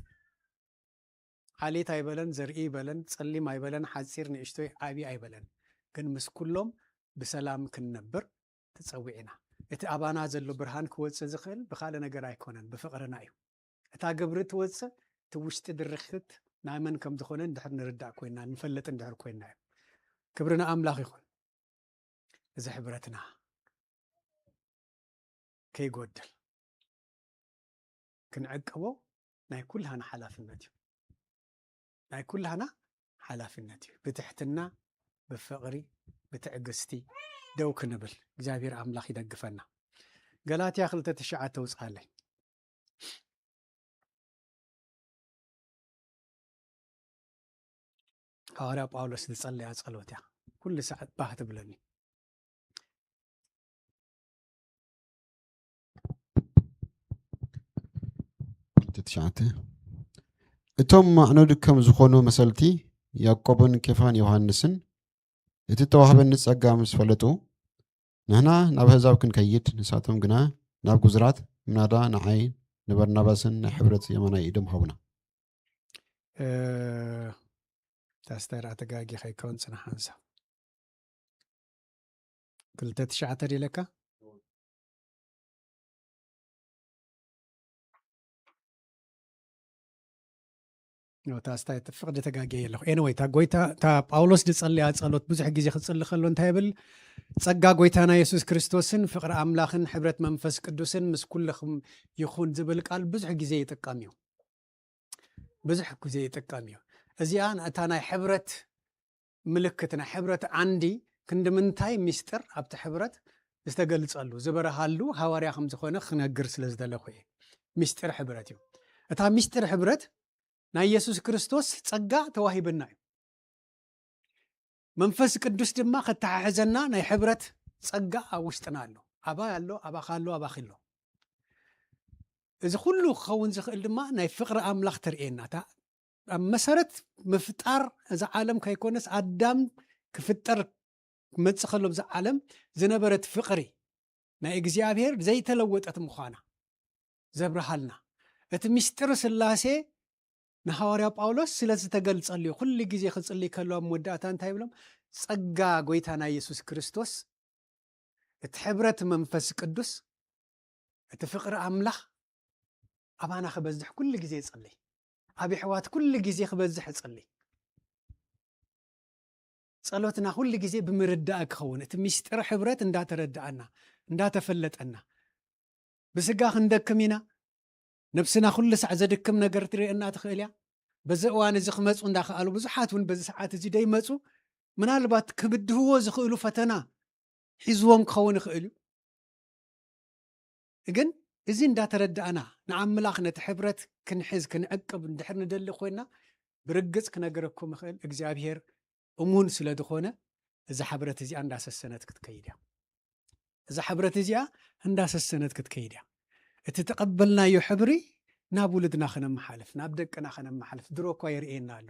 ዓሌት ኣይበለን፣ ዘርኢ ኣይበለን፣ ጸሊም ኣይበለን፣ ሓጺር ንእሽቶይ ዓቢ ኣይበለን። ግን ምስ ኩሎም ብሰላም ክንነብር ተጸዊዕና። እቲ ኣባና ዘሎ ብርሃን ክወጽእ ዝኽእል ብኻልእ ነገር ኣይኮነን፣ ብፍቕርና እዩ። እታ ግብሪ ትወጽእ፣ እቲ ውሽጢ ድርኺት ናይ መን ከም ዝኾነ እንድሕር ንርዳእ ኮይና፣ ንፈልጥ እንድሕር ኮይና እዩ። ክብሪ ንኣምላኽ ይኹን። እዚ ሕብረትና ከይጎድል ክንዕቅቦ ናይ ኩላህና ሓላፍነት እዩ። ናይ ኩላህና ሓላፍነት እዩ። ብትሕትና፣ ብፍቕሪ፣ ብትዕግስቲ ደው ክንብል እግዚኣብሔር ኣምላኽ ይደግፈና። ገላትያ ክልተ ትሽዓተ ውፅኣለይ። ሃዋርያ ጳውሎስ ዝጸለያ ጸሎት እያ። ኩሉ ሰዓት ባህ ትብለኒ። ክልተ ትሽዓተ። እቶም ኣዕኑድ ከም ዝኾኑ መሰልቲ ያዕቆብን ኬፋን ዮሃንስን እቲ ተዋህበኒ ጸጋ ምስ ፈለጡ፣ ንሕና ናብ ኣህዛብ ክንከይድ፣ ንሳቶም ግና ናብ ግዙራት፣ ምናዳ ንዓይ ንበርናባስን ናይ ሕብረት የማናይ ኢዶም ሃቡና። ታስተር ኣተጋጊ ከይከውን ጽና ሓንሳብ ክልተ ትሽዓተ ድለካ ታስታይ ፍቅዲ ተጋጊየ ኣለኹ። ኤንወይ እታ ጎይታ እታ ጳውሎስ ዝጸለያ ጸሎት ብዙሕ ግዜ ክጽሊ ከሎ እንታይ ይብል? ጸጋ ጎይታና የሱስ ክርስቶስን ፍቅሪ ኣምላኽን ሕብረት መንፈስ ቅዱስን ምስ ኩልኹም ይኹን ዝብል ቃል ብዙሕ ግዜ ይጥቀም እዩ። ብዙሕ ግዜ ይጥቀም እዩ። እዚኣ እታ ናይ ሕብረት ምልክት፣ ናይ ሕብረት ዓንዲ ክንዲ ምንታይ ሚስጥር ኣብቲ ሕብረት ዝተገልጸሉ ዝበረሃሉ ሃዋርያ ከም ዝኾነ ክነግር ስለ ዝደለኹ እየ። ሚስጥር ሕብረት እዩ። እታ ሚስጥር ሕብረት ናይ የሱስ ክርስቶስ ጸጋ ተዋሂብና እዩ። መንፈስ ቅዱስ ድማ ከተሓሕዘና ናይ ሕብረት ጸጋ ኣብ ውሽጥና ኣሎ። ኣባይ ኣሎ፣ ኣባኻ ኣሎ፣ ኣባኺ ኣሎ። እዚ ኩሉ ክኸውን ዝኽእል ድማ ናይ ፍቕሪ ኣምላኽ ተርእየና። እታ ኣብ መሰረት ምፍጣር እዛ ዓለም ከይኮነስ ኣዳም ክፍጠር ክመጽእ ከሎ ብዛ ዓለም ዝነበረት ፍቕሪ ናይ እግዚኣብሔር ዘይተለወጠት ምዃና ዘብርሃልና እቲ ምስጢር ስላሴ ንሃዋርያ ጳውሎስ ስለ ዝተገልጸሉ እዩ። ኩሉ ግዜ ክጽልይ ከሎ ኣብ መወዳእታ እንታይ ይብሎም? ጸጋ ጎይታና የሱስ ክርስቶስ፣ እቲ ሕብረት መንፈስ ቅዱስ፣ እቲ ፍቕሪ ኣምላኽ ኣባና ክበዝሕ ኩሉ ግዜ ይጽልይ። ኣብ ኣሕዋት ኩሉ ግዜ ክበዝሕ ይጽልይ። ጸሎትና ኩሉ ግዜ ብምርዳእ ክኸውን፣ እቲ ምስጢር ሕብረት እንዳተረዳኣና እንዳተፈለጠና። ብስጋ ክንደክም ኢና። ነብስና ኩሉ ሳዕ ዘድክም ነገር ትርእየና ትኽእል እያ። በዚ እዋን እዚ ክመፁ እንዳኸኣሉ ብዙሓት እውን በዚ ሰዓት እዚ ደይመፁ ምናልባት ክብድህዎ ዝኽእሉ ፈተና ሒዝዎም ክኸውን ይኽእል እዩ። ግን እዚ እንዳተረዳእና ንኣምላኽ ነቲ ሕብረት ክንሕዝ ክንዕቅብ እንድሕር ንደሊ ኮይና ብርግጽ ክነገረኩም ይኽእል እግዚኣብሔር እሙን ስለ ዝኾነ እዛ ሕብረት እዚኣ እንዳሰሰነት ክትከይድ እያ። እዛ ሕብረት እዚኣ እንዳሰሰነት ክትከይድ እያ። እቲ ተቐበልናዮ ሕብሪ ናብ ውሉድና ከነመሓልፍ ናብ ደቅና ከነመሓልፍ ድሮ እኳ የርእየና ኣሎ።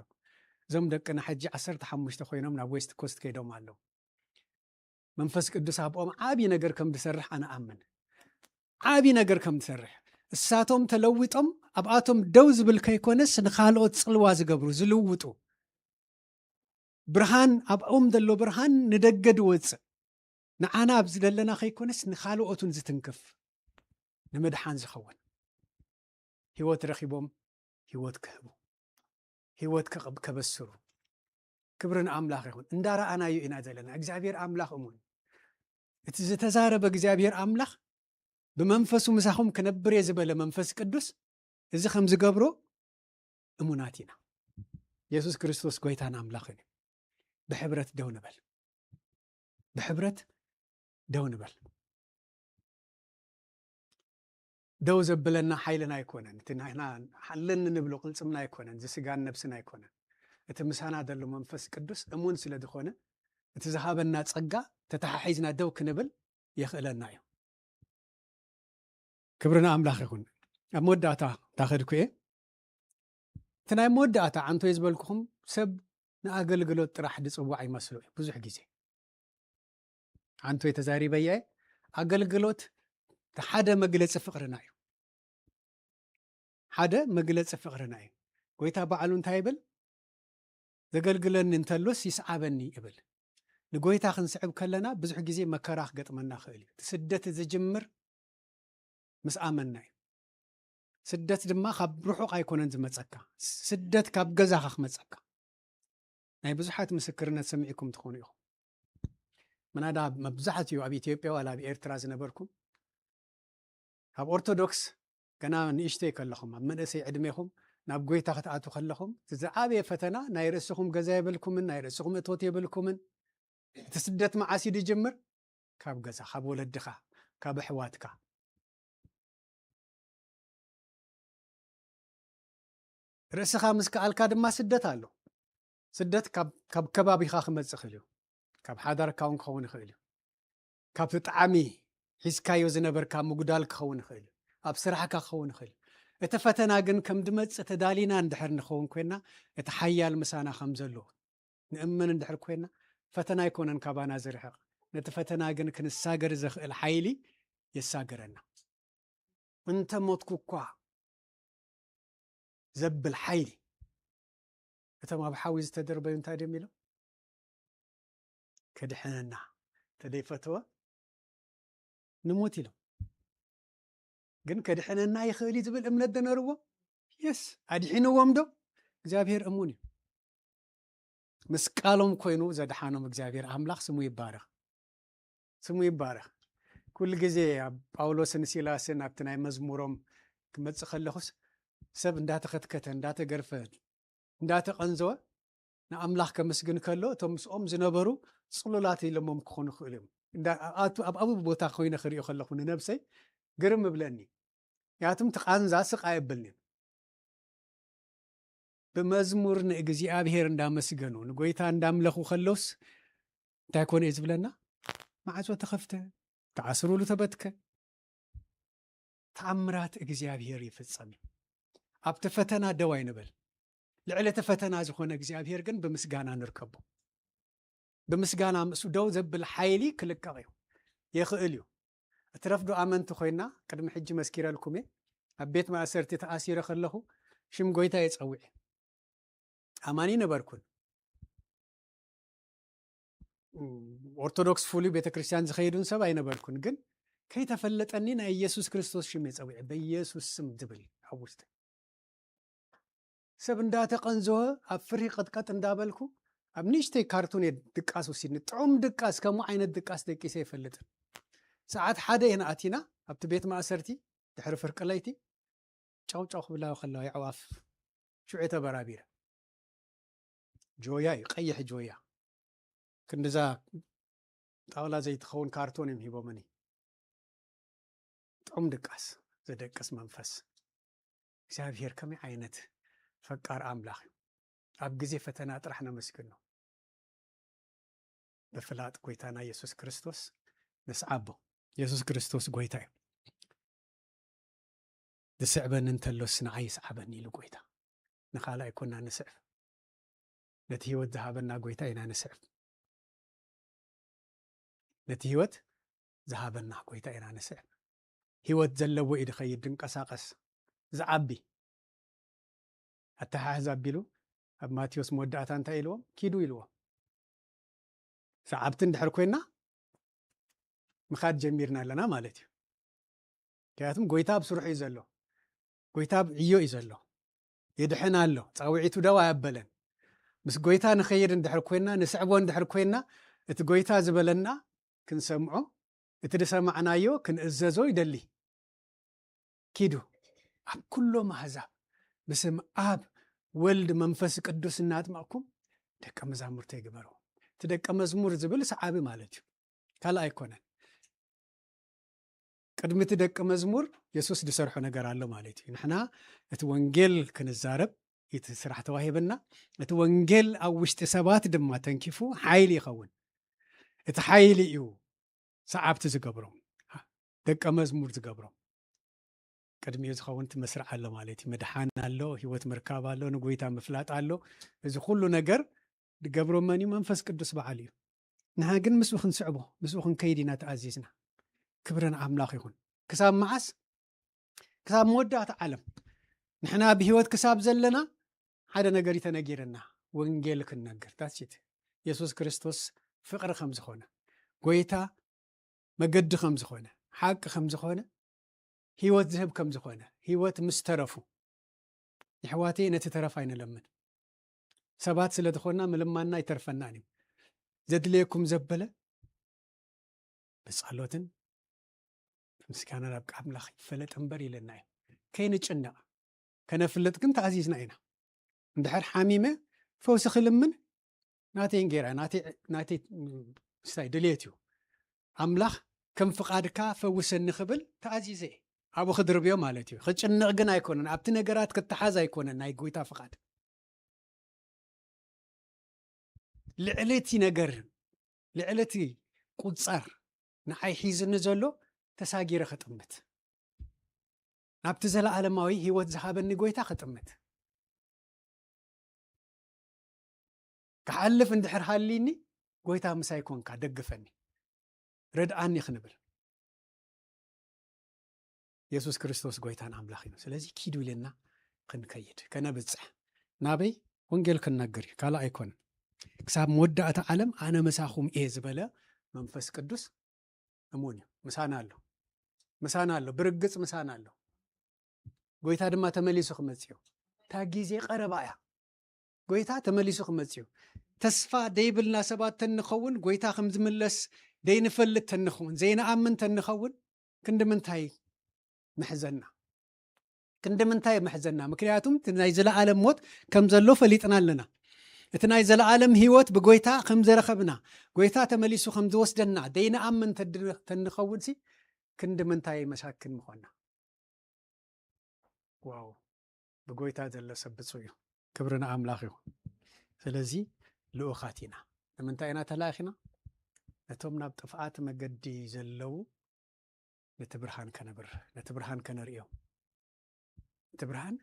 እዞም ደቅና ሕጂ ዓሰርተ ሓሙሽተ ኮይኖም ናብ ዌስት ኮስት ከይዶም ኣለዉ። መንፈስ ቅዱስ ኣብኦም ዓብዪ ነገር ከም ዝሰርሕ ኣነ ኣምን። ዓብዪ ነገር ከም ዝሰርሕ እሳቶም ተለዊጦም ኣብኣቶም ደው ዝብል ከይኮነስ ንኻልኦት ፅልዋ ዝገብሩ ዝልውጡ ብርሃን ኣብኦም ዘሎ ብርሃን ንደገ ዝወፅእ ንዓና ኣብዚ ዘለና ከይኮነስ ንኻልኦትን ዝትንክፍ ንምድሓን ዝኸውን ህይወት ረኺቦም ህይወት ክህቡ ህይወት ከበስሩ ክብሪ ንኣምላኽ ይኹን። እንዳረኣናዩ ኢና ዘለና። እግዚኣብሔር ኣምላኽ እሙን። እቲ ዝተዛረበ እግዚኣብሔር ኣምላኽ ብመንፈሱ ምሳኹም ክነብር እየ ዝበለ መንፈስ ቅዱስ፣ እዚ ከም ዝገብሮ እሙናት ኢና። የሱስ ክርስቶስ ጎይታን ኣምላኽን እዩ። ብሕብረት ደው ንበል። ብሕብረት ደው ንበል። ደው ዘብለና ሓይልና ኣይኮነን። እቲ ንሕና ሓለኒ ንብሎ ቅልጽምና ኣይኮነን። እዚ ስጋን ነብስን ኣይኮነን። እቲ ምሳና ዘሎ መንፈስ ቅዱስ እሙን ስለ ዝኾነ፣ እቲ ዝሃበና ጸጋ ተተሓሒዝና ደው ክንብል የኽእለና እዩ። ክብሪ ንኣምላኽ ይኹን። ኣብ መወዳእታ ታኸድኩ እየ። እቲ ናይ መወዳእታ ዓንቶ እየ ዝበልኩኹም፣ ሰብ ንኣገልግሎት ጥራሕ ዝጽዋዕ ይመስሎ እዩ ብዙሕ ግዜ። ዓንቶ እየ ተዛሪበያ እየ። ኣገልግሎት ሓደ መግለጺ ፍቕርና እዩ። ሓደ መግለጺ ፍቕርና እዩ። ጎይታ ባዕሉ እንታይ ይብል? "ዘገልግለኒ እንተሎስ ይስዓበኒ" ይብል። ንጎይታ ክንስዕብ ከለና ብዙሕ ግዜ መከራ ክገጥመና ክእል እዩ። እቲ ስደት ዝጅምር ምስ ኣመንና እዩ። ስደት ድማ ካብ ርሑቕ ኣይኮነን ዝመጸካ። ስደት ካብ ገዛኻ ክመጸካ። ናይ ብዙሓት ምስክርነት ሰሚዕኩም ትኾኑ ኢኹም። ምናዳ መብዛሕትኡ ኣብ ኢትዮጵያ ዋላ ኣብ ኤርትራ ዝነበርኩም፣ ኣብ ኦርቶዶክስ ገና ንእሽተይ ከለኹም፣ ኣብ መንእሰይ ዕድሜኹም ናብ ጎይታ ክትኣትዉ ከለኹም፣ እቲ ዝዓበየ ፈተና ናይ ርእስኹም ገዛ የብልኩምን፣ ናይ ርእስኹም እቶት የብልኩምን። እቲ ስደት መዓስ እዩ ዝጅምር? ካብ ገዛ፣ ካብ ወለድኻ፣ ካብ ኣሕዋትካ። ርእስኻ ምስ ከኣልካ ድማ ስደት ኣሎ። ስደት ካብ፣ ካብ ከባቢኻ ክመጽእ ይኽእል እዩ። ካብ ሓዳርካ እውን ክኸውን ይኽእል እዩ። ካብቲ ጣዕሚ ሒዝካዮ ዝነበርካ ምጉዳል ክኸውን ይኽእል እዩ። ኣብ ስራሕካ ክኸውን ይኽእል እዩ። እቲ ፈተና ግን ከም ድመጽእ ተዳሊና እንድሕር ንኸውን ኮይና፣ እቲ ሓያል ምሳና ከም ዘሎ ንእመን እንድሕር ኮይና፣ ፈተና ኣይኮነን ካባና ዝርሕቕ። ነቲ ፈተና ግን ክንሳገር ዘኽእል ሓይሊ የሳግረና። "እንተ ሞትኩ እኳ" ዘብል ሓይሊ። እቶም ኣብ ሓዊ ዝተደርበዩ እንታይ ድዮም ኢሎም? "ከድሕነና እንተደይፈተወ ንሞት" ኢሎም። ግን ከድሕነና ይኽእል እዩ ዝብል እምነት ዶ ነርዎም? የስ። ኣድሒንዎም ዶ? እግዚኣብሔር እሙን እዩ። ምስ ቃሎም ኮይኑ ዘድሓኖም እግዚኣብሔር ኣምላኽ ስሙ ይባረኽ። ስሙ ይባረኽ። ኩሉ ግዜ ኣብ ጳውሎስን ሲላስን ኣብቲ ናይ መዝሙሮም ክመጽእ ከለኹስ፣ ሰብ እንዳተኸትከተ፣ እንዳተገርፈ፣ እንዳተቐንዘወ ንኣምላኽ ከመስግን ከሎ፣ እቶም ምስኦም ዝነበሩ ጽሉላት ኢሎሞም ክኾኑ ይኽእሉ እዮም። እንዳ-፣ ኣብኣቱ-፣ ኣብ ኣብኡ ቦታ ኮይነ ክሪኦ ከለኹ ንነብሰይ ግርም እብለኒ። ምኽንያቱም እቲ ቃንዛ ስቕ ኣየብልን'ዩ። ብመዝሙር ንእግዚኣብሔር እንዳመስገኑ፣ ንጎይታ እንዳምለኹ ከለውስ እንታይ ኮነ እዩ ዝብለና? ማዕጾ ተኸፍተ፣ ተኣስሩሉ ተበትከ። ተኣምራት እግዚኣብሔር ይፍጸም እዩ። ኣብቲ ፈተና ደው ኣይንበል። ልዕሊ እቲ ፈተና ዝኾነ እግዚኣብሔር ግን ብምስጋና ንርከቦ። ብምስጋና ምስኡ ደው ዘብል ሓይሊ ክልቀቕ እዩ። ይኽእል እዩ። እትረፍዶ ኣመንቲ ኮይና፣ ቅድሚ ሕጂ መስኪረልኩም እየ። ኣብ ቤት ማእሰርቲ ተኣሲረ ከለኹ ሽም ጎይታ እየ ጸዊዐ። ኣማኒ ነበርኩን። ኦርቶዶክስ ፍሉይ ቤተክርስትያን ዝኸይዱን ሰብ ኣይነበርኩን። ግን ከይተፈለጠኒ ናይ ኢየሱስ ክርስቶስ ሽም እየ ጸዊዐ። በኢየሱስ ስም ዝብል ኣብ ውሽጠይ። ሰብ እንዳተቐንዘወ ኣብ ፍርሂ ቀጥቀጥ እንዳበልኩ ኣብ ንእሽተይ ካርቶን እየ ድቃስ ወሲድኒ። ጥዑም ድቃስ፣ ከምኡ ዓይነት ድቃስ ደቂሰ ኣይፈልጥን። ሰዓት ሓደ እየን ኣቲና ኣብቲ ቤት ማእሰርቲ ድሕሪ ፍርቂ ለይቲ ጫው ጫው ክብላ ከለዋ የዕዋፍ ሽዑ እየ ተበራቢረ። ጆያ እዩ፣ ቀይሕ ጆያ። ክንድዛ ጣውላ ዘይትኸውን ካርቶን እዮም ሂቦምኒ። ጥዑም ድቃስ ዘደቅስ መንፈስ። እግዚኣብሔር ከመይ ዓይነት ፈቃር ኣምላኽ እዩ። ኣብ ግዜ ፈተና ጥራሕ ነመስግኖ። ብፍላጥ ጎይታና የሱስ ክርስቶስ ንስዓቦ። የሱስ ክርስቶስ ጎይታ እዩ። "ዝስዕበኒ እንተሎስ ንዓይ ይስዓበኒ" ኢሉ ጎይታ። ንኻልእ ኣይኮና ንስዕብ። ነቲ ህይወት ዝሃበና ጎይታ ኢና ንስዕብ። ነቲ ህይወት ዝሃበና ጎይታ ኢና ንስዕብ። ህይወት ዘለዎ እዩ ዝኸይድ፣ ዝንቀሳቐስ፣ ዝዓቢ። ኣተሓሕዝ ኣቢሉ ኣብ ማቴዎስ መወዳእታ እንታይ ኢልዎም? "ኪዱ" ኢልዎም። ሰዓብቲ እንድሕር ኮይና ምኻድ ጀሚርና ኣለና ማለት እዩ። ምክንያቱም ጎይታ ኣብ ስርሑ እዩ ዘሎ። ጎይታ ኣብ ዕዮ እዩ ዘሎ። የድሕን ኣሎ። ጻውዒቱ ደው ኣያበለን። ምስ ጎይታ ንኸይድ እንድሕር ኮይና፣ ንስዕቦ እንድሕር ኮይና፣ እቲ ጎይታ ዝበለና ክንሰምዖ፣ እቲ ዝሰማዕናዮ ክንእዘዞ ይደሊ። ኪዱ ኣብ ኩሎም ኣህዛብ ብስም ኣብ ወልድ መንፈስ ቅዱስ እናጥመቕኩም ደቀ መዛሙርተይ ግበሩ። እቲ ደቀ መዝሙር ዝብል ሰዓቢ ማለት እዩ፣ ካልእ ኣይኮነን። ቅድሚ እቲ ደቀ መዝሙር የሱስ ዝሰርሖ ነገር ኣሎ ማለት እዩ። ንሕና እቲ ወንጌል ክንዛረብ እቲ ስራሕ ተዋሂበና። እቲ ወንጌል ኣብ ውሽጢ ሰባት ድማ ተንኪፉ ሓይሊ ይኸውን። እቲ ሓይሊ እዩ ሰዓብቲ ዝገብሮም፣ ደቀ መዝሙር ዝገብሮም። ቅድሚኡ ዝኸውን እቲ መስርዕ ኣሎ ማለት እዩ። ምድሓን ኣሎ፣ ህይወት ምርካብ ኣሎ፣ ንጎይታ ምፍላጥ ኣሎ። እዚ ኩሉ ነገር ዝገብሮ መን እዩ? መንፈስ ቅዱስ በዓል እዩ። ንሓ ግን ምስኡ ክንስዕቦ፣ ምስኡ ክንከይድ ኢና ተኣዚዝና። ክብርን ኣምላኽ ይኹን። ክሳብ መዓስ? ክሳብ መወዳእታ ዓለም። ንሕና ብህይወት ክሳብ ዘለና ሓደ ነገር እዩ ተነጊርና፣ ወንጌል ክንነግር። ታሲት የሱስ ክርስቶስ ፍቕሪ ከም ዝኾነ፣ ጎይታ መገዲ ከም ዝኾነ፣ ሓቂ ከም ዝኾነ፣ ህይወት ዝህብ ከም ዝኾነ፣ ህይወት ምስ ተረፉ፣ የሕዋተይ ነቲ ተረፍ ኣይንለምን። ሰባት ስለ ዝኾንና ምልማንና ኣይተርፈናን እዩ። ዘድልየኩም ዘበለ ብጸሎትን ብምስጋና ናብ ኣምላኽ ይፈለጥ እምበር ኢለና እዩ። ከይንጭነቕ፣ ከነፍልጥ ግን ተኣዚዝና ኢና። እንድሕር ሓሚመ ፈውሲ ክልምን ናተይን ገይራ፣ ናተይ፣ ናተይ ምስታይ ድልየት እዩ። ኣምላኽ ከም ፍቓድካ ፈውሰኒ ክብል ተኣዚዘ እየ። ኣብኡ ክድርብዮ ማለት እዩ። ክጭነቕ ግን ኣይኮነን። ኣብቲ ነገራት ክተሓዝ ኣይኮነን ናይ ጎይታ ፍቓድ። ልዕሊ እቲ ነገር፣ ልዕሊ እቲ ቁጸር ንዓይ ሒዝኒ ዘሎ ተሳጊረ ክጥምት። ናብቲ ዘለዓለማዊ ህይወት ዝሃበኒ ጎይታ ክጥምት። ክሓልፍ እንድሕር ሃሊኒ፣ ጎይታ ምሳይ ኮንካ፣ ደግፈኒ፣ ርድኣኒ ክንብል። የሱስ ክርስቶስ ጎይታን ኣምላኽ እዩ። ስለዚ ኪዱ ኢልና ክንከይድ፣ ከነብጽሕ። ናበይ? ወንጌል ክንነግር እዩ። ካልእ ኣይኮነን። ክሳብ መወዳእታ ዓለም ኣነ ምሳኹም እየ ዝበለ መንፈስ ቅዱስ እሙን እዩ። ምሳና ኣሎ። ምሳና ኣሎ። ብርግጽ ምሳና ኣሎ። ጎይታ ድማ ተመሊሱ ክመጽእ እዩ። እታ ግዜ ቀረባ እያ። ጎይታ ተመሊሱ ክመጽእ እዩ። ተስፋ ደይብልና ሰባት ተንኸውን፣ ጎይታ ከም ዝምለስ ደይንፈልጥ ተንኸውን፣ ዘይንኣምን ተንኸውን፣ ክንዲ ምንታይ ምሕዘና? ክንዲ ምንታይ ምሕዘና? ምክንያቱም እቲ ናይ ዘለዓለም ሞት ከም ዘሎ ፈሊጥና ኣለና። እቲ ናይ ዘለዓለም ህይወት ብጎይታ ከም ዘረኸብና፣ ጎይታ ተመሊሱ ከም ዝወስደና ደይንኣምን ተድ-፣ ተንኸውንሲ፣ ክንዲ ምንታይ መሳኪን ምኾንና? ዋው፣ ብጎይታ ዘሎ ሰብ ብፁዕ እዩ። ክብሪ ንኣምላኽ ይኹን። ስለዚ ልኡኻት ኢና። ንምንታይ ኢና ተላኢኽና? ነቶም ናብ ጥፍኣት መገዲ ዘለዉ ነቲ ብርሃን ከነብር-፣ ነቲ ብርሃን ከነርእዮም። ነቲ ብርሃን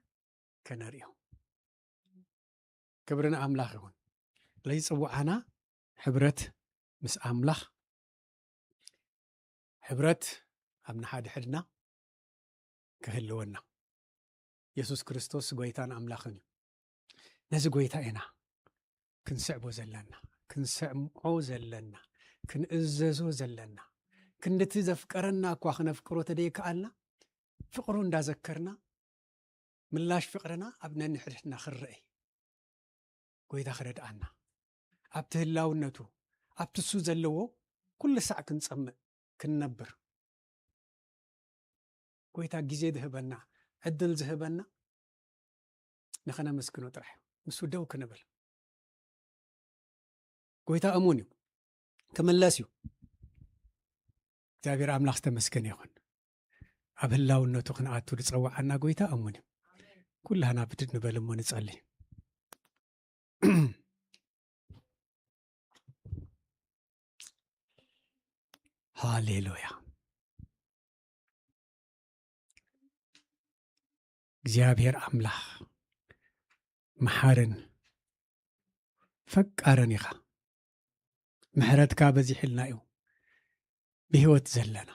ከነርእዮም። ክብሪ ንኣምላኽ ይኹን። ለይጽውዓና ሕብረት ምስ ኣምላኽ፣ ሕብረት ኣብ ንሓድሕድና ክህልወና። የሱስ ክርስቶስ ጎይታን ኣምላኽን እዩ። ነዚ ጎይታ ኢና ክንስዕቦ ዘለና፣ ክንሰምዖ ዘለና፣ ክንእዘዞ ዘለና። ክንድቲ ዘፍቀረና እኳ ክነፍቅሮ ተደይከኣልና፣ ፍቕሩ እንዳዘከርና፣ ምላሽ ፍቕርና ኣብ ነንሕድሕድና ክረኣይ ጎይታ ክረድኣና። ኣብቲ ህላውነቱ፣ ኣብቲ እሱ ዘለዎ ኩሉ ሳዕ ክንጸምእ፣ ክንነብር። ጎይታ ግዜ ዝህበና፣ ዕድል ዝህበና ንኸነመስግኖ ጥራሕ እዩ። ምስኡ ደው ክንብል። ጎይታ እሙን እዩ። ክምለስ እዩ። እግዚኣብሔር ኣምላኽ ዝተመስገነ ይኹን። ኣብ ህላውነቱ ክንኣቱ ዝጸውዓና ጎይታ እሙን እዩ። ኩላህና ብድድ ንበል እሞ ንጸሊ። ሃሌሉያ። እግዚኣብሔር ኣምላኽ መሓርን ፈቃርን ኢኻ። ምሕረትካ በዚሕልና እዩ ብህይወት ዘለና።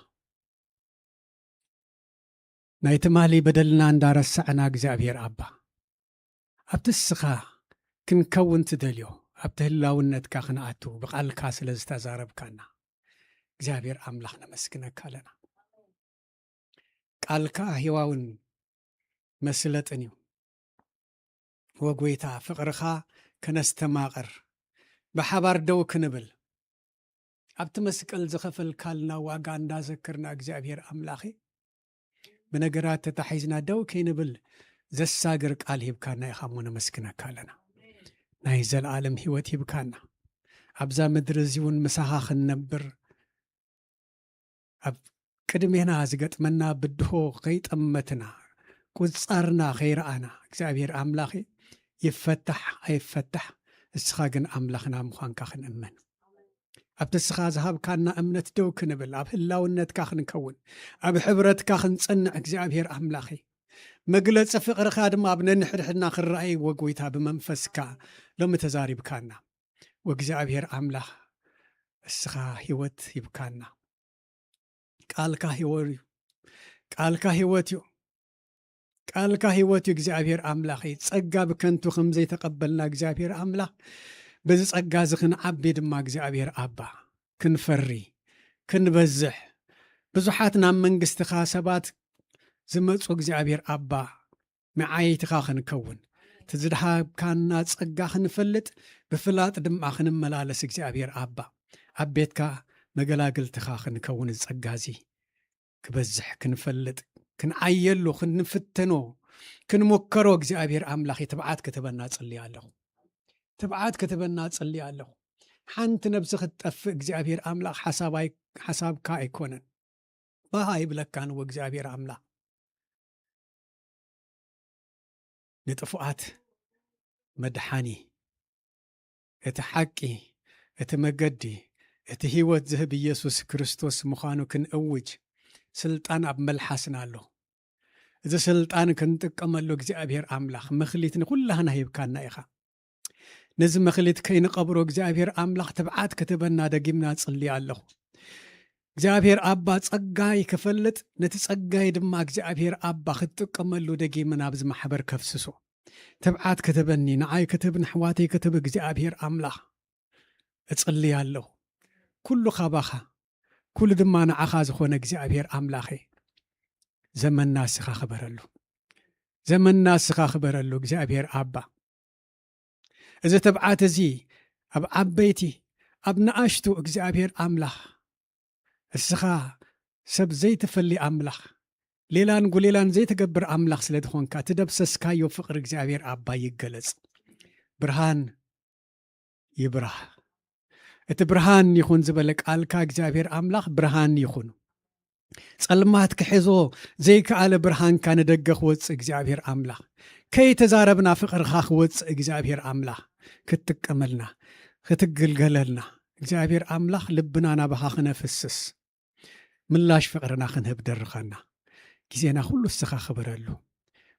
ናይ ትማሊ በደልና እንዳረሳዕና እግዚኣብሔር ኣባ፣ ኣብቲ እስኻ ክንከውን ትደልዮ፣ ኣብቲ ህላውነትካ ክንኣቱ ብቓልካ ስለ ዝተዛረብካና፣ እግዚኣብሔር ኣምላኽ ነመስግነካ ኣለና። ቃልካ ህያውን መስለጥን እዩ። ወጎይታ፣ ፍቕርኻ ከነስተማቕር፣ ብሓባር ደው ክንብል፣ ኣብቲ መስቀል ዝኸፈልካልና ዋጋ እንዳዘከርና፣ እግዚኣብሔር ኣምላኸ፣ ብነገራት ተታሒዝና ደው ከይንብል ዘሳግር ቃል ሂብካና ኢኻ እሞ ነመስግነካ ኣለና። ናይ ዘለኣለም ህይወት ሂብካና፣ ኣብዛ ምድሪ እዚ እውን ምሳኻ ክንነብር፣ ኣብ ቅድሜና ዝገጥመና ብድሆ ከይጠመትና፣ ቁጻርና ከይረኣና፣ እግዚኣብሔር ኣምላኽ ይፈታሕ ኣይፈታሕ፣ እስኻ ግን ኣምላኽና ምዃንካ ክንእመን፣ ኣብቲ እስኻ ዝሃብካና እምነት ደው ክንብል፣ ኣብ ህላውነትካ ክንከውን፣ ኣብ ሕብረትካ ክንጸንዕ እግዚኣብሔር ኣምላኸይ፣ መግለጺ ፍቕርኻ ድማ ኣብ ነንሕድሕድና ክረኣይ ወጎይታ ብመንፈስካ ሎሚ ተዛሪብካና። ወእግዚኣብሔር ኣምላኽ እስኻ ህይወት ሂብካና። ቃልካ ህይወት እዩ። ቃልካ ህይወት እዩ። ቃልካ ህይወት እዩ እግዚኣብሔር ኣምላኸይ። ጸጋ ብከንቱ ከም ዘይተቐበልና እግዚኣብሔር ኣምላኽ፣ በዚ ጸጋ እዚ ክንዓቢ ድማ እግዚኣብሔር ኣባ፣ ክንፈሪ፣ ክንበዝሕ፣ ብዙሓት ናብ መንግስትኻ ሰባት ዝመጹ እግዚኣብሔር ኣባ፣ መዓይትኻ ክንከውን፣ እቲ ዝድሃብካና ጸጋ ክንፈልጥ፣ ብፍላጥ ድማ ክንመላለስ እግዚኣብሔር ኣባ፣ ኣብ ቤትካ መገላግልትኻ ክንከውን እዚ ጸጋ እዚ ክበዝሕ ክንፈልጥ፣ ክንዓየሉ፣ ክንፍተኖ፣ ክንሙከሮ እግዚኣብሔር ኣምላኽ ትብዓት ክትበና ጽልይ ኣለኹ። ትብዓት ክትበና ጽልይ ኣለኹ። ሓንቲ ነብሲ ክትጠፍእ እግዚኣብሔር ኣምላኽ ሓሳብ ኣይ-፣ ሓሳብካ ኣይኮነን። ባህ ኣይብለካን ወእግዚኣብሔር ኣምላኽ። ንጥፉኣት መድሓኒ፣ እቲ ሓቂ፣ እቲ መገዲ፣ እቲ ህይወት ዝህብ ኢየሱስ ክርስቶስ ምዃኑ ክንእውጅ ስልጣን ኣብ መልሓስና ኣሎ። እዚ ስልጣን ክንጥቀመሉ እግዚኣብሔር ኣምላኽ መኽሊት ንኹላህና ሂብካና ኢኻ። ነዚ መኽሊት ከይንቐብሮ እግዚኣብሔር ኣምላኽ ትብዓት ክትበና ደጊምና ጽልይ ኣለኹ። እግዚኣብሔር ኣባ ጸጋይ ክፈልጥ፣ ነቲ ጸጋይ ድማ እግዚኣብሔር ኣባ ክትጥቀመሉ ደጊመ ናብዚ ማሕበር ከፍስሶ። ትብዓት ክትበኒ፣ ንዓይ ክትብ፣ ንሕዋተይ ክትብ እግዚኣብሔር ኣምላኽ እጽልይ ኣለኹ። ኩሉ ካባኻ፣ ኩሉ ድማ ንዓኻ ዝኾነ እግዚኣብሔር ኣምላኸይ፣ ዘመንና እስኻ ክበረሉ። ዘመንና እስኻ ክበረሉ እግዚኣብሔር ኣባ። እዚ ትብዓት እዚ ኣብ ዓበይቲ፣ ኣብ ንኣሽቱ እግዚኣብሔር ኣምላኽ፣ እስኻ ሰብ ዘይትፈሊ ኣምላኽ፣ ሌላን ጉሌላን ዘይትገብር ኣምላኽ ስለ ዝኾንካ፣ እቲ ደብሰስካዮ ፍቕሪ እግዚኣብሔር ኣባ ይገለጽ። ብርሃን ይብራህ። እቲ ብርሃን ይኹን ዝበለ ቃልካ እግዚኣብሔር ኣምላኽ ብርሃን ይኹን። ጸልማት ክሕዞ ዘይከኣለ ብርሃንካ ንደገ ክወጽእ እግዚኣብሔር ኣምላኽ፣ ከይተዛረብና ፍቕርኻ ክወጽእ እግዚኣብሔር ኣምላኽ ክትጥቀመልና፣ ክትግልገለልና እግዚኣብሔር ኣምላኽ ልብና ናባኻ ክነፍስስ፣ ምላሽ ፍቕርና ክንህብ ደርኸና። ግዜና ኩሉ እስኻ ክበረሉ።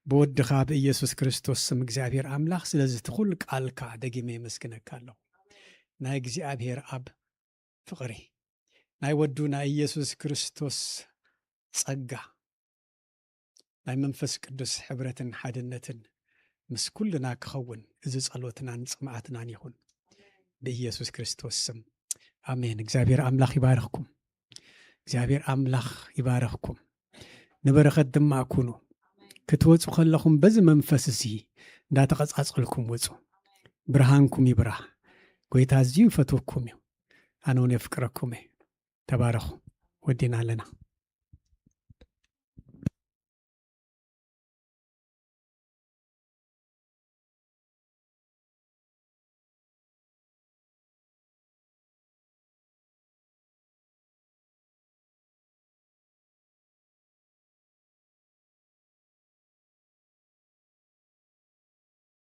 ብወድኻ ብኢየሱስ ክርስቶስ ስም እግዚኣብሔር ኣምላኽ ስለዚ እቲ ኩሉ ቃልካ ደጊመ የመስግነካ ኣለኹ። ናይ እግዚኣብሔር ኣብ ፍቕሪ፣ ናይ ወዱ ናይ ኢየሱስ ክርስቶስ ጸጋ፣ ናይ መንፈስ ቅዱስ ሕብረትን ሓድነትን ምስ ኩልና ክኸውን እዚ ጸሎትናን ጽምኣትናን ይኹን። ብኢየሱስ ክርስቶስ ስም ኣሜን። እግዚኣብሔር ኣምላኽ ይባርኽኩም። እግዚኣብሔር ኣምላኽ ይባርኽኩም። ንበረኸት ድማ ኩኑ። ክትወጹ ከለኹም በዚ መንፈስ እዚ እንዳተቐጻጸልኩም ውጹ። ብርሃንኩም ይብራህ። ጎይታ ኣዝዩ ይፈትወኩም እዩ። ኣነ እውን የፍቅረኩም እየ። ተባረኹ። ወዲና ኣለና።